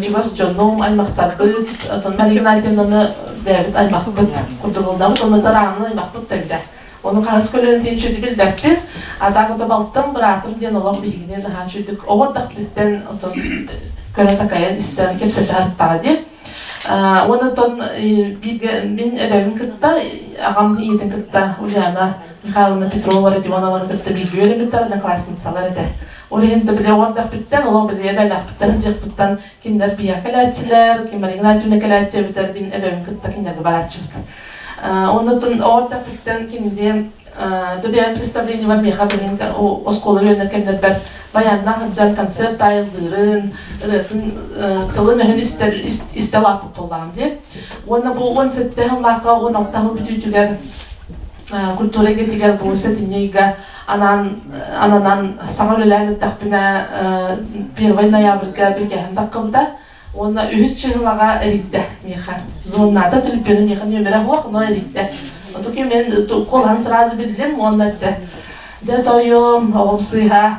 чугас дьонум, аймахтарбыт, отон Мария Игнатьевнаны бэйэбит аймахпыт курдук ылынабыт, онно тараанын аймахпыт да эбитэ. Ону хаһыс көлүөнэтин үчүгэй билбэппин. Атаак ото балтым, быраатым диэн олох биһигини наһаа үчүгдүк оҕо эрдэхпититтэн отон көрө такайан истэн кэпсэтэ сырыттаҕа дии. Уонна оттон бииргэ мин эбэбин кытта, аҕам ийэтин кытта Ульяна Михайловна Петрова Родионованы кытта бииргэ үөрэммиттэр, одноклассницалар этэ. Ол иһин да били оҕо эрдэхпиттэн, олох били эбэлээхпиттэн, сылдьыахпыттан кинилэр биһиэхэ кэлээччилэр, ким Мария Игнатьевна кэлээччи эбэтэр мин эбэбин кытта кинилэргэ барааччыбыт. Уонна оттон оҕо эрдэхпиттэн кинини Төбөйөн представлениебар миэхэ билин оскуола үөрэнэр кэмнэрбэр баянна сылдьан концерт таайыллыырын, ырыатын тылын-өһүн истэр истэ улааппыт буоллаҕым дии. Уонна бу 17 сыллаахха 16 сыл бүтүүтүгэр культура эйгэтигэр бу сэтинньи ыйга анаан ананан саҥа үлэлээн эттэхпинэ 1 ноябрьга биргээһин таххыбыта. Уонна үһүс чыһылаҕа эрийдэ миэхэ. Звоннаата төлөпүөнүм миэхэ нүөмэрэ суох, но эрийдэ. Отуки мен куолаһын сразу биллим уонна эттэ. Дьэ тойуом, оҕом сыыһа,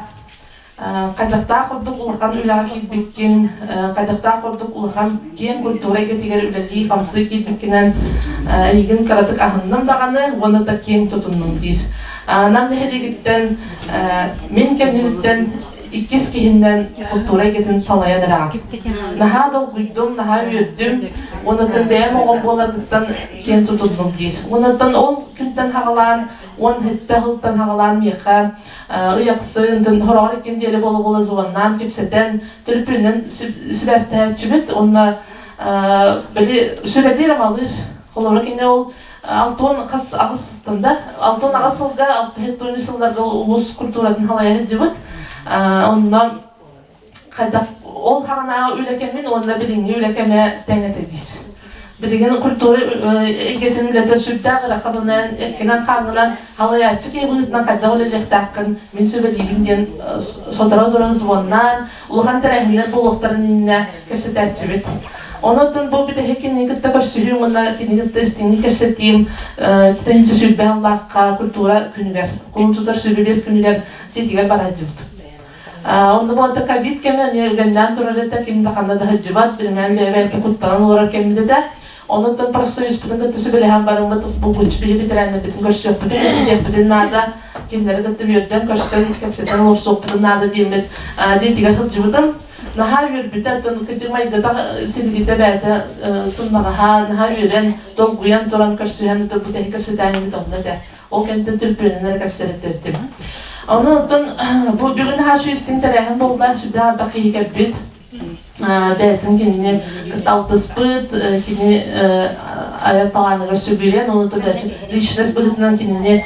хайдахтаах курдук улахан үлэҕэ киирбиккин, хайдахтаах курдук улахан киэҥ культура эйгэтигэр үлэлии-хамсыы киирбиккинэн эйигин кыратык аһынным даҕаны уонна да киэҥ тутуннум диир. Нам нэһилиэгиттэн мин кэннибиттэн иккис киһиннэн культура эйгэтин салайан эрэҕин. Наһаа долгуйдум, наһаа үөрдүм, уоннаттан бэйэм оҕом буоларгыттан киэн тутуннум диир. Уоннаттан ол күнтэн хаҕалаан, уон хэттэ сылтан хаҕалаан миэхэ ый ахсын, хороҕор иккин диэри буола-буола звоннаан, кэпсэтэн, төлөпүөнүнэн сибээстэһээччибит уонна били сүбэлиир-амалыыр. Холобура кини ол Алтон хас аҕыс да алтон аҕыс сылга алта сылларга улуус культуратын халайа сылдьыбыт. Онно хайдах ол хаҕанааҕы үлэ кэмин уонна билиҥҥи үлэ кэмэ тэҥ этэ диир. Билигин культура эйгэтин үлэтэ сүрдээх ырахан онон эккинэн-хааҥҥынан халайааччы киһи быһыытынан хайдах үлэлиэхтээххин мин сүбэлиибин диэн сотору-сотору звоннаан улахан тэрээһиннэр буолуохтарын иннинэ кэпсэтээччибит. Онон бу бүтэһик кинини кытта көрсүһүүм уонна кинини кытта истиҥник кэпсэтиим китаһынча сүүрбэ сыллаахха культура күнүгэр, кулун тутар сүбүлүөс күнүгэр дьиэтигэр бара сылдьыбыт. Онно буолта ковид кэмэ эмиэ үгэннээн турар этэ, ким да ханна да сылдьыбат, билимээн бэйэ-бэйэтэ куттанан олорор кэммит этэ. Онон профсоюзпутун кытта сүбэлэһэн бараммыт булгуччу биһи бэтэрээннэрбитин көрсүөхпүтүн, кэпсэтиэхпитин наада, кимнэри кытта үөрдэн көрсөн, кэпсэтэн олорсуохпутун наада диэммит дьиэтигэр сылдьыбытым. Наһаа үөрбүтэ, оттон кытыы майгыта силигитэ бэйэтэ сымнаҕаһа, наһаа үөрэн, долгуйан туран көрсүһэн бүтэһик кэпсэтээһиммит онно этэ. Ол кэнниттэн түрпүөнүн эрэ кэпсэрэттэртим. Онон оттон бу бүгүн наһаа үчүгэй истиҥ тэрээһин буолла, сүрдээх элбэх киһи кэлбит. Бэйэтин кинини кытта алтыспыт, кини айар талааныгар сүгүрүйэн, ону личность быһыытынан кинини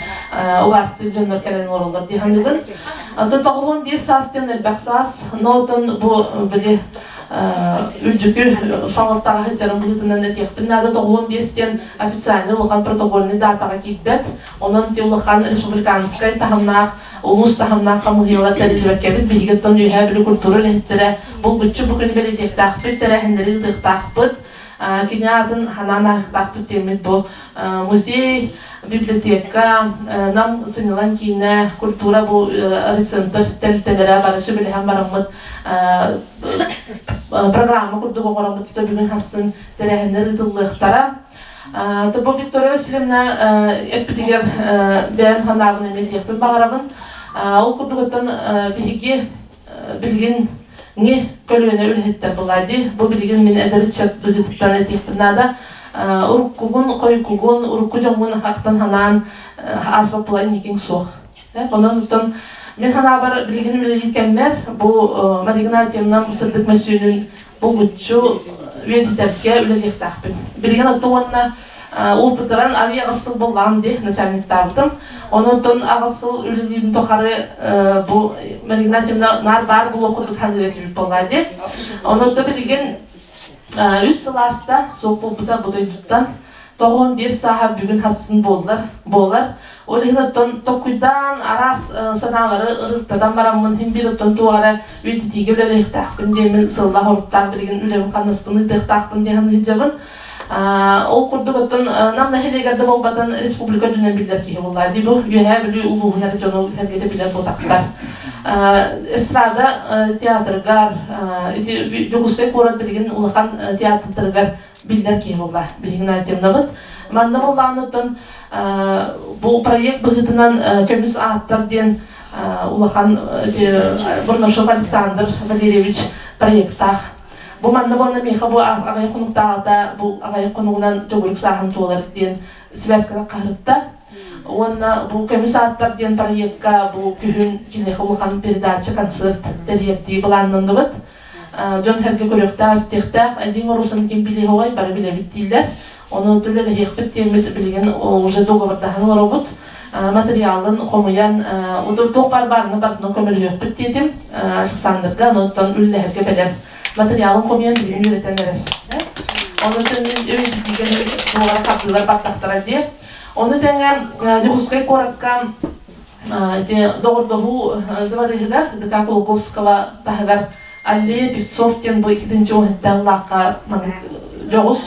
убаастыыр дьоннор кэлэн олороллор дии саныыбын. Оттон 95 саас диэн элбэх саас, но оттон бу били үрдүкү салалтаҕа сылдьарын быһыытынан этиэхпин наада 95 диэн официальный улахан протокольный датаҕа киирбэт. Онон ити улахан республиканскай таһымнаах, улуус таһымнаах хамыыһыйалар тэриллибэккэбит биһиги оттон Үөһээ Бүлүү культура үлэһиттэрэ булгуччу бу күнү бэлиэтиэхтээхпит, тэрээһиннэри ыытыахтаахпыт. Кини аатын ханаан ааһыахтаахпыт диэммит бу музей, библиотека, Нам сынньалаҥ киинэ, культура бу центр тэрилтэлэрэ бары сүбэлэһэн бараммыт программа курдук оҥороммут бүгүн хассын тэрээһиннэр ыытыллыахтара. Бу Виктория Васильевна эппитигэр бэйэм санаабын эмиэ этиэхпин баҕарабын. Ол курдук оттон биһиги билигин ни көлүөнэ үлэһиттэр была дии. Бу билигин мин эдэр ыччат быһыытыттан этиэхпин наада. Уруккугун, хойуккугун, урукку дьоҥҥун ахтан санаан ааспат була инникиҥ суох. Онон оттон мин санаабар билигин үлэлиир кэммэр бу Мария Игнатьевна сырдык мөссүөнүн булгуччу үйэтитэргэ үлэлиэхтээхпин. Билигин оттон уонна опытыран арый аҕыс сыл буоллаҕым дии начальниктаабытым. Онон аҕыс сыл үлэлиирим тухары бу Мария Игнатьевна наар баар буолуох курдук саныыр этибит буоллаа дии. Онон билигин үс сыл ааста суох буолбута бу дойдуттан. 95 сааһа бүгүн хассын буоллар буолар. Ол иһин оттон толкуйдаан араас санаалары ырыттатан бараммын иһин биир оттон туох эрэ үйэтитиигэ үлэлиэхтээхпин диэммин сыллаах оруктаах билигин үлэбин хамнаспын ыытыахтаахпын диэн сылдьабын. Ол курдук оттон Нам нэһилиэгэр да буолбатын республика үрдүнэн биллэр киһи буолла. Дии бу Үөһээ Бүлүү улууһун эрэ дьону сэргэтэ билэр буолтахтар. Эстрада театрыгар ити Дьокуускай куорат билигин улахан театрдарыгар биллэр киһи буолла биһиги Игнатьевнабыт. Манна буоллаҕына бу проект быһыытынан көмүс ааттар диэн улахан Бурнашов Александр Валерьевич проектаах. Бу манна буолна миэхэ бу аҕай хонуктааҕыта бу аҕай хонугунан төгүрүк сааһын туолар диэн связканы хаһырытта. Уонна бу көмүс ааттар диэн проектка бу күһүн киниэхэ улахан передача концерт тэрийэрдии былааннанныбыт. Дьон сэргэ көрүөхтээх, истиэхтээх, эдиҥ орусан ким билиэһоҕой бары билэбит дииллэр. Ону үлэлэһиэхпит диэммит билигин уже договордаһан олоробут. материалын хомуйан туох баар баарына барытын көмөлөһүөхпүт диэтим Александрга, онтон үллэһэргэ бэлэм материалын хомуйан билигин үөрэтэн эрэр. Онон мин өйдүүгэ туора хардыылар баттахтара диye. Ону тэҥэ Дьокуускай куоракка ити доҕордоһуу дыбарыыһыгар ДК Кулаковского таһыгар Аллея Певцов диэн бу иккитинчи уһунталлаахха маннык дьоҕус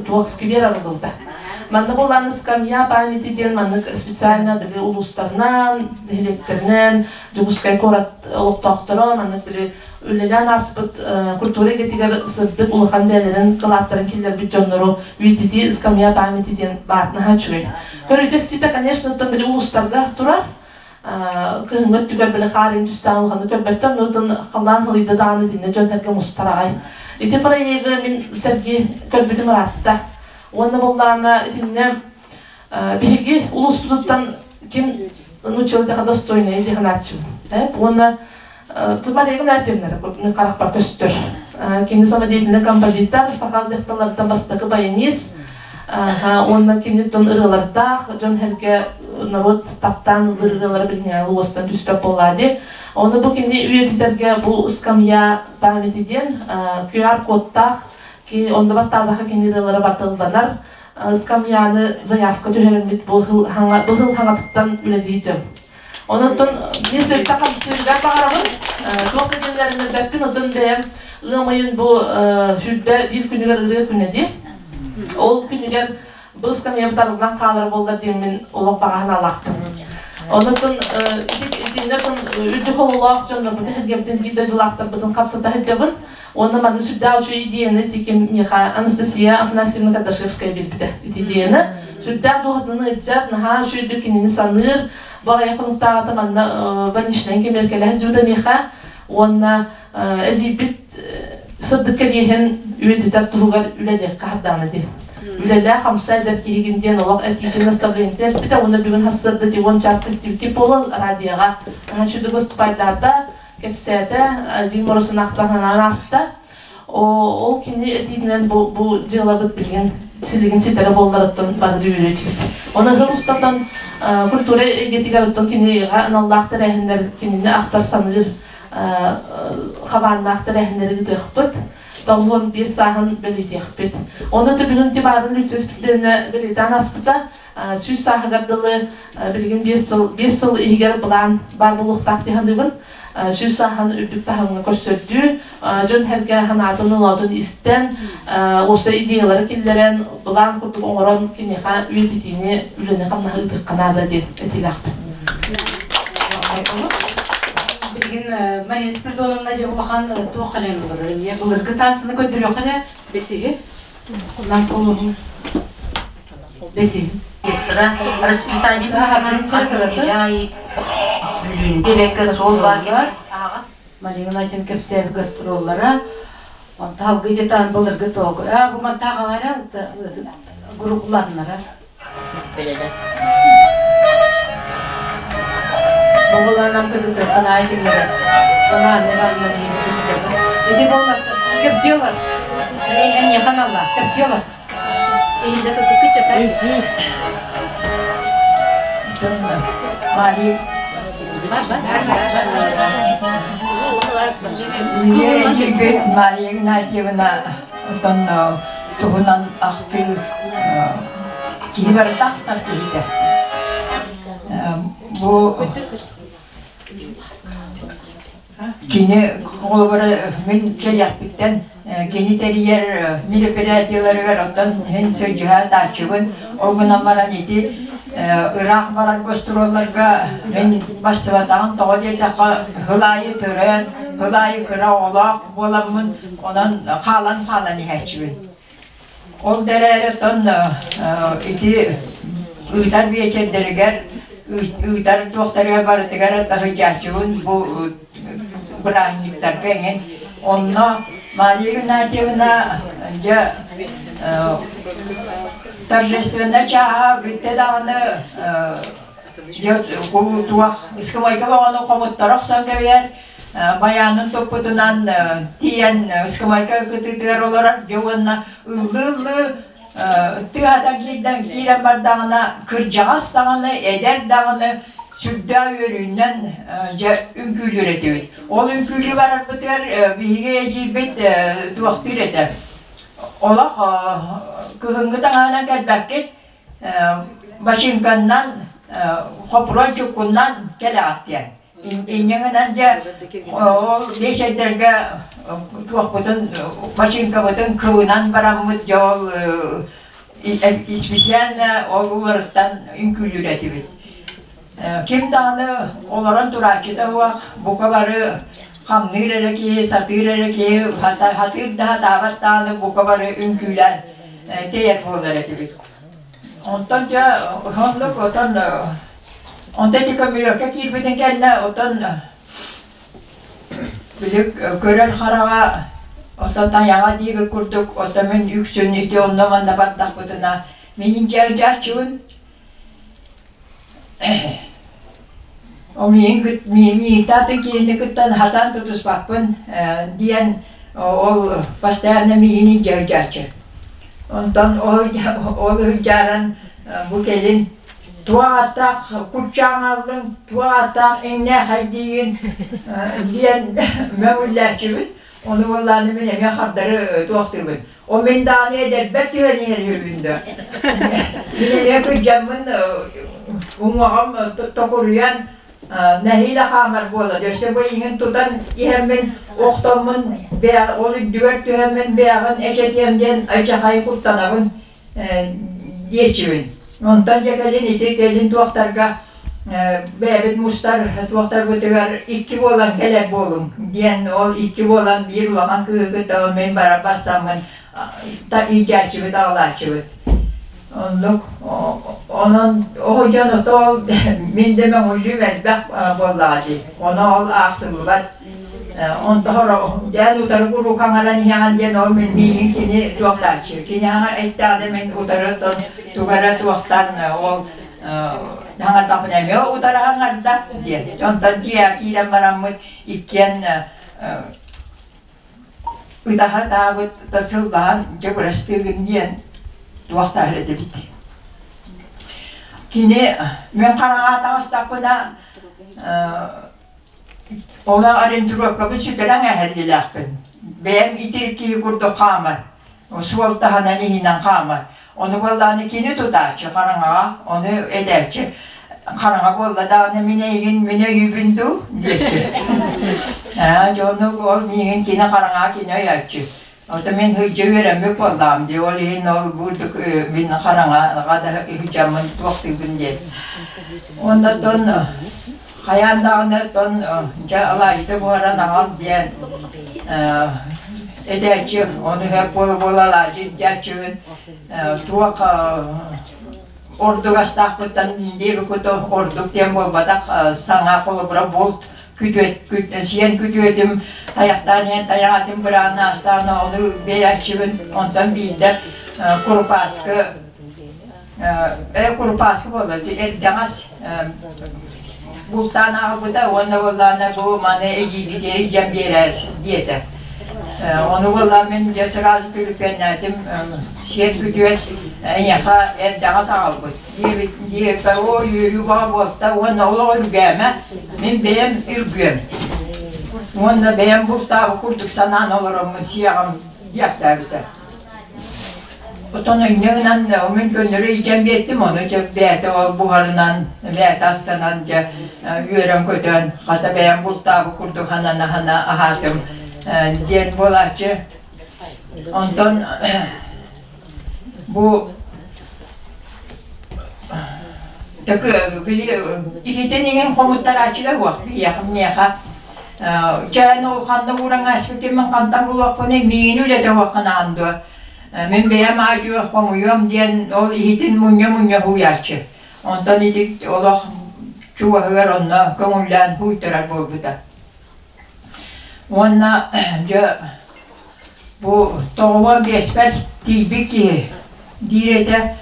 туох сквер арыллыбыта. Манна буоллааны скамья памяти диэн маннык специально били улуустарынан, нэһилиэктэринэн, Дьокуускай куорат олохтоохторо маннык били үлэлээн ааспыт культура эйгэтигэр сырдык улахан бэйэлэрин кылааттарын киллэрбит дьоннору үйэтитии скамья памяти диэн баар наһаа үчүгэй. Көрүүтэ ситэ, конечно, оттон били улуустарга турар. Кыһыҥҥы өттүгэр били хаар индустаан улаханнык көрбөттөр, нутун халлаан халыйда даҕаны итиннэ дьон сэргэ мустар аҕай. Ити проегы мин сэрги көрбүтүм ыраатта. Уонна буоллаҕына итиннэ биһиги улууспутуттан ким нуччалыйдаха достойнай дии санааччым. Уонна Тымарегын атемнары харахпар көстөр. Кини самодеятельный композитор, саха дьахталларыттан бастакы баянист, уонна кини тон ырыалардаах, дьон сэргэ народ таптаан ыллыыр ырыалара билиҥҥээҕи уостан түспэт буоллаа дии. Ону бу кини үйэтитэргэ бу скамья памяти диэн QR-кодтаах, онно баттаатахха кини ырыалара барытылланар скамьяны заявка түһэриммит бу быһыл хаҥатыттан үлэлии Онон мин сырта хамсыырга баҕарабын. Туох да диэннэрин билбэппин, отон бэйэм ыам ыйын бу 21 күнүгэр ырыа күнэ дии. Ол күнүгэр бу ыскамыйа бытарыллан хаалар буоллар диэммин олох баҕаһын алаахпын. Онон итиннэ үрдүк хололоох дьоннорбутун сэргэбитин биир дойдулаахтарбытын хапсата сылдьабын. Уонна манна сүрдээх үчүгэй идеяны тиким миэхэ Анастасия Афанасьевна Кардашевская биэрбитэ. Ити идеяны сүрдээх дууһатын ыалдьар, наһаа үчүгэйдик кинини саныыр. Бу аҕыйах хонуктааҕыта манна больничнайын кэмиэркэлэһэ дьыбыта миэхэ. Уонна эдьиийбит сырдык кэриэһин үйэтитэр туһугар үлэлиэххэ хардаана дии. Үлэлээх хамса эдэр киһигин диэн олох этиитин наставлениета эппитэ уонна бүгүн сарсыарда уон чааска истибитим буолан радиоҕа наһаа үчүгэй выступайдаата кэпсээтэ, Дим Моросун ахтан ааста. Ол кини этиитинэн бу, бу дьыалабыт билигин силигин ситэрэ буолларыттан бары үөрэтибит. Оны ыһыр устатан культура эйгэтигэр оттон кинигэ аналлаах тэрээһиннэр кинини ахтар саныыр хабааннаах тэрээһиннэри ыытыахпыт. 95 сааһын бэлиэтиэхпит. Оны бүгүн Тибарын Люция Спиридоновна бэлиэтээн аспыта. 100 сааһыгар дылы билигин 5 сыл 5 сыл иһигэр былаан баар буолуохтаах дии саныыбын. 100 сааһын үрдүк таһымҥа көрсөрдүү, дьон сэргэ санаатын оноотун истэн, уопсай идеялары киллэрэн, былаан курдук оҥорон киниэхэ үйэтитиини, үлэни-хамнаһы ыытыахха наада диэн этиилээхпин. Билигин Мария Спиридоновна дьэ улахан туох кэлэн олорор? Эмиэ былыргы танцыны көрдөрүөххэ бесиһи. Нам улууһун бесиһи. Расписание Бүлүүндэ бэккэ суол бар. Мария Геннадьевна кэпсээби гастроллара Онталгы детан былыргы тоогу. А бу мантаагалара группаланнара. Боболарнам кыргыттар санаа кимнere. Роман Ивановна Ити боллар кепсиолар. Не ханалла кепсиолар. Иһинде тутук кычата. Мария Мария Игнатьевна оттон туһунан ахтыы киһи барыта ахтар киһитэ. Бу кини холобура мин кэлиэхпиттэн кини тэрийэр мероприятиеларыгар оттон мин сылдьыһа тааччыбын. Ол гынан баран ити ыраах барар гастролларга мин барсыбатаҕым тоҕо диэтэххэ сыл аайы төрөөн, сыл аайы кыра оҕолоох буоламмын онон хаалан-хаалан иһээччибин. Ол да эрээри оттон ити ыытар биэчэрдэригэр ыытар туохтарыгар барытыгар сылдьааччыбын бу бырааһынньыктарга эҥин. Онно Мария Игнатьевна дьэ торжественнай чааһа бүттэ даҕаны дьэ туох ыскымайга бөҕөнү хомуттара охсон кэбиһэр байаанын туппутунан тиийэн ыскымайка кытыытыгар олорор дьэ уонна ыллыы-ыллыы. Тыаһатан киирдэн киирэн бардаҕына, кырдьаҕас даҕаны, эдэр даҕаны сүрдээх үөрүүнэн дьэ үҥкүүлүүр этибит. Ол үҥкүүлүү барарбытыгар биһиги эдьиийбит туохтуур этэ. Олох кыһыҥҥы таҥаһынан кэлбэккит, бачыыҥканнан, хопуруон чуккуннан кэлэҕит диэн. Инньэ гынан дьэ ол биэчэрдэргэ туохпутун бачыыҥкабытын кыбынан бараммыт дьэ ол специально ол уларыттан үҥкүүлүүр этибит. Ким даҕаны олорон турааччыта суох, бука бары хамныыр эрэ киһи, сатыыр эрэ киһи, хатыыр да хатаабат даҕаны бука бары үҥкүүлээн тэйэр буолар этибит. Онтон дьэ оннук отон Онто ити көмүлүөккэ киирбитин кэннэ отон били көрөр хараҕа отон тайаҕа диэбит курдук ото мин үксүн ити онно-манна бардахпытына мин инчээрдээччибин миин миин атын киһини кыттан хатаан тутуспаппын диэн ол постоянно миин инчээрдээччи онтон ол ыһдьааран бу кэлин Туох ааттаах куччаан ааллыҥ, туох ааттаах иҥнээхэйдиигин диэн мөҥүллээччибин. Ону буоллааны мин эмиэ хардары туохтуубун. О мин даҕаны эдэрбэр түһэн иһэр үһүбүн да. Мин эмиэ кырдьаммын уҥуоҕум токуруйан нэһиилэ хаамар буола. Өссө бу иҥин тутан иһэммин охтоммун ол үрдүгэр түһэммин бэйэҕин эчэтиэм диэн айчахайын куттанабын диэччибин. Онтон дьэ кэлин ити кэлин туохтарга бэйэбит мустар туохтарбытыгар икки буолан кэлэр буолуҥ диэн ол икки буолан биир улахан кыыһы кытта мин барар бассаммын илдьээччибит аҕалааччыбыт. Оннук онон оҕо дьон ото ол мин да мөҥүллүүм элбэх буоллаҕа дии. Ону ол аахсыллыбат. Онтоһор дьээн утары куруук хаҥаран иһэҕин диэн ол мин миигин кини туохтааччы. Кини хаҥар эттэҕинэ мин утары оттон тугу эрэ туохтан ол хаҥардахпына эмиэ утары хаҥарда диэн. Онтон дьиэҕэ киирэн бараммыт иккиэн ытаһа ытаабыт сыллаһан дьэ бырастыыгын диэн туохтаах этибит. Кини мен хараҥа таҕыстахпына Ону ориентировкабын сүтэрэн эһэллилээхпин. Бэйэм итир киһи курдук хаамар, суол таһынан иһинэн хаамар. Ону буоллаҕына кини тутааччы хараҥаҕа, ону этээччи хараҥа буолла даҕаны мин эйигин мин өйүүбүн дуу диэччи. Ээ дьону ол миигин кини хараҥаҕа кини өйөөччү. Ото мин сылдьа үөрэммит буоллаҕым дии, ол иһин ол бурдук мин хараҥаҕа да сылдьаммын туохтуубун диэн. Уонна оттон хайаан даҕаны оттон дьэ алаадьыта буһаран аҕал диэн этээччи, ону сөп буола-буола алаадьы илдьээччибин туох ордук астаахпыттан диэбиккит ордук диэн буолбатах саҥа холобура булт күтүөт сиэн күтүөтүм тайахтаан иһэн тайаҕатын быраана астаан ону биэрээччибин онтон биирдэ курупааскы курупааскы буолла эрдэҕэс бултаан аҕалбыта уонна буоллаана бу маны эдьиийбитигэр илдьэн биэрэр диэтэ ону буоллаа мин дьэ сразу түлүпүөннээтим сиэн күтүөт эйиэхэ эрдэҕэс аҕалбыт диэбит диэбиппэр оо үөрүү баҕа буолта уонна олох үргээмэ мин бэйэм үргүөм уонна бэйэм бултаабыт курдук санаан олороммун сиэҕим диэхтээбитэ Отон инньэ гынан мин көннөрү илдьэн биэртим ону дьэ бэйэтэ ол буһарынан бэйэтэ астанан дьэ үөрэн-көтөн хата бэйэм бултаабыт курдук ханана-хана аһаатым диэн буолааччы онтон Бу били иһитин иҥин хомуттарааччылар уох биһиэхэ миэхэ чээн ол ханна ууран ааспытын мин хантан булуохпунуй миигин үлэтэ уохханаан дуо мин бэйэм аадьуо хомуйуом диэн ол иһитин мунньа-мунньа һууйааччы онтон ити олох чугаһыгар онно көҥүллээн һууйтарар буолбута уонна дьэ Бу тоҕуон биэспэр тиийбит киһи диир этэ,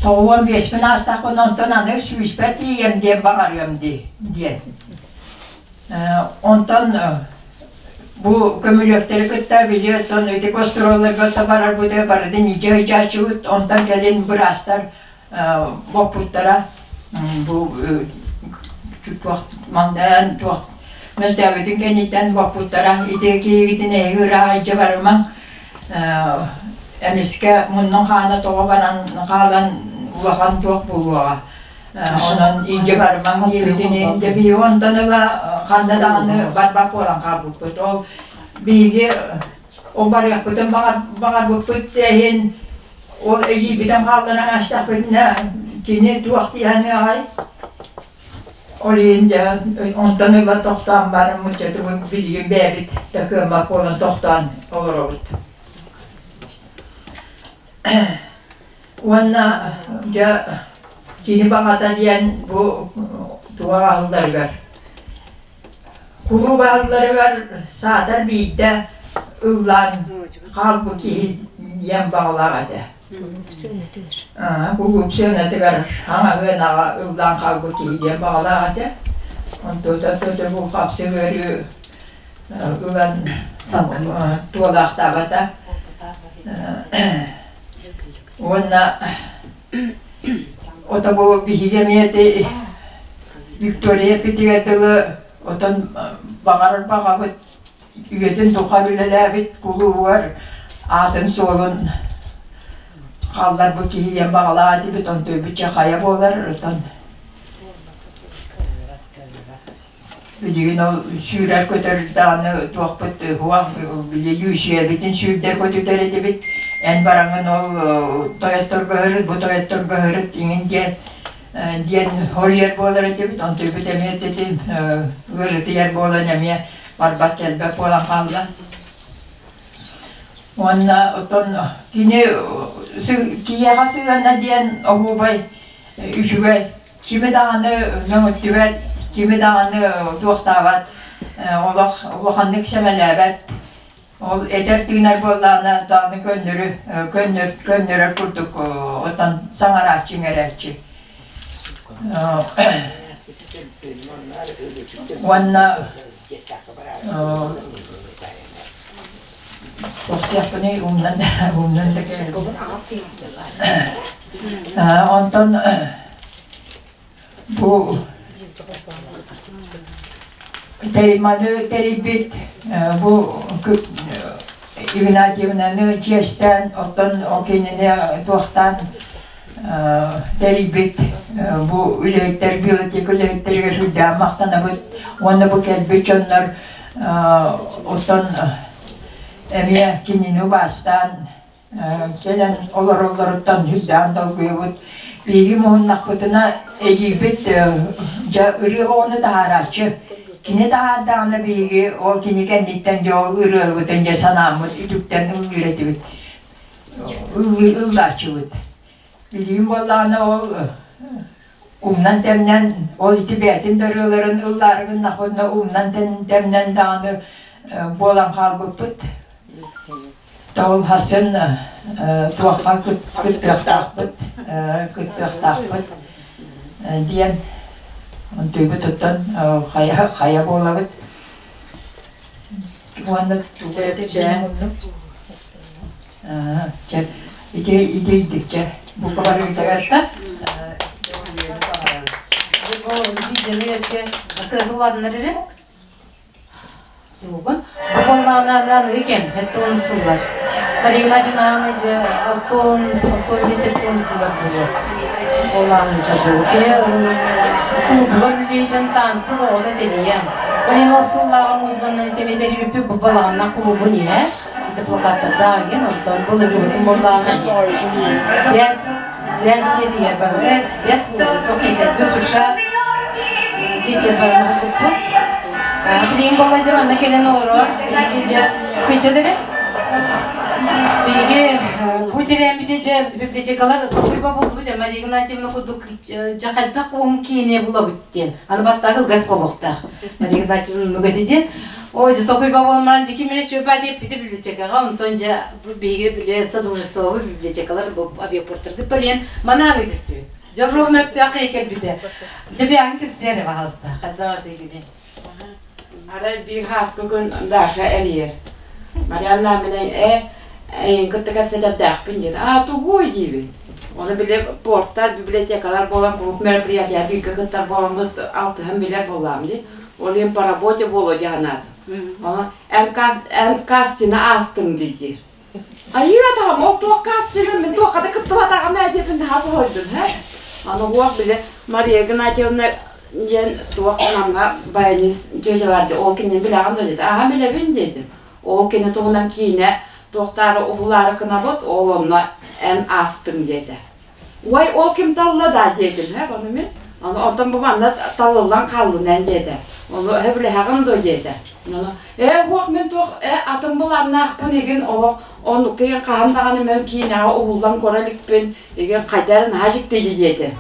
тоҕуон биэспин аастахпына онтон аны сүүспэр тиийэм диэн баҕарыам дии диэн. Онтон Бу көмүлүөктэри кытта били оттон ити гастролларга барарбыты барытын илдьэ сылдьааччыбыт, онтон кэлин быраастар боппуттара. Бу туох мандан туох мөлтөөбүтүн кэнниттэн боппуттара. Ити киһигитин эһиги ыраах илдьэ барымаҥ. Эмискэ муннун хаана тоҕо баран хаалан улахан туох буолуоҕа. Онон илдьэ барымаҥ диэбитини дьэ биһиги онтон ыла ханна даҕаны барбат буолан хаалбыппыт. Ол биһиги ол барыахпытын баҕарбыппыт иһин ол эдьиийбитин хаалларан астахпытына кини туох дии саныаҕай? Ол иһин дьэ онтон ыла тохтоон бараммыт дьэ билигин бэйэбит да кыаммат буолан тохтоон олоробут. Уонна дьэ кини баҕата диэн бу туох аһылларыгар кулууп аһылларыгар саатар биирдэ ыллаан хаалбыт киһи диэн баҕалаах этэ. Кулууп сыанатыгар хаҥаһыанаҕа ыллаан хаалбыт киһи диэн баҕалаах этэ. Онтуота бу хапсык ыарыы ылан туолаахтаабата. Уонна ото бу биһиги эмиэ ити Виктория эппитигэр дылы отон баҕарар баҕабыт үйэтин тухары үлэлээбит кулуубугар аатын-суолун хаалларбыт киһи диэн баҕалаах этибит, онтуйбут чэ хайа буолар, отон Билигин ол сүүрэр-көтөр даҕаны туохпут уһуох, били лүүсүйэбитин сүүрдэр-көтүтэр этибит. Эн бараҥҥын ол тойотторго ыһырыт, бу тойотторго ыһырыт иҥин диэн диэн хоруйар буолар этибит. Онтуйбут эмиэ ити ыарытыйар буолан эмиэ барбат-кэлбэт буолан хаалла. Уонна оттон кини киһиэхэ сыһыана диэн оһуобай үчүгэй. Кими даҕаны мөҥүттүбэт, кими даҕаны туохтаабат, олох улаханнык сэмэлээбэт. Ол этэр-тыынар буоллаҕына даҕаны көннөрү көннөр көннөрөр курдук оттон саҥарааччы иҥэрээччи. Уонна Туохтуохпунуй умнан умнан да кэлбит. Онтон бу маны тэрийбит бу Игнатьевнаны чиэстээн, оттон ол кинини туохтаан тэрийбит бу үлэһиттэр, библиотека үлэһиттэригэр сүрдээх махтанабыт уонна бу кэлбит дьоннор оттон эмиэ кинини убаастаан кэлэн олороллоруттан сүрдээх долгуйабыт. Биһиги муһуннахпытына эдьиийбит дьэ ырыа оҕону таһаарааччы. Кини таһаардаҕына биһиги ол кини кэнниттэн дьэ ол ырыабытын дьэ санааммыт үтүктэн ыллыыр этибит. Ыллааччыбыт. Билигин буоллаҕына ол умнан-тэмнэн, ол ити бэйэтин да ырыаларын ыллаары гыннахпытына умнан-тэмнэн даҕаны буолан хаалбыппыт. Тоҕум хасын туохха кыттыахтаахпыт, кыттыахтаахпыт диэн онтуйбут оттон хайа хайа буолабыт. Уонна Чэ, ити итийдикчэ бу барыытыгар Бу боллаҕына аны кэм, һэттон сыллар. Марина Динамы дьэ алтон, алтон десеттон сыллар буолуо. Боллааныта буолуо. Кини кулубугар үлэлиир танцы оҕото тэнийэн. Ол ол сыллааҕы музыканнан итэмиэтэрибиппит бу балаҕанна кулубун иһэ. Плакаттардаах игин, онтон былыргыбытын боллаҕына Дес, дес дьиэтигэр барбыт, дес суша дьиэтигэр барбыт. Билигин буолла дьэ манна кэлэн олорор, биһиги дьэ кыча Биһиги бу тирээммити дьэ библиотекалар токуйба буолбут Мария Игнатьевна курдук дьэ хайдах уһун киинэ булабыт диэн. Аны баттаах ылгас буолуохтаах. Мария Игнатьевна нугати диэн. Ой, дьэ токуйба буолмаран дьэ ким эрэ чүөпаа диэппитэ библиотекаҕа, онтон дьэ биһиги били содружествобут библиотекалар бу авиапорттаргыт бэлиэн манааны түстүбүт. Дьэ ровно өптөөх кэлбитэ. Дьэ биһиги кирсиэр пожалуйста. Хайдах этигини? Арай биир хааскы күн Даша эрийэр. Марианна минэ э эйин кытта кэпсэтэрдээхпин диэн. Аа тугуй диибин. Оны били портар, библиотекалар буолан куруук мероприятия бииргэ кыттар буоламмыт алтыһан билэр буоллаам дии. Ол иһин по работе буолуо дии санаатым. Оны эн кастина аастыҥ дии диир. Айыы атаҕым, ол туох кастина мин туохха да кыттыбатаҕым ээ диэпин наһаа соһуйдум һэ. Аны уох били Мария Игнатьевна диэн туох намҥа баянист тетя бар дии, ол кинини билэҕин дуо диэтэ. Аха билэбин диэтим. Ол кини туһунан киинэ туохтаары уһулаары гынабыт, ол онно эн аастыҥ диэтэ. Уой, ол ким талла да диэтим, һэ, ону мин. Аны онтон бу манна талыллан хааллын эн диэтэ. Ону сөбүлэһэҕин дуо диэтэ. Ону ээ уох мин туох ээ атын былааннаахпын игин олох оннукка игин хаһан даҕаны мен киинэҕэ уһуллан көрө иликпин игин хайдары наһаа дьиктиги диэтэ.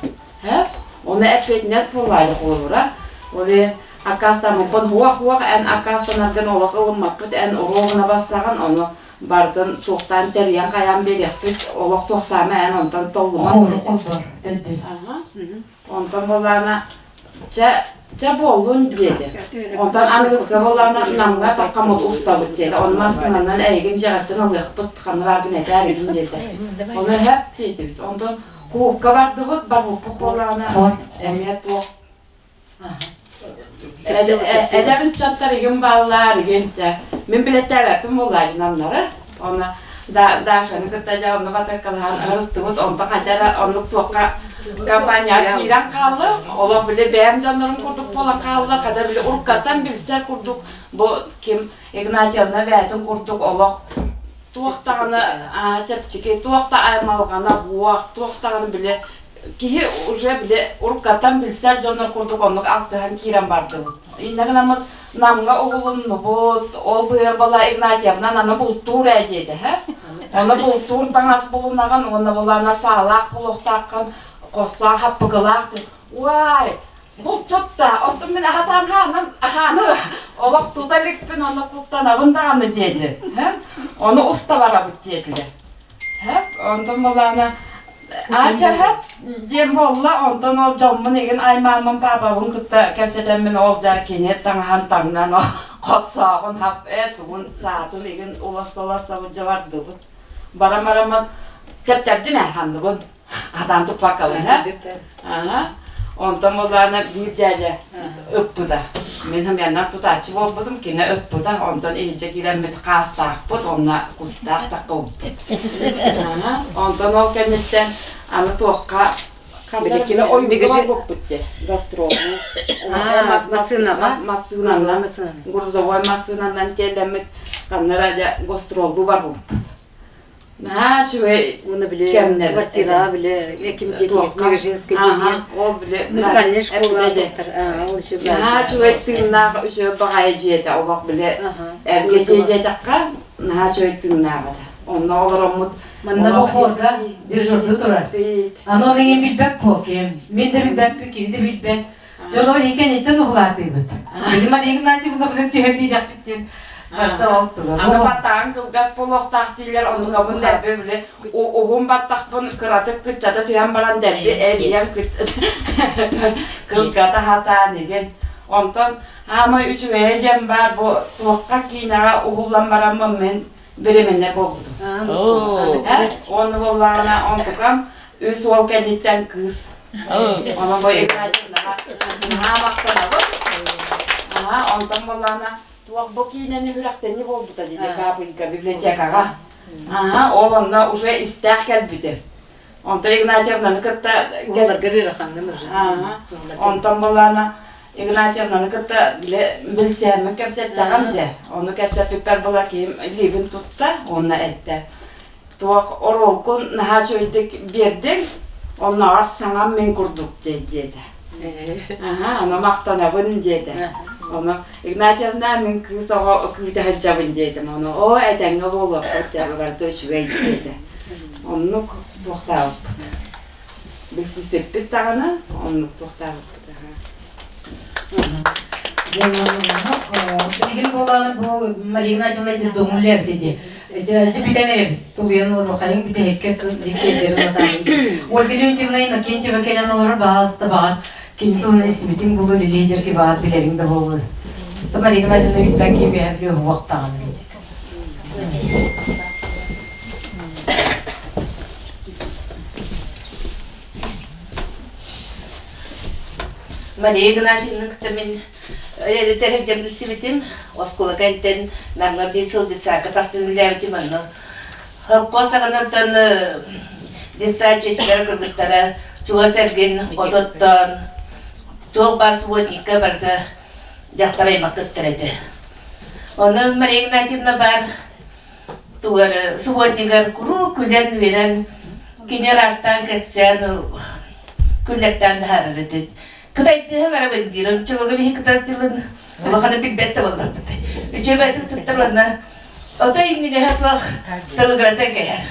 Һэ? Ону эппиэтинэс буоллаайы холобура. Ол иһин аккаастаммыппын хуох-хуох эн аккаастанаргын олох ылыммаппыт эн оруобуна бассаҕын ону барытын суохтаан тэрийэн хайаан биэриэхпит олох туохтаама эн онтон толлуман Холбор төддү. Онтон буоллаана чэ чэ буоллун диэтэ. Онтон аныгыска буоллаана Намҥа таккамут устабыт диэтэ. Ону массыынанан эйигин дьиэҕиттэн ылыахпыт ханна бааргын этээр игин диэтэ. Ону эһэп диэтибит. Онтон кулуупка бардыбыт, барбыппыт буоллаҕына эмиэ туох Эдэр ыччаттар игин бааллар, игин дьэ. Мин билэттээбэппин буоллаа дьинамнары. Оны Дашаны кытта дьэ онно батаккалаһан ырыттыбыт, онто хайда эрэ оннук туохха компанияҕа киирэн хаалла. Олох били бэйэм дьоннорум курдук буолан хаалла, хата били уруккаттан билсэр курдук бу ким Игнатьевна бэйэтин курдук олох туох даҕаны чэпчэки, туох да аймалҕана буох, туох даҕаны били киһи уже били уруккаттан билсэр дьоннор курдук оннук алтыһан киирэн бардыбыт. Иннэ гынаммыт Намҥа угулуннубут, ол быар бала Игнатьевна аны бултуур ээ диэтэ, һэ? Оны бултуур таҥас булунаҕын уонна булана саалаах булуохтааххын, хоссоох хаппыкылаах Уай, булчут да, оттон мин аһатаан хаанан аһааны олох тута иликпин, онно куттанабын даҕаны диэти. Ону уста барабыт диэтилэр. Онтон булаана Ачаһа диэн буолла, онтон ол дьоммун игин аймааммын паапабын кытта кэпсэтэммин ол да кини таҥаһын таҥнан хоссооҕун хап ээ тугун саатын игин улас-улас бардыбыт. Барам-бараммын кэптэрдим ээ ханныбын. Атаан туппаккабын һэ. Аха. Онтон буоллаҕына биир дьээдьэ ыппыта. Мин хамыйаннан тутааччы буолбутум, кини ыппыта. Онтон иһирдьэ киирэммит хаастаахпыт, онно кустаах таккабыт. Аха. Онтон ол кэнниттэн аны туохха ханна ойууга барбыппыт дии, гастролу. Массыынаҕа? Массыынанан, грузовой массыынанан тиэллэммит ханна эрэ дьэ гастроллуу барбыппыт. Наһаа үчүгэй Уна били кэмнэр квартира били ким диэтигит Мегажинская диэтигит ол били музыкальная школа доктор ол еще наһаа үчүгэй тыыннаах үчүгэй баҕайы дьиэтэ олох били эргэ дьиэ диэтэххэ наһаа үчүгэй тыыннаах этэ онно олороммут Манна бу хорга дежурда турар. Аны оны иҥин билбэт ким. Мин да билбэппин, кини да билбэт. Дьон ол иккиэн уһулаатыыбыт. Били Мария Игнатьевна быдан түһэн биэрэхпит Барыта ол туга. Аны баттаҕын кылгас буолуохтаах дииллэр, онтукабын дэлби били уһун баттахпын кыратык кыччата түһэн баран дэлби эрийэн кылгата сатаан игин. Онтон аамай үчүгэйэ диэн баар бу туохха киинэҕэ уһуллан бараммын мин беременна буолбутум. Уонна буоллаҕына онтукам үс уол кэнниттэн кыыс. Онон бу Игнатьевнаҕа наһаа махтанабын. Аха, онтон буоллаҕына туох бу киинэни үрэхтэни буолбута дии Капелька библиотекаҕа. Аха, ол онно уже истээх кэлбитим. Онтон Игнатьевнаны кытта Онтон буоллаҕына Игнатьевнаны кытта билсээммин кэпсэттэҕим дэ. Ону кэпсэппиппэр була киһим илиибин тутта уонна эттэ. Туох оруолкун наһаа үчүгэйдик биэрдиҥ, оннооҕор саҥам мин курдук диэтэ. Аха, ону махтанабын диэтэ. Ону Игнатьевна мин кыыс оҕо күүтэ сылдьабын диэтим. Ону оо этэҥҥэ буолуохпут дьэ барыта үчүгэй диэтэ. Оннук туохтаабыппыт. Билсиспиппит даҕаны оннук туохтаабыппыт. Билигин буолааны бу Мария Игнатьевна ити доҥуллэ эбит ди. Бүтэн эрэбит. Тулуйан олору хайын бүтэһиккэ киэллэрин атаабыт. Ольга Леонтьевна Иннокентьева кэлэн олорор баҕаласта баҕар кини тылын истибитиҥ булу лидерги баар билэриҥ да буолуо. Мария Игнатьевна билбэкки үөһэ билиэ уһуохтаҕын Мария Игнатьевна кытта мин эдэр билсибитим. Оскуола кэнтэн Намҥа биир сыл детсадка тастын үлэлээбитим онно. Холкуос саҕанаттан детсад чүөчэлэрэ кыргыттара чугас эргин ототтон туох баар субботникка барыта дьахтар аймах кыттар этэ. Онон Мария Игнатьевна баар тугар субботнигар куруук күлэн-үөрэн кини араастаан кэпсээн күллэртээн таһаарар этэ. Кытайдыһа барабын диир, ончулуга биһи кытай тылын улаханы билбэт да буолларбыт. Үчүгэйдик туттар уонна отой иннигэһэ суох тылыгырата кэһэр.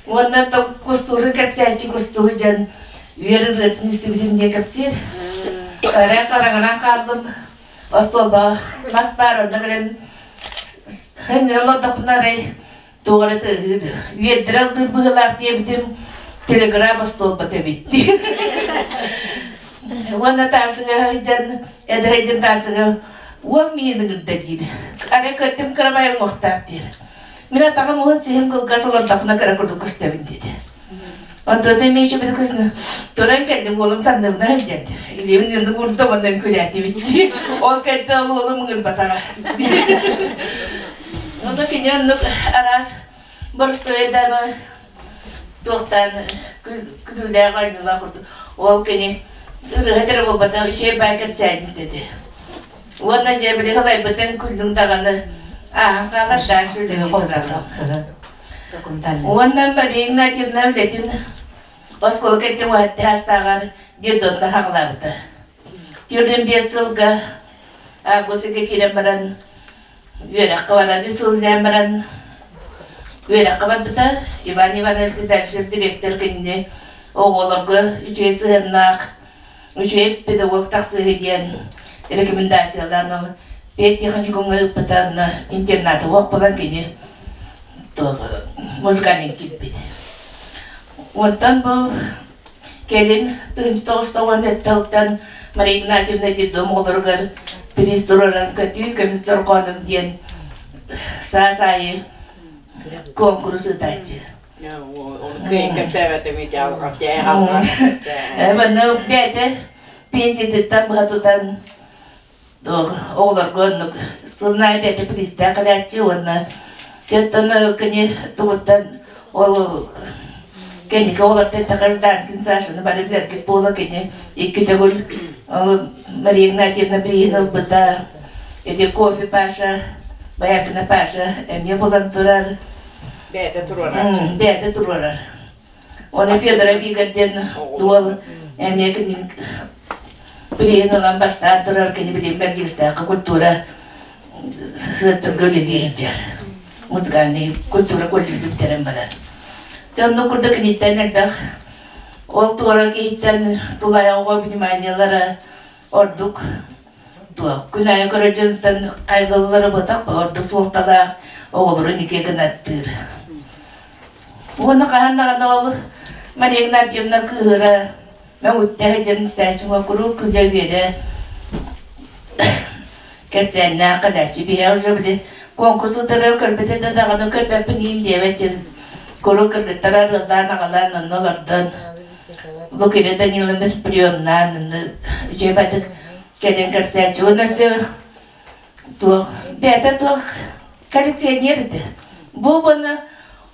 Уонна кустууру кэпсээччи кустуу дьон үөр ырыатын истибитин диэн кэпсиир. Эрэ хараҥанан хааллым, остуолба мас баар онно кэлэн хынньан олордохпуна арай туох эрэ тыаһыыр үөрдэрэ ыллыыр быһыылаах диэбитим телеграмм остуолбата эбит диир. Уонна таансыга сылдьан эдэр сылдьан таансыга уол миин ыҥырда диир. Арай көрдүм кырабай уҥуохтаах диир. Мин атаҕым уһун сиһим кылгас олордохпуна кыра курдук көстөбүн диэтэ. Онтон эмиэ үчүгэй кызны туран кэллим уолум санныбына сылдьан илиибин инник уурдум онон күлээтибит дии. Ол кэнтэ ол уолум ыҥырбатаҕа. Онно кини оннук араас боростуойдааны туохтаан күлүүлээх оонньуулаах курдук. Ол кини ырыаһыт эрэ буолбатах үчүгэй баай кэпсээнньит этэ. Уонна дьэ били халайбытын күллүҥ даҕаны ааһан хаалар дальше үлэлии тураллар. Уонна Мария Игнатьевна үлэтин оскуола кэнниттэн уһатты астааҕар детдомна хаҕылаабыта. 45 сылга августка киирэн баран үөрэххэ баран үс сыл үлэлээн баран үөрэххэ барбыта. Иван Иванович дальше директор кинини оҕолорго үчүгэй сыһыаннаах үчүгэй педагог тахсыыһы диэн рекомендациялаан ол педтехникумҥа ыыппыта онно интернаты суох буолан кини музыкальный киирбит. Онтон бу кэлин 1997 сылтан Мария Игнатьевна детдом оҕолоругар приз туруоран көтүү көмүс дорҕоонум диэн саас аайы куонкурус ыытааччы. Манна бэйэтэ пенсиятыттан быһа тутан оҕолорго оннук сылын аайы бэйэтэ приистээх кэлээччи уонна оттон кини тугуттан ол кэнники оҕолортон Такарданкин Сашаны бары билэргит буола кини икки төгүл ол Мария Игнатьевна прииһин ылбыта ити кофе Паша Боякина Паша эмиэ булан турар бэйэтэ туруорааччы бэйэтэ туруорар Оны Федоров Игорь диэн уол эмиэ кини приһин ылан бастаан турар кини билим Бэрдьигэстээххэ культура сыаттарга үлэлии сылдьар. Музыкальный культура колледжы бүтэрэн баран. Те онно курдук киниттэн элбэх ол туора киһиттэн тулайа оҕо вниманиелара ордук туох күн аайы көрө дьонтон хайгыллара ботах ордук суолталаах оҕолорун икки гынаттыыр. Уонна хаһан даҕаны ол Мария Игнатьевна кыыһыра мөҥүттэ диэн истээччиҥэ куруук күлэ-үөрэ кэпсээннээх кэлээччи. Биһиэхэ уже били конкурс утары көрбүтэ да даҕаны көрбөппүн иин диэбэт диэн куруук кыргыттар арыаллаан аҕалаан онно олордон Лукерья Даниловна приемнаан онно үчүгэй баҕайытык кэлэн кэпсээччи. Уонна өссө туох бэйэтэ туох коллекционер этэ. Бу уонна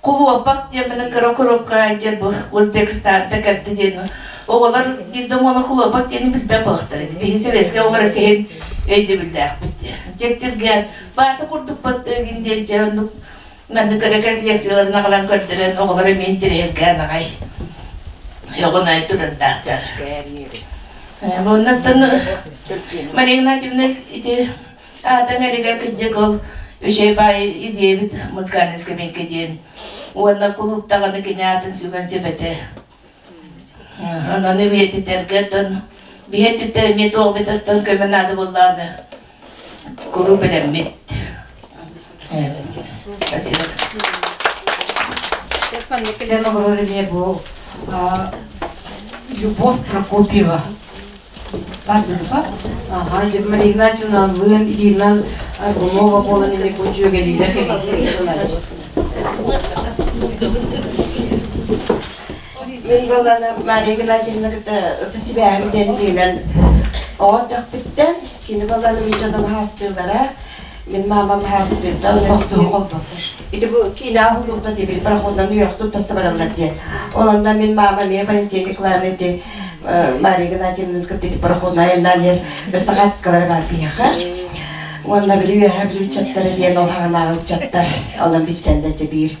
кулуопак диэн маны кыра коробка диэн бу Узбекистанта кэлтэ диэн оҕолор биирдэ оҕолор кулуопак диэни билбэт буолахтар ини. Биһи сэбиэскэй оҕолор сиһин өйдөбүллээхпит диэн. Дьиктиргээн баата курдук баттыгын диэн дьэ оннук маннык кыра коллекцияларын аҕалан көрдөрөн оҕолор эмиэ интэриэһиргээн аҕай оҕунай турардаахтар. Оннуттан Мария Игнатьевна ити аатаҥ эригэр кырдьык ол үчүгэй баай идиэбит музыкальный скамейка диэн уонна кулууп даҕаны кини аатын сүгэн сөп этэ. Онон үйэтитэргэ оттон биһи өттүттэн эмиэ туох эбит көмө наада буоллаҕына куруук бэлэммит. Спасибо. Кэлэн олорор эмиэ бу Любовь Прокопьева. Бар дурба. Ага, Мария Игнатьевна Лын, Ирина Аргунова буолан эми бу дьүөгэлиилэр кэлиилэр. Мин балана Мария Игнатьевна кытта ыты сибээһим диэн дьиҥинэн оҕо эрдэхпиттэн кини балана мин дьоном хаастыыллара, мин маамам хаастыырда. Ити бу киинэ уһуллубута диэбит пароходунан үөрэхтут тахса бараллар диэн. Ол онно мин маама эмиэ Валентина Николаевна ити Мария Игнатьевна кытта ити пароходунан айаннаан иһэр өссө хаартыскалара баар биһиэхэ. Уонна били үөһээ Бүлүү ыччаттара диэн ол хаҕынааҕы ыччаттар онон билсэллэр дьэ биир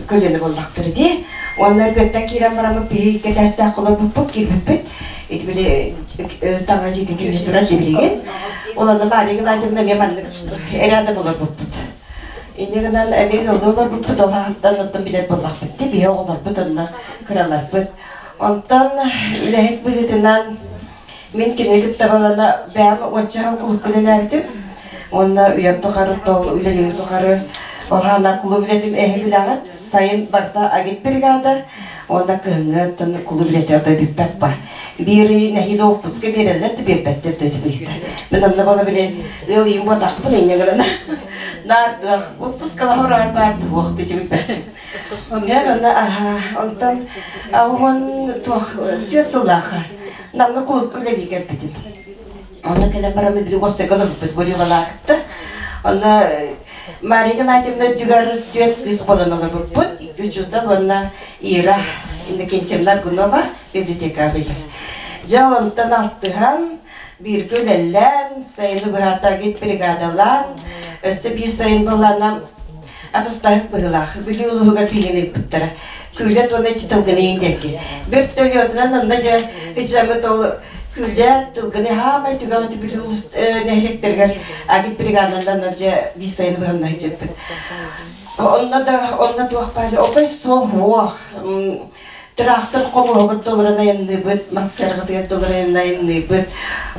көлүөнэ буоллахтара дии. Уонна өргөттөн киирэн бараммыт биһи кэтээстээх олорбуппут, киирбиппит. Ити били таҥара дьиэтин киирбит турар дии билигин. Ол онно Мария Геннадьевна эмиэ маннык эрээдэ олорбуппут. Инньэ гынан эмиэ ыаллыы олорбуппут, ол ааттан оттон билэр буоллахпыт дии, биһи оҕолорбут онно кыраларбыт. Онтон үлэһит быһыытынан мин кинини кытта балана бэйэм уонча сыл кулуупка үлэлээбитим. Уонна үйэм тухары тол үлэлиим тухары ол хаана кулууп үлэтим эһи билэҕит сайын барыта агит бригада уонна кыһыҥҥы оттон кулууп үлэтэ отой бүппэт ба. Биир ый нэһиилэ уоппуска биэрэллэр да биэрбэттэр да этим ыйыта. Мин онно бола били ыал ийэм буотахпын инньэ гынан наардыах уоппускалаһар аар баар туох дичибиппэт. Дьэ онно аха онтон уон туох түөрт сыллаахха Намҥа кулуупка үлэлии кэлбитим. Онно кэлэн бараммыт били уопсайга олорбуппут Болевалаахытта. Онно Мария Геннадьевна үрдүгэр түөрт кыыс буолан олорбуппут. Икки учуутал уонна Ира Иннокентьевна Аргунова библиотека билэр. Дьэ онтон алтыһан, бииргэ үлэлээн, сайыны быһата бригадалаан, өссө биир сайын буоллаана атастаһык быһыылаах Бүлүү улууһугар тиийэн ыыппыттара. Күүлэт уонна ити Тылгыны диэки. Вертолетунан онно дьэ ичаммыт ол Күүлэт, Тылгыны хаамай түгэх ити Бүлүү улуус нэһилиэктэригэр агит бригаданан онно дьэ биир сайыны быһанна сылдьыппыт. Онно да онно туох баар отой суол суох. Тыраахтар хомуһугар толорон айанныыбыт, массыарҕытыгар толорон айанныыбыт.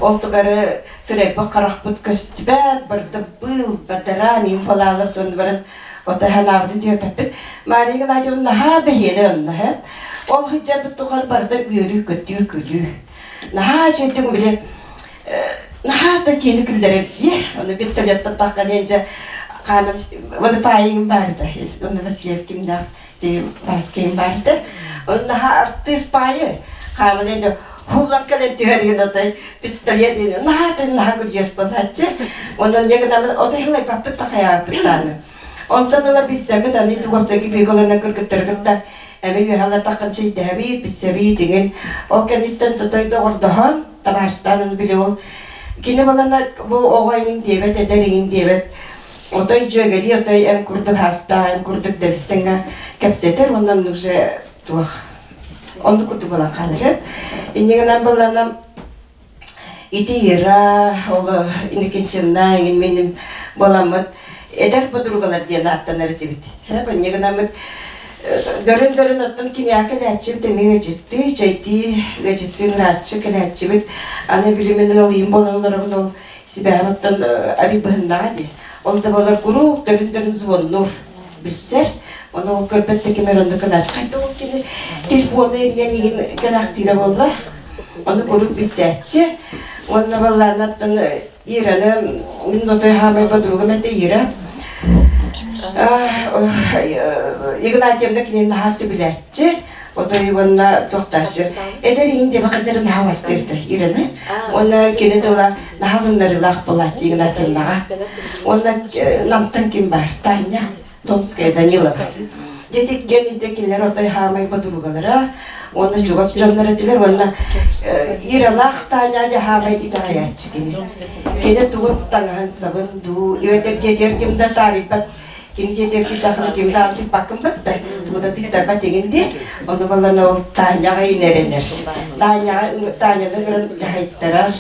Ол тугары сырэйбит харахпыт көстүбэт, барыта быыл, бадараан, иин балаалар туон баран ото ханаабытын түһэрбэппит. Мария Геннадьевна наһаа бэһиэлэ онно һэ. Ол сылдьарбыт тухары барыта үөрүү-көтүү, күлүү. Наһаа үчүгэй били наһаа да киэни күллэрэр дии. Оны вертолеттан таххан дьэ хаанан оны паайыҥ баар да. Оны Васильев кимнээх Паскейм баар этэ. Ол наһаа артыыс паайы. Хааман енді хуллан кэлэн түһэрген отой пистолет диэн наһаа да наһаа күрдьүөс буолааччы. Онон не гынамын отой хылайбаппыт да хайаабыт дааны. Онтон ыла билсэммит аны тугорсаги биголана кыргыттары кытта эми үөһэлэр таххан чэйдэһэбит, билсэбит иҥин. Ол кэнниттэн тотой доҕордоһон, табаарыстаан били ол кини балана бу оҕо иҥин диэбэт, эдэр иҥин диэбэт Отой дьүөгэлии отой эн курдук хаста, эн курдук дэбистэҥҥэ кэпсэтэр уонна уже туох оннук курдук буолан хаалар. Инньэ гынан былланам ити Ира, ол Иннокентьевна эҥин миним буоламмыт эдэр подругалар диэн ааттанар этибит. Инньэ гынаммыт дөрүн-дөрүн оттон киниэхэ кэлээччибит эмиэ ыалдьыттыы, чэйдии, ыалдьыттыы ыҥырааччы кэлээччибит. Аны билимин ыал ийэм буолан олоробун ол Сибэһэн оттон арый быһыннаҕа дии. Ол да буолар куруук дөрүн-дөрүн звоннуур, билсэр. Ону ол көрбөт да ким эрэ онно кынааччы. Хайда ол кини телефону эрийэн игин кэлээхтиирэ буолла. Ону куруук билсээччи. Уонна баллаана оттон Ираны мин отой хаамай подругам этэ Ира. Игнатьевна кинини наһаа сөбүлээччи. Отой уонна туохтааччы. Эдэр иһин диэбэхэтэрин наһаа бастыырда Ираны. Уонна кини тыла наһаа ылыннарыылаах буолааччы Игнатьевнаҕа. Уонна Намтан ким баар? Таня Томская Данилова. Дьэ иккиэн ити кинилэр отой хаамай подругалара уонна чугас дьоннор этилэр уонна Иралаах Таня дьэ хаамай итэҕэйээччи кини. Кини тугун таҥаһын сабын дуу, эбэтэр дьиэтигэр ким да таарыйбат Кини дьиэтигэр киирдэххинэ ким да тыыппаккын батта, тугу да тыыттарбат игин дии. Ону баллан ол Таняҕа инэрэнэр. Таняҕа Таняны көрөн дьаһайтарар.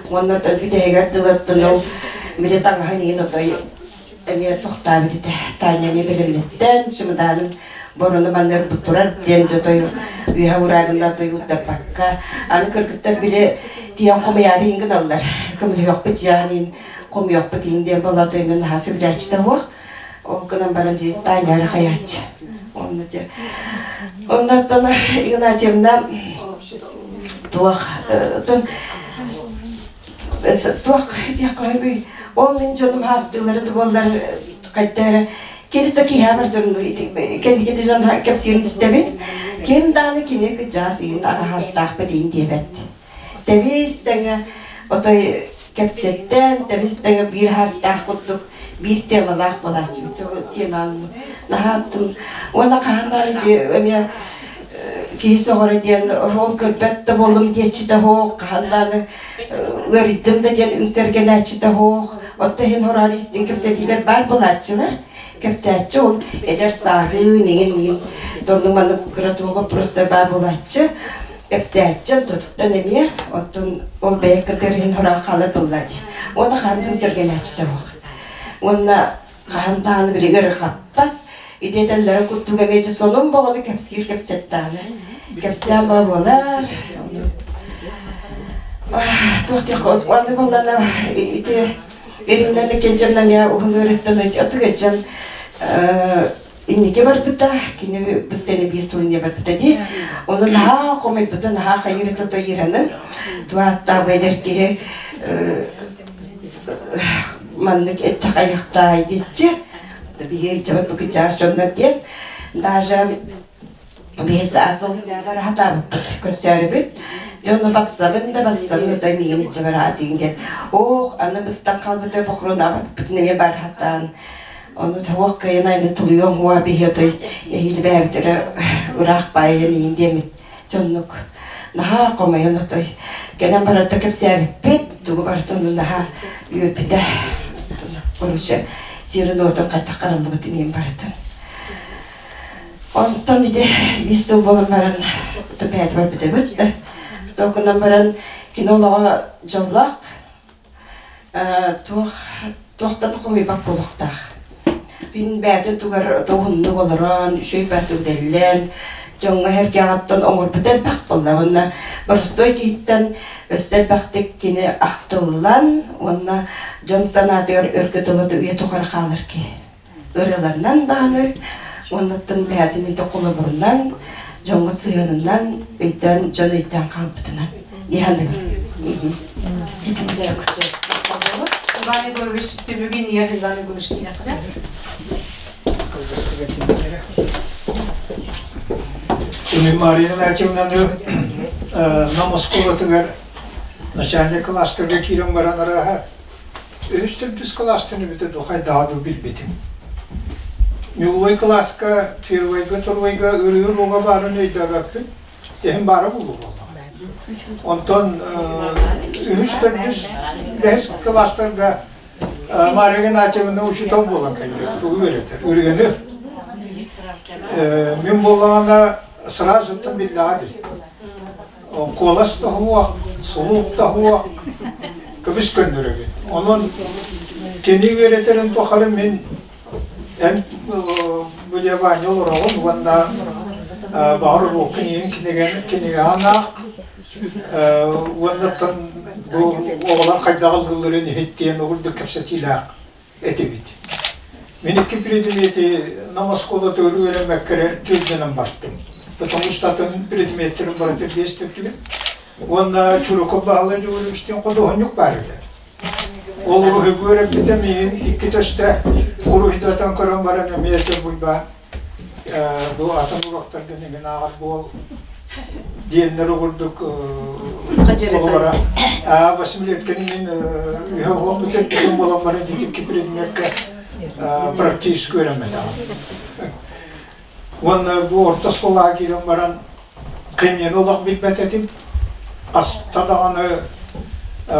Уонна бүтэһигэр дылыттан ол били таҥаһын иин отой эмиэ тохтообут этэ. Таня эмиэ бэлэмнэттэн, чымыдаанын борону маннырбыт турар диэн дьотой үөһэ ураагынна той уурдарбакка. Аны кыргыттар били тиийэн хомуйаары иин гыналлар. Көмөлөһүөхпүт дьиэҕин хомуйуохпут иин диэн буолла то именно наһаа сөбүлээччитэ суох. Ол гынан баран дии Таня эрэ хайааччы. Онно дьэ. Оннуттан Игнатьевна туох тон Туох диэххэ ол мин дьонум хаастыылары да буоллар хайда эрэ кини да киһи бардын кэнники дьон кэпсиирин истэбин. Ким даҕаны кини кыдьаас иһин аҕаһаастаахпыт иһин диэбэт. Тэбис тэҥэ отой кэпсэттэн, тэбис тэҥэ биир хаастаах курдук биир темалаах буолааччы. Теманы наһааттын. Уонна хаһан даҕаны эмиэ киһи сөҕөрө диэн ол көрбөт да буоллум диэччитэ суох, хаһан даҕаны ыарыйдым да диэн үҥсэргэлээччитэ суох. Отто иһин хороон истиҥ кэпсэтиилэр баар буолааччылар. Кэпсээччи ол эдэр сааһыы, нигин-нигин тонну маннык кыра туоҕа просто баар буолааччы. Кэпсээччи онтуттан эмиэ оттон ол бэйэ кытары иһин хороон хаалар буолла дии. Уонна хаһан да үҥсэргэлээччитэ суох. Уонна хаһан даҕаны билигин ырхаппат. Ити этэллэрин курдук эмиэ сонун боҕону кэпсиир кэпсэттэҕинэ. Кэпсээн баа буолар. Туох диэххэ аны буоллана ити Ирина Иннокентьевна эмиэ уһун ыарыыттан отугаччан инники барбыта, кини быстыны биир сыл инньэ барбыта дии. Ону наһаа хомойбута, наһаа хайыыр тото Ираны. Туааттаах эдэр киһи маннык эттэх айахтаай диччи. Биһи дьабат бу кычаас дьоннор диэн. Даже биһи асыл бар хатаабыппыт көссөөрүбүт. Дьону бассабын да бассабын отой миигин иччэ бараатыгын диэн. Ох, аны быстан хаалбыта похоронабыппытын эмиэ бар хатаан. Ону туох кыайан айны тулуйуоҥ уа биһи отой эһиили бэйэбитэрэ ыраах баайан иин диэммит дьоннук наһаа хомойон отой кэлэн барарда кэпсээбиппит тугу барытын ону наһаа үөрбүтэ короче сирин уотун хайдах хараллыбытын иин барытын онтон ити биир сыл буолан баран тупээтэ барбытыбыт да токунан баран кини олоҕо дьоллоох туох туохтан да хомуйбат буолуохтаах. Күн бэйэтин тугар уһуннук олорон, үчүгэй бэрт дьоҥҥо эргэҕиттэн оҥорбут элбэх буолла. Уонна боростуой киһиттэн өссө элбэхтик кини ахтыллан уонна дьон санаатыгар өргө дылы үйэ тухары хаалар киһи. Ырыаларынан даҕаны уоннаттан бэйэтин ити холобурунан, дьоҥҥо сыһыанынан өйдөөн, дьон өйдөөн хаалбытынан дии Иван Егорович түмүгүн иһэр Иван Егорович киниэхэ Мария Игнатьевнаны Нам оскуолатыгар начальник класстарга киирэн баран арааһа Үһүс төрдүс кылаастан эбитэ дуу хайдаҕа дуу билбитим. Ньулуой кылааска первойга, второйга ырыа уруога баарын өйдөөбөппүн. Тэһин баара буолуо буоллаҕа. Онтон үһүс төрдүс бэһис кылаастарга Мария Геннадьевна учуутал буолан кэллэ. Тугу үөрэтэр? Ырыаны. Мин буоллаҕына сразу-тан биллэҕэ дии. Куолас да суох, сулуук да суох, көмүс көннөрөбүн. Онон кини үөрэтэрин тухары мин эн Ваня олороҕун уонна баҕар уруоккун иһин кинигэҕин аах уонна бу оҕолор хайдах ыллыылларын иһит диэн угурдук кэпсэтиилээх этибит. Мин икки предмети нам оскуолатыгар үөрэммэккэ эрэ түөлбэнэн бардым. Потому что атын предметтерин барыта биэс төрдүгүн. Уонна Чуруков Баһылай Дьулуевич диэн худуоһунньук баар этэ. Ол уруһуйга үөрэппитэ миигин икки төстө уруһуйдатан көрөн баран эмиэ этэ буйбаан бу атын уруоктаргын иҥин ааҕар буол диэннэр курдук олоро восьмилетканы мин үһэ уһуох бүтэн буолан баран итикки предмеккэ практически үөрэммэтэҕим. Уонна бу орто оскуолаҕа киирэн баран химияны олох билбэт этим. Хаста даҕаны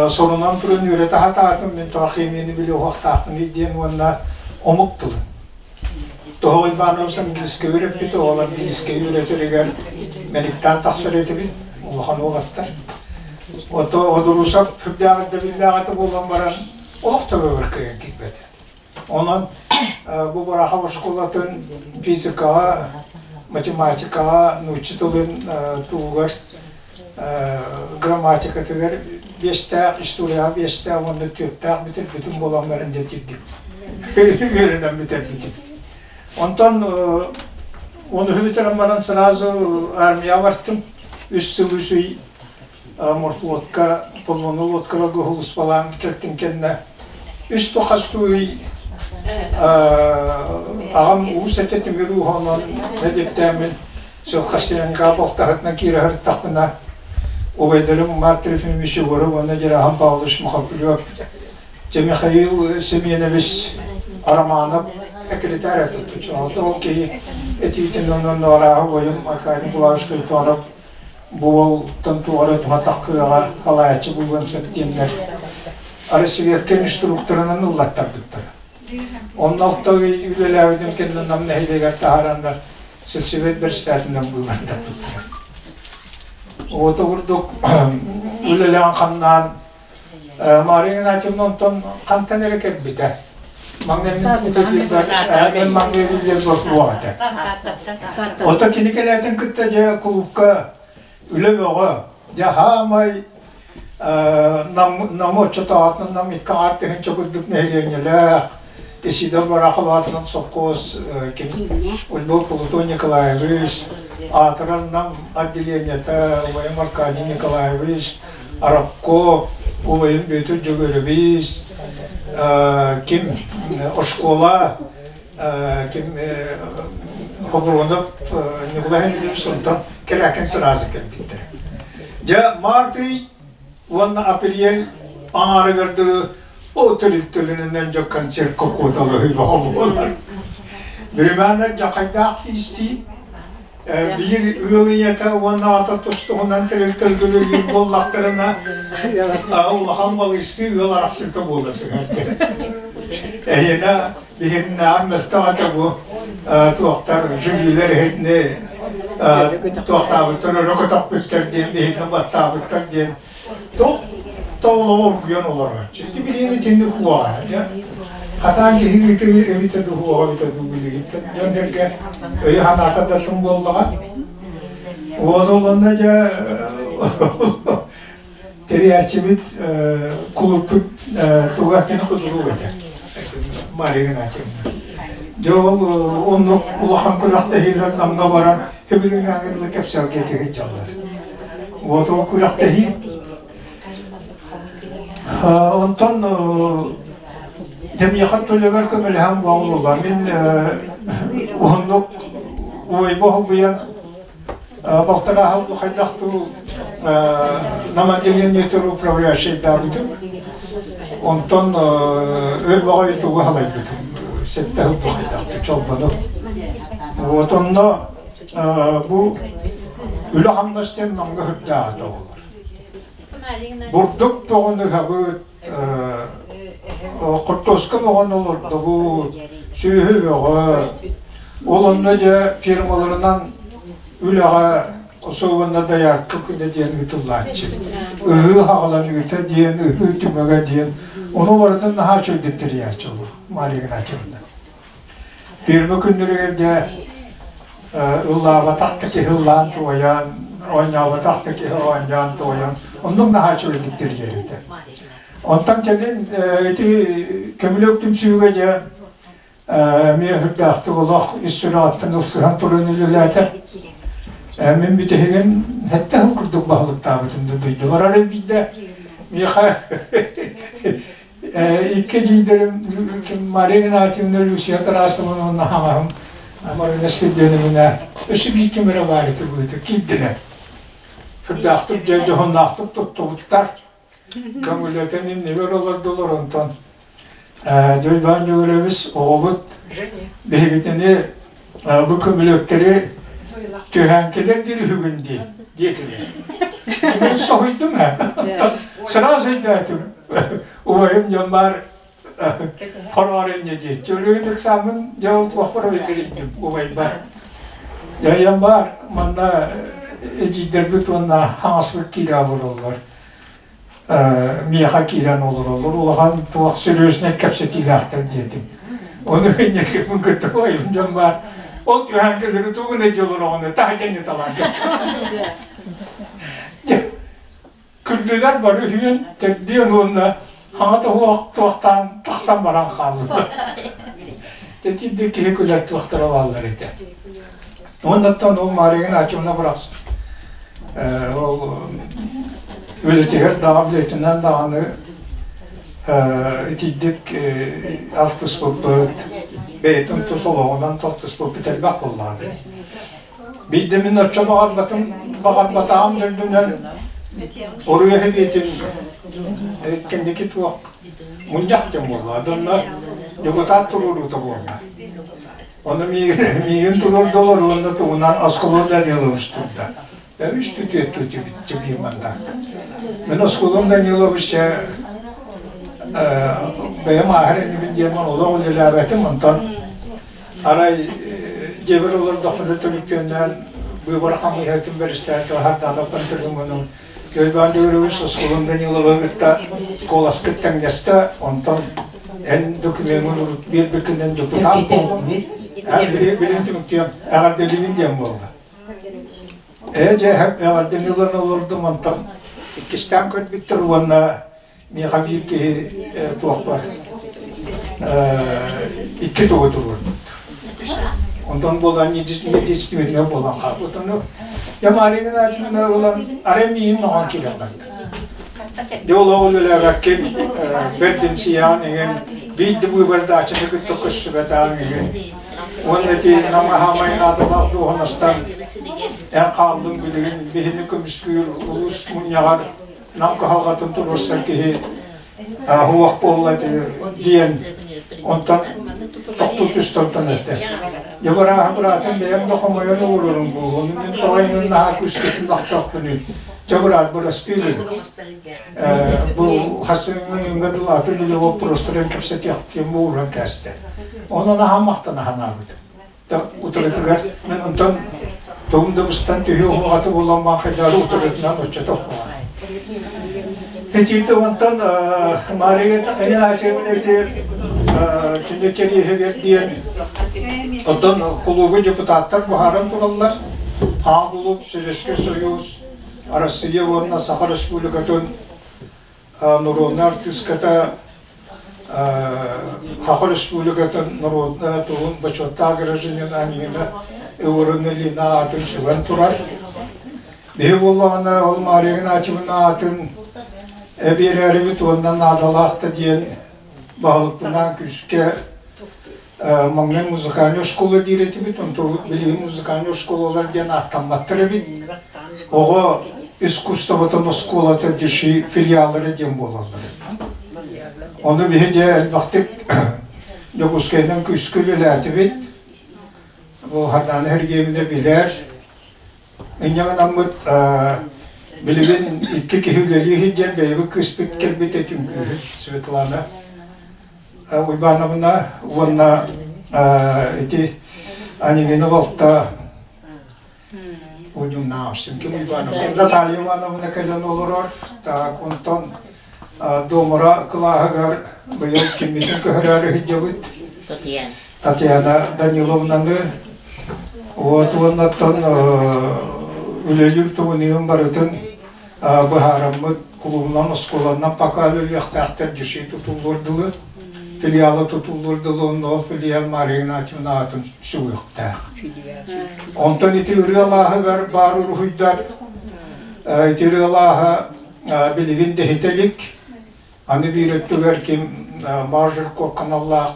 сорунан туран үөрэтэ сатаатым, мин тоҕо химияны билиэ уһуохтаахпын диэн уонна омук тылын. Тоһоҕо Иванович английскай үөрэппит, оҕолор английскай үөрэтэригэр мэниктээн тахсар этибит, улахан уолаттар. Ото Одурусов сүрдээх ирдэбиллээх этэ буолан баран, олох төбөбөр кыайан киирбэтэ. Онон бу Барахов оскуолатын физикаҕа, математикаҕа, нуучча тылын туһугар грамматикатыгар биэстээх, историяҕа биэстээх уонна түөртээх бүтэрбитим буолан баран дьэ тиийдим. Үөрэнэн бүтэрбитим. Онтон оны бүтэрэн баран сразу армияҕа бартым. Үс сыл үс ый. морфлотка, подводный лодкаларга сулууспалаан кэлтин кэннэ үс тохастууй аҕам уус этэ тимир ууһунан эдиптээммин Силхасенко балтаһытынан киирэ сырыттахпына убайдарым Марк Трофимович Егоров уонна Дьарахан Павлович Мухоплев, дьэ Михаил Семенович Романов секретарь этэ. Ол киһи этиитин онон арааһы убайым Аркадий Николаевич Кайтонов бу уолтан туох эрэ туһатах кыаҕа халаайаччы буолуон сөп диэннэр Арасвекка инструкторынан ыллаттарбыттара. Онно алта ый үлэлээбитим кэннэ Нам нэһилиэгэр таһаараннар сельсовет бэрэстээтинэн быыбардаппыттара. Ото курдук үлэлээн хамнаан Мария Игнатьевна онтон хантан эрэ кэлбитэ. Маҥнай мин биллэр боппуруок этэ. Ото кини кэлээтин кытта дьэ кулуупка үлэ бөҕө. Дьэ хаамай Нам оччотооҕутунан Нам икки аҥаар тыһыынча курдук нэһилиэнньэлээх Исидор Барахов аатынан сопхуос ким Ульбов Платон Николаевич, аатырар Нам отделениета убайым Аркадий Николаевич, Арабко, убайым Бүөтүр Дьөгүөрэбис, ким оскуола ким Хобуруонап Ньукулай Андреевич онтон кэлээкин сразу кэлбиттэрэ. Дьэ, март ый уонна апрель аҥаарыгар дылы ол тэрилтэлэринэн дьэ концертка куоталаһыы бөҕө буолар. Биримээнэ дьахайдаах киирсии биир ыал ийэтэ уонна аҕата тус-туһунан тэрилтэлгэ үлэлиир буоллахтарына улахан балыйсыы ыал арахсыыта буола сыһар. Эһиэнэ биһиннэҕэр мөлтөх этэ бу туохтар жюрилэр иһитини туохтаабыттар өрө көтөхпүттэр диэн биһинни баттаабыттар диэн туох тоҕолоҕу оргуйан олорооччу. Ити билигин итинник уоҕа дьэ. Хатаан киһи ыытыы эбитэ дуу уоҕа эбитэ дуу билигиттэн дьон-сэргэ өйө-санаата да тым буоллаҕа. Уон олонно дьэ тэрийээччибит кулуппут туга кини кудулук этэ. Мария Игнатьевна. Дьэ ол оннук улахан күрэхтэһиилэр Намҥа баран сөбүлүҥҥээҥи дылы кэпсэлгэ тигиччаллар. Вот ол күрэхтэһии. Онтон дьэ миэхэ төлөбөр көмөлөһөн буолла. Мин уһуннук уойба холбуйан балтараа сыл хайдах дуу нам отделениетыр управляющайдаабытым. Онтон өр баҕайы тугу халайбытым. Сэттэ сыл хайдах чолбону. Вот онно бу үлэ-хамнас диэн Намга үрдээҕитэ буолар. Бурдук тоҕун ыһабыт, хортуоска бөҕөн олордобут, сүөһү бөҕө. Ол онно дьэ фермаларынан үлэҕэ особенно доярка күнэ диэн ыытыллааччы. Ыһыы хаҕаланыыта диэн, ыһыы түмүгэ диэн. Ону барытын наһаа үчүгэйдик тэрийээччи олор Мария Игнатьевна. Ферма күннэригэр дьэ ыллаабатах да киһи ыллаан туойан, оонньооботох да киһи оонньоон туойан, оннук наһаа үчүгэйдик тэрийэр этэ. Онтон кэлин ити көмүлүөк түмсүүгэ дьэ эмиэ үрдээхтик олох ис сүрэҕиттэн ылсыһан туран үлэлээтэ. Мин бүтэһигин сэттэ сыл курдук баһылыктаабытым да дойдубар арай биирдэ миэхэ Икки эдьиийдэрим Мария Игнатьевна, Люция Тарасовна уонна хаҥаһым Марина Скирденовна өссө биир ким эрэ баар этэ быһыыта киирдилэр. Сүрдээхтик дьэ дьоһуннаахтык туттубуттар. Көҥүлэтэн иннибэр олордулар онтон Дьойбоон Дьөгүрэбис оҕобут биһигитини бу көмүлүөктэри түһээн кэлэр диир үһүгүн дии диэтилэр. Мин соһуйдум ээ. Сразу өйдөөтүм. Убайым дьон баар хороҕор инньэ диэччи. Өлүгүн ыксааммын дьэ ол туохпар өйдөрүйдүм убайбар. Дьайан баар манна эдьиийдэрбит уонна хаҥаспыт киирэ олороллор. Миэхэ киирэн олороллор. Улахан туох серьезнай кэпсэтиилээхтэр диэтим. Ону инники кытта убайым дьон баар. Ол түһээн кэлэри тугун өйдө олороҕуна таһдьаны талан Күллүлэр бары үһүөн төрдүөн уонна хаҥа туһуох туохтаан тахсан баран хааллылар. Тэтиирдик киһи күлэр туохтара бааллар этэ. Уоннаттан ол Мария Игнатьевна бырахс ол Үлэтигэр даҕа билэтинэн даҕаны итийдик алтыспыппыт, бэйэтин тус олоҕунан талтыспыппыт элбэх буоллаҕа дии. Биирдэ мин оччо баҕарбатым, баҕарбатаҕым да үрдүнэн Оруйа Сэбиэтин кэнники туох мунньах диэн буолла. Онно депутат туруоруута буолла. Ону миигин туруордулар уонна тугунан Осколон Данилович турда. Үс түтүөттүү тибиир манна. Мин Осколон Данилович бэйэм ааһар инибин диэн олох үлэлээбэтим. Онтон арай дьиэбэр олордохпуна төлөпүөннээн быыбар хамыыһыйатын бэрэссэдээтэлэ Сардаана Пантелеймоновна Иван Григорьевич Осколон Даниловы кытта куоласкыт тэҥнэстэ, онтон эн докумеҥҥын урут биэрбиккинэн депутат буоллум. Билин түмүктүөм, эҕэрдэлиибин диэн буолла. Ээ дьэ эҕэрдэлии ылан олордум, онтон иккистээн көрбүттэр уонна миэхэ биир киһи туох бар икки тугу туруорбут. Онтон буолан недействительно буолан хаалбыт. Ону я Мария Геннадьевна ылан арай миигин ноҕон киирэн барда. Дьэ олоҕу үлэлээбэккин бэрдимсийэҕин иҥин биир да быыбардааччыны кытта көрсүбэтэҕиҥ иһин уонна ити намаһаамай наадалаах дуоһунастан эн хааллыҥ билигин биһини көмүскүүр улуус мунньаҕар Нам кыһалҕатын туруорсар киһи уох буолла диэн онтон тохтуу түстэ онтон этэ. Дьэ бырааһа быраатым бэйэм да хомойон олорорум буолуо. Мин тоҕо иҥин наһаа күүскэтин махтаахпыный. Дьэ быраат бырастыыбын. Бу хасыҥҥа дылы атын үлэ боппуруостарын кэпсэтиэхтиэн буолан кээстэ. Онон аһа махтана санаабытым. Утарытыгар мен онтон тугум да быстан түһүү уһуҕаты буолан баан утарытынан оччото ухуҕа. Этиирде онтон Мария Эниначевна эти кине кэриэһигэр диэн оттон кулуубу депутаттар буһаран тураллар. Аан кулууп Советский Союз, Россия уонна Саха Республикатын Народная артыыската Саха Республикатын народная туһун бочуоттаах гражданина Анина Егоровна аатын сүгэн турар. Биһи буоллаҕына ол Мария Игнатьевна аатын биэрээрибит уонна наадалаах да диэн баһылыкпынаан күүскэ маҥнай музыкальная школа диир этибит, онтон билигин музыкальная школалар диэн ааттамматтар эбит. Оҕо искусствотын оскуолата души филиаллара диэн буолаллар. Ону биһи дьэ элбэхтик Дьокуускайынан күүскэ үлэлээтибит. Бу Хардаана Сергеевна билэр. Инньэ гынаммыт билигин икки киһи үлэлии диэн бэйэбит кыыспыт кэлбитэ түҥкүүһүт Светлана Уйбаановна уонна ити Анегина балта Удьуннаах ким Уйбаановна Наталья Ивановна кэлэн олорор. Так, онтон Домора кылааһыгар быйыл киммитин көһөрөөрү сылдьабыт. Татьяна Даниловнаны вот уоннаттан үлэлиир тугуныйын барытын быһаараммыт кулуубунан оскуоланан пока үлэлиэхтээхтэр дьүшүй тутуллуор дылы филиала тутуллуор дылы онно ол филиал Мария Игнатьевна аатын сүгүөхтээх. Онтон ити ырыалааһыгар баар уруһуйдар ити ырыалааһа билигин дэһитэ илик. Аны биир өттүгэр ким Маржерков каналлаах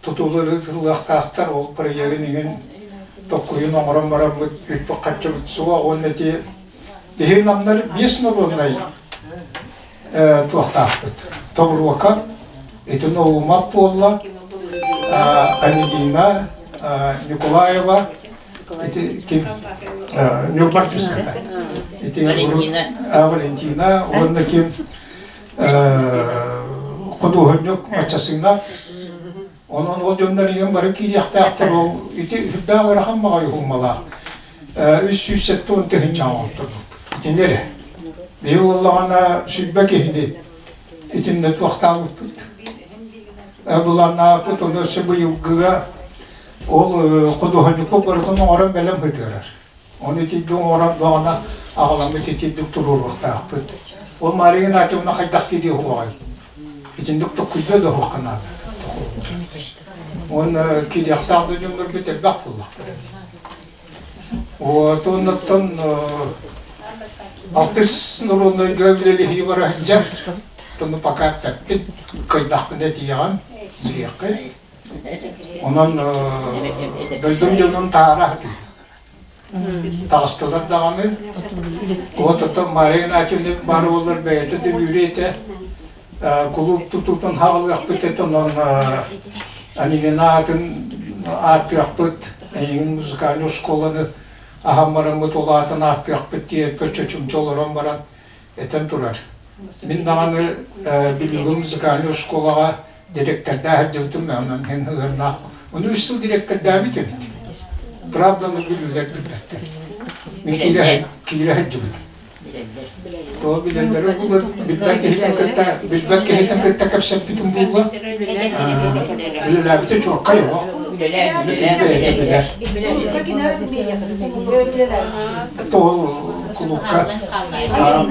тутуулар ыытыллыахтаахтар, ол проегын иҥин токкуйун оҥорон бараммыт үппүт-харчыбыт суох уонна ити биһиги намнар биэс норуодунай туохтаахпыт. Тобуруока, ити Ноумап буолла, Анегина, Николаева, ити ким Ньурба артыыската. Ити Валентина. Валентина уонна ким худуоһунньук Маччасыына. Онон ол дьоннор ийэм бары киириэхтээхтэр ол ити үрдээх ыарахан баҕайы уһуммалаах. 370 тыһыынчаҕа оҥорторбуппут. Итини эрэ. Биһи буоллаҕына сүлбэ киһини итиннэ туохтаабыппыт. Былааннаабыппыт ону өссө быйылгыга ол худуоһунньукку барытын оҥорон бэлэм сытыарар. Ону итирдик оҥорон баҕана аҕаламмыт итирдик туруоруохтаахпыт. Ол Мария Игнатьевна хайдах киириэ уһуоҕай? Итинник токкуйда да уһуохха наада. Уонна киириэхтээх да дьоннорбут элбэх буоллахтара. Вот, оннуттан Алтыс норуодунайга үлэлэһии бара сылдьар. Ону пока эппэппин, кыайдахпына этиэҕим, билиэххит. Онон дойдум дьонун таара сатыыр. Таҕыстылар даҕаны. Вот оттон Мария Игнатьевна баар буоллар бэйэтэ да үөрүө этэ. Кулууп тутуутун хаалыахпыт этэ, онон Анигина аатын ааттыахпыт, эйигин музыкальнай оскуоланы аһан бараммыт ол аатын ааттыахпыт диэппэр чочумча олорон баран этэн турар. Мин даҕаны Бүлүүгэ музыкальнай оскуолаҕа директордаах сылдьыбытым, онон иһин ыһыаннаах. Ону үс сыл директордаабыт эбит. Правда, ону бүлүүлэр билбэттэр. Мин киирэ сылдьыбытым. Тоҕо билэллэрэ буолар, билбэт киһитин кытта, билбэт киһитин кытта кэпсэппитим буолла. Үлэлээбитэ чуоккай олох. Бэйэтэ билэр. Тоҕо кулуупка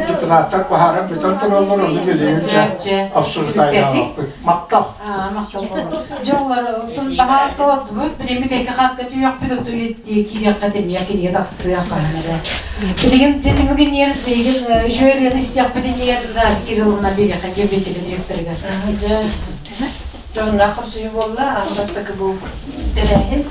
депутаттар баһааран бүтэн тураллар, ону билигин дьэ обсуждайдаабыппыт. Махтал. Дьоллор, баһаас толордубут, билиммит эки хаска түйөхпүт, отту киириэххэ тимиэх кинигэ тахсыах хаһан эрэ. Билигин дьэ түмүгүн билигин үчүгэй ырыаны истиэхпитин иһэр Кирилловна биэриэххэ библиотека директорыгар. Дьонноох көрсүһүү буолла, аан бастакы бу тэрээһин.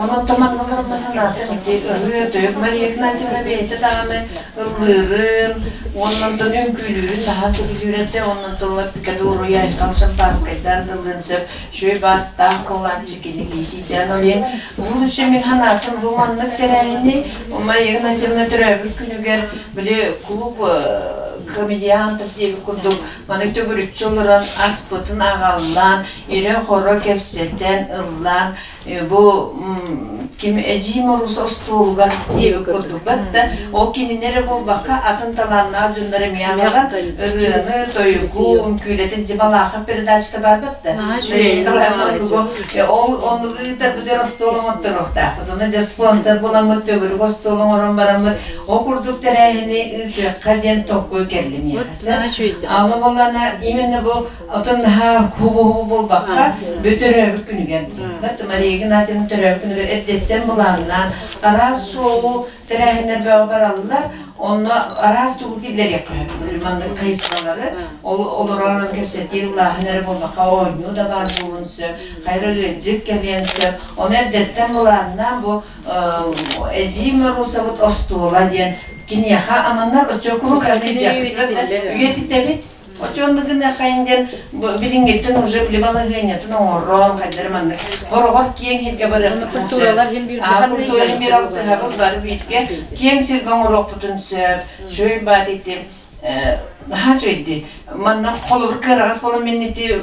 Онон томанна олорбут санаатым ити ырыа тойук Мария Игнатьевна бэйэтэ даҕаны ыллыырын, уонна онтон үҥкүүлүүрүн наһаа сөбүлүүр этэ, онон тыллар Пикадоруя Айхал Шампанскайдаан тыллыан сөп, үчүгэй баастаах буолааччы кини киһитиитэ. Ол иһин лучше мин санаатым бу маннык тэрээһини Мария Игнатьевна төрөөбүт күнүгэр били клуб комедиантов диэбит курдук Маны төгүрүччү олорон аспытын аҕаллаан, ирэ-хоро кэпсэтэн, ыллаан, бу ким эдьиий Моруса остуолугар диэбит курдук да ол кинини эрэ буолбакка атын талааннаах дьоннор эмиэ аҕалан ырыаны, тойугу, үҥкүүлэтин Дималаахов передачата баар да ол оннугу ыытарбытыгар остуол оҥотторуохтаахпыт. Онно дьэ спонсор буламмыт, төгүрүк остуол оҥорон бараммыт, ол курдук тэрээһини ыытыахха диэн толкуй кэллим. Аны буоллаана именно бу отон наһаа хубу-хубу буолбакка төрөөбүт күнүгэр Мария Игнатьевна төрөөбүт күнүгэр эрдэттэн былааннаан араас шоу тэрээһиннэр бөҕө бараллар. Онно араас тугу киллэриэххэ сөп. Маннык хайысхалары ол олорон кэпсэтии ыллааһын эрэ буолбакка оонньуу да баар буолуон сөп, хайра ыалдьыт кэлиэн сөп. Ону эрдэттэн былааннаан бу эдьиий Марусабыт остуола диэн киниэхэ ананар оччокуру үйэтитэбит. Оччону гыныахайын диэн билиҥҥиттэн уже били балаһыанньатын оҥорон хайдары маннык хороҕор киэҥ сиргэ барыахпытын сөп. Культура хин биир алтыһабыт бары бииргэ киэҥ сиргэ оҥоруохпутун сөп. Шөй баат ити наһаа үчүгэйди. Манна холобур кыараҕас буолан мин ити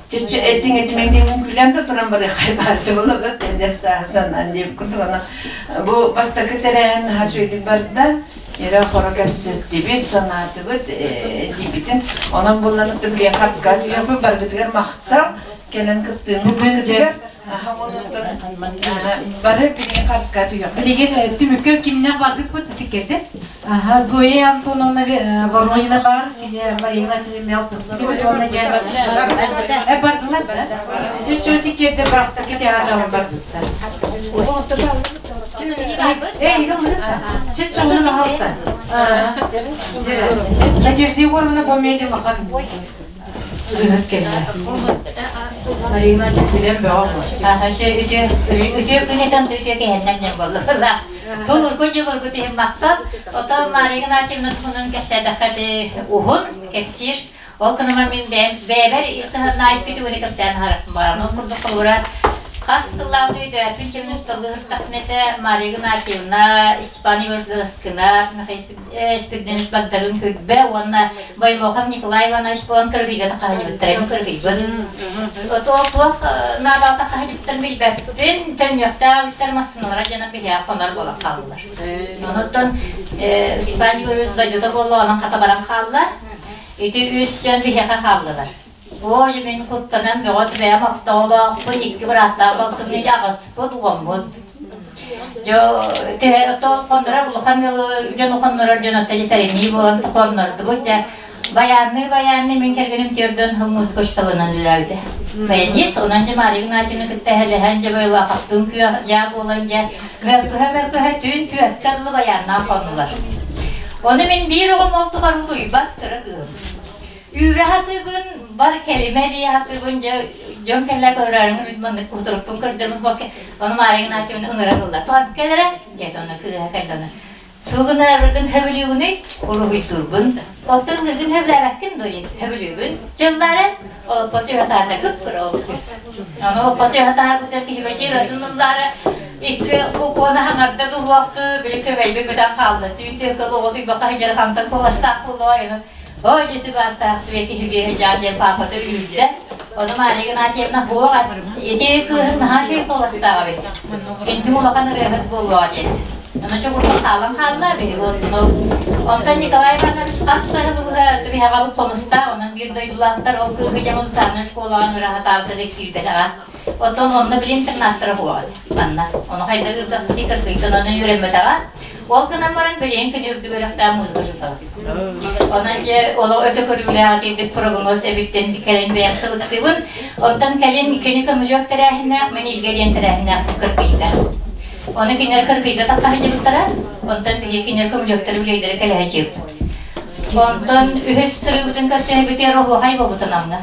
чече этиҥ этимэҥ диэн күлэн да туран барыаххай баарты буолар эдэр сааһы диэбит курдук ана бу бастакы тэрээһин наһаа үчүгэйдик барда ирэ-хоро кэпсэттибит санаатыбыт эдьиийбитин онон булланып билиэн хапска түһэппит баргытыгар махтал кэлэн кыттыыны быытыгар бары билигин хапска түһэппит Билигин түмүккэ кимнээх барбыппыт сиккэрдэ Ага, Зоя Антоновна Воронина бар, Марина Мелкоскина, уонна дьэ бардылар да. Чүччү сиккэрдэ барахсакка театрга бардыттар. Эй, Чүччү пожалуйста. Надежда Егоровна бу медиа махан ырыһыт кэллэ. Марина билэн бөҕө. Аха, үтүө күнүтэн үтүө кэһэннэн дьэн болла. Тулургу дьулургу тиһин махтал. Ото Мария Игнатьевна туһунан кэпсээтэххэ ити уһун кэпсиир. Ол кыныма мин бэйэбэр сыһыннаайык күтүгүнү кэпсээн аһараппын баҕарам. Ол курдук холобура хас сыллаах өйдөөппүн чэмин усталыыртахпын этэ Мария Игнатьевна, Степан Егорович Даскына, Михаил Спиридонович Багдарыын Күлбэ уонна Бойлохов Николай Иванович буолан кыргыйга тахаһыйбыттар, эми кыргыйбын. Ол туох наадалта хаһыйбыттарын билбэппин, төннүөхтээх массыыналара дьэнэн биһиэхэ хонор буолан хааллылар. Онуттан Степан Егорович дойдута буолла, онон хата баран хаалла. Ити үс дьон биһиэхэ хааллылар. Боже, мин куттанан бөҕө бэйэм охтоолоохпун, икки бырааттаах балтым аҕаспыт, уоммут. Дьо төһө хоннорор улахан ыалы дьону хоннорор дьон оттон тэринии буолан хоннордубут дьэ баянныы-баянныы мин кэргэним төрдөн хыл музыка учууталынан үлэлээбитэ. Баянист, онон дьэ Мария Игнатьевна кытта эһэлэһэн дьэ Бойлоохоптуун күөх дьаа буолан дьэ мөлкөһө-мөлкөһө түүн күөккэ дылы баяннаан хоннулар. Ону мин биир оҕом ол тухары утуйбат кыра кыыһым. Үүрэ сатыыбын, бар кэлимэ дии сатыыбын, дьэ дьон кэллэ көрөөрүҥ маннык кутурукпун көрдөрбүн бокке ону Мария Игнатьевна ыҥыра ылла. Тоҕо кэлэрэ? Диэтэ ону кыыһа кэллэ ону. Тугунааргын хөбүлүүгүнүй? Уруһуйдуурбун. Оттон ыллыыргын хөбүлээбэккин дуо? Хөбүлүүбүн. Дьыллаары олоппос үһэтаата кып-кыра олоппос. Ону олоппос үһэтаабыта киһибэчиир атын ыллаары икки укуона хаҥарда дуһуохту били көбөйбү бүтэн хаалла. Түүн түөккэ оҕотуйбакка сылдьар хантан куоластаах буолуо ину. Ой, дьити баартаах свет иһиги сылдьаан диэн паапата үүрдэ. Ону Мария Игнатьевна хуох ити кыыһын наһаа үчүгэй куоластаах эбит. Интим улахан ырыаһыт буолуоҕа диэн. Ону чугурга хаалан хаалла, биһиги онтон ол. Онтон Николай Иванович хас да сылы быһа түбэһэҕэбит хомустаах, онон биир дойдулаахтар ол кыыһы дьэ музыкальнай школаҕа ыҥыра сатаабыта да киирбэтэҕэ. Оттон онно били интернаттара суоҕа манна. Ону хайдах ыытсахпытый кыргыйтан онон үөрэммэтэҕэ. Ол гынан баран билигин күн үрдүк үөрэхтээх музыка учуутала. Онон дьэ олох өтө көрүүлээх этийбит прогноз эбиттэн кэлин бэйэм сылыктыыбын. Оттон кэлин кини көмүлүөк тэрээһиннээх, мин илгэ диэн тэрээһиннээх кыргыйда. Ону кинилэр кыргыйда таххаһыдьыбыттара, онтон биһиги кинилэр көмүлүөктэр үлэйдэрэ кэлэһэчиэбит. Онтон үһүс сырыыбытын көрсөһүбүтүгэр оһуохай буолбутун амна.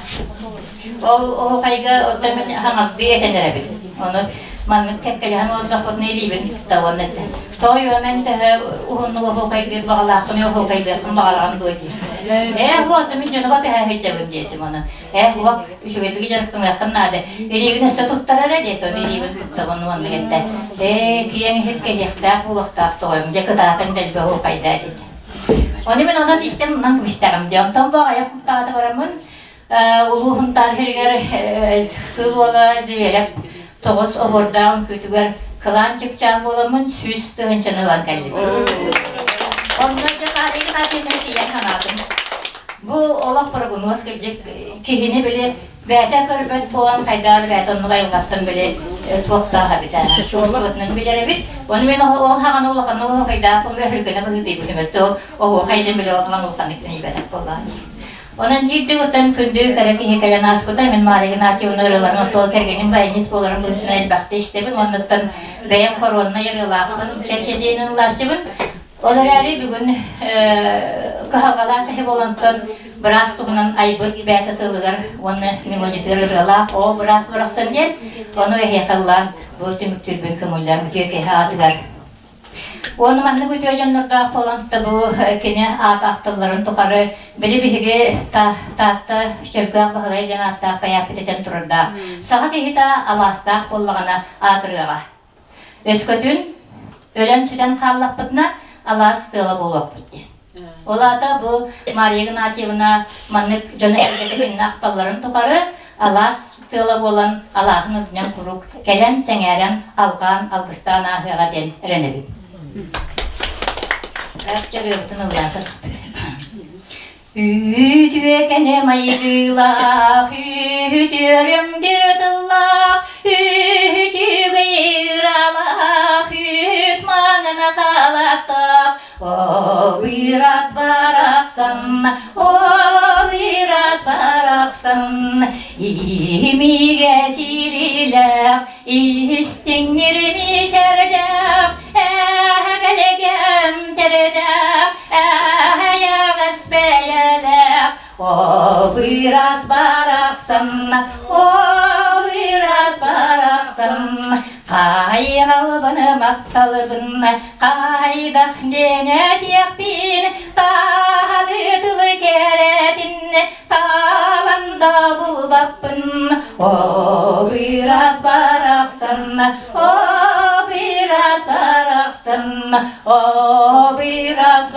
Ол оһуохайга оттон мин хаҥардыы этэн эрэбит. Ону маннык кэккэлэһэн олордохпутуна илиибин тутта уонна эттэ. Тоойуом эн төһө уһуннук оһуохайдыыр баҕалааххын оһуохайдыаххын баҕараҕын дуо диир. Ээ уо, мин дьону батыһа сылдьабын диэтим ону. Ээ уо, үчүгэйдик дьарыктаныаххын наада. Илиигин өссө туттар эрэ диэтэ, ону илиибин туттабын уонна кэлтэ. Ээ, киэҥ иһит кэһиэхтээх буолуохтаах тоҕойум, дьэ кытаатан дэлби оһуохайдаа диэтэ. Ону мин онон истэн мунан кыбыстаҕым дии. Онтон бу аҕыйах хонуктааҕыта бараммын Улуу Сунтаар сиригэр Кыыл Уола Зверев тоҕус оһуордаах үҥкүүтүгэр кылаан чыпчаал буоламмын 100 тыһыынчаны ылан кэллим. Онно дьэ Мария Игнатьевна тиийэн санаатым. Бу олох прогноз кырдьык киһини били бэйэтэ көрбөт буолан хайдаар бэйэтэ оннук айылҕаттан били туохтаах эбит чувствотынан билэр эбит. Ону мен ол хаҕаны улаханнык оһуохайдаах буолума өһүргэнэ быһыытыйбытым өссө ол оһуохай диэн били ол хаҕан улаханнык тэнийбэтэх буоллаҕа. Онон биирдэ ыттан күндү кэрэ киһи кэлэн ааспыта. Мин Мария Игнатьевна ырыаларын оттуол кэргэним баянист буоларын быһыытынан элбэхтэ истэбин. Оннуттан бэйэм короннай ырыалаахпын, чэчэ диэн ыллааччыбын. Ол эрээри бүгүн кыһалҕалаах киһи буолантан быраас туһунан айбыт бэйэтэ тылыгар уонна мелодиятыгар ырыалаах «Оо, быраас барахсан» диэн, ону эһиэхэ ыллаан бу түмүктүүрбүн көҥүллээн үтүө киһи аатыгар. Уонна маннык үтүө дьоннордоох буолан бу кини аат ахтылларын тухары били биһиги Таатта Чөркөөх Баһылай диэн ааттаах байааппыт этэн турардаах. Саха киһитэ алаастаах буоллаҕына аатырыаҕа. Өскөтүн өлөн-сүтэн хааллахпытына алаас тыала буолуохпут диэн. Ол аата бу Мария Игнатьевна маннык дьону эргэтэ кинини ахталларын тухары алаас тыала буолан алааһын үрдүнэн куруук кэлэн сэҥээрэн алҕаан алгыстаан ааһыаҕа диэн эрэнэбин. Ырыабытын ыллаатар. Үтүөкэнэ майгылаах, үтүөрүм тыллаах, үчүгэй ыралаах, үт маҥан халаттаах, Обырас барахсан, обырас барахсан, имигэ сирилээх, истиҥнир мичэрдээх, эгэлэгэм тэрдээх, эйэҕэс бэйэлээх, обырас барахсан, обырас барахсан, Хайҕалбын, махталбын, хайдах диэн этиэхпин, таһалы тылы кэрэтин, таалан да булбаппын. Обырас барахсан, обырас барахсан, обырас.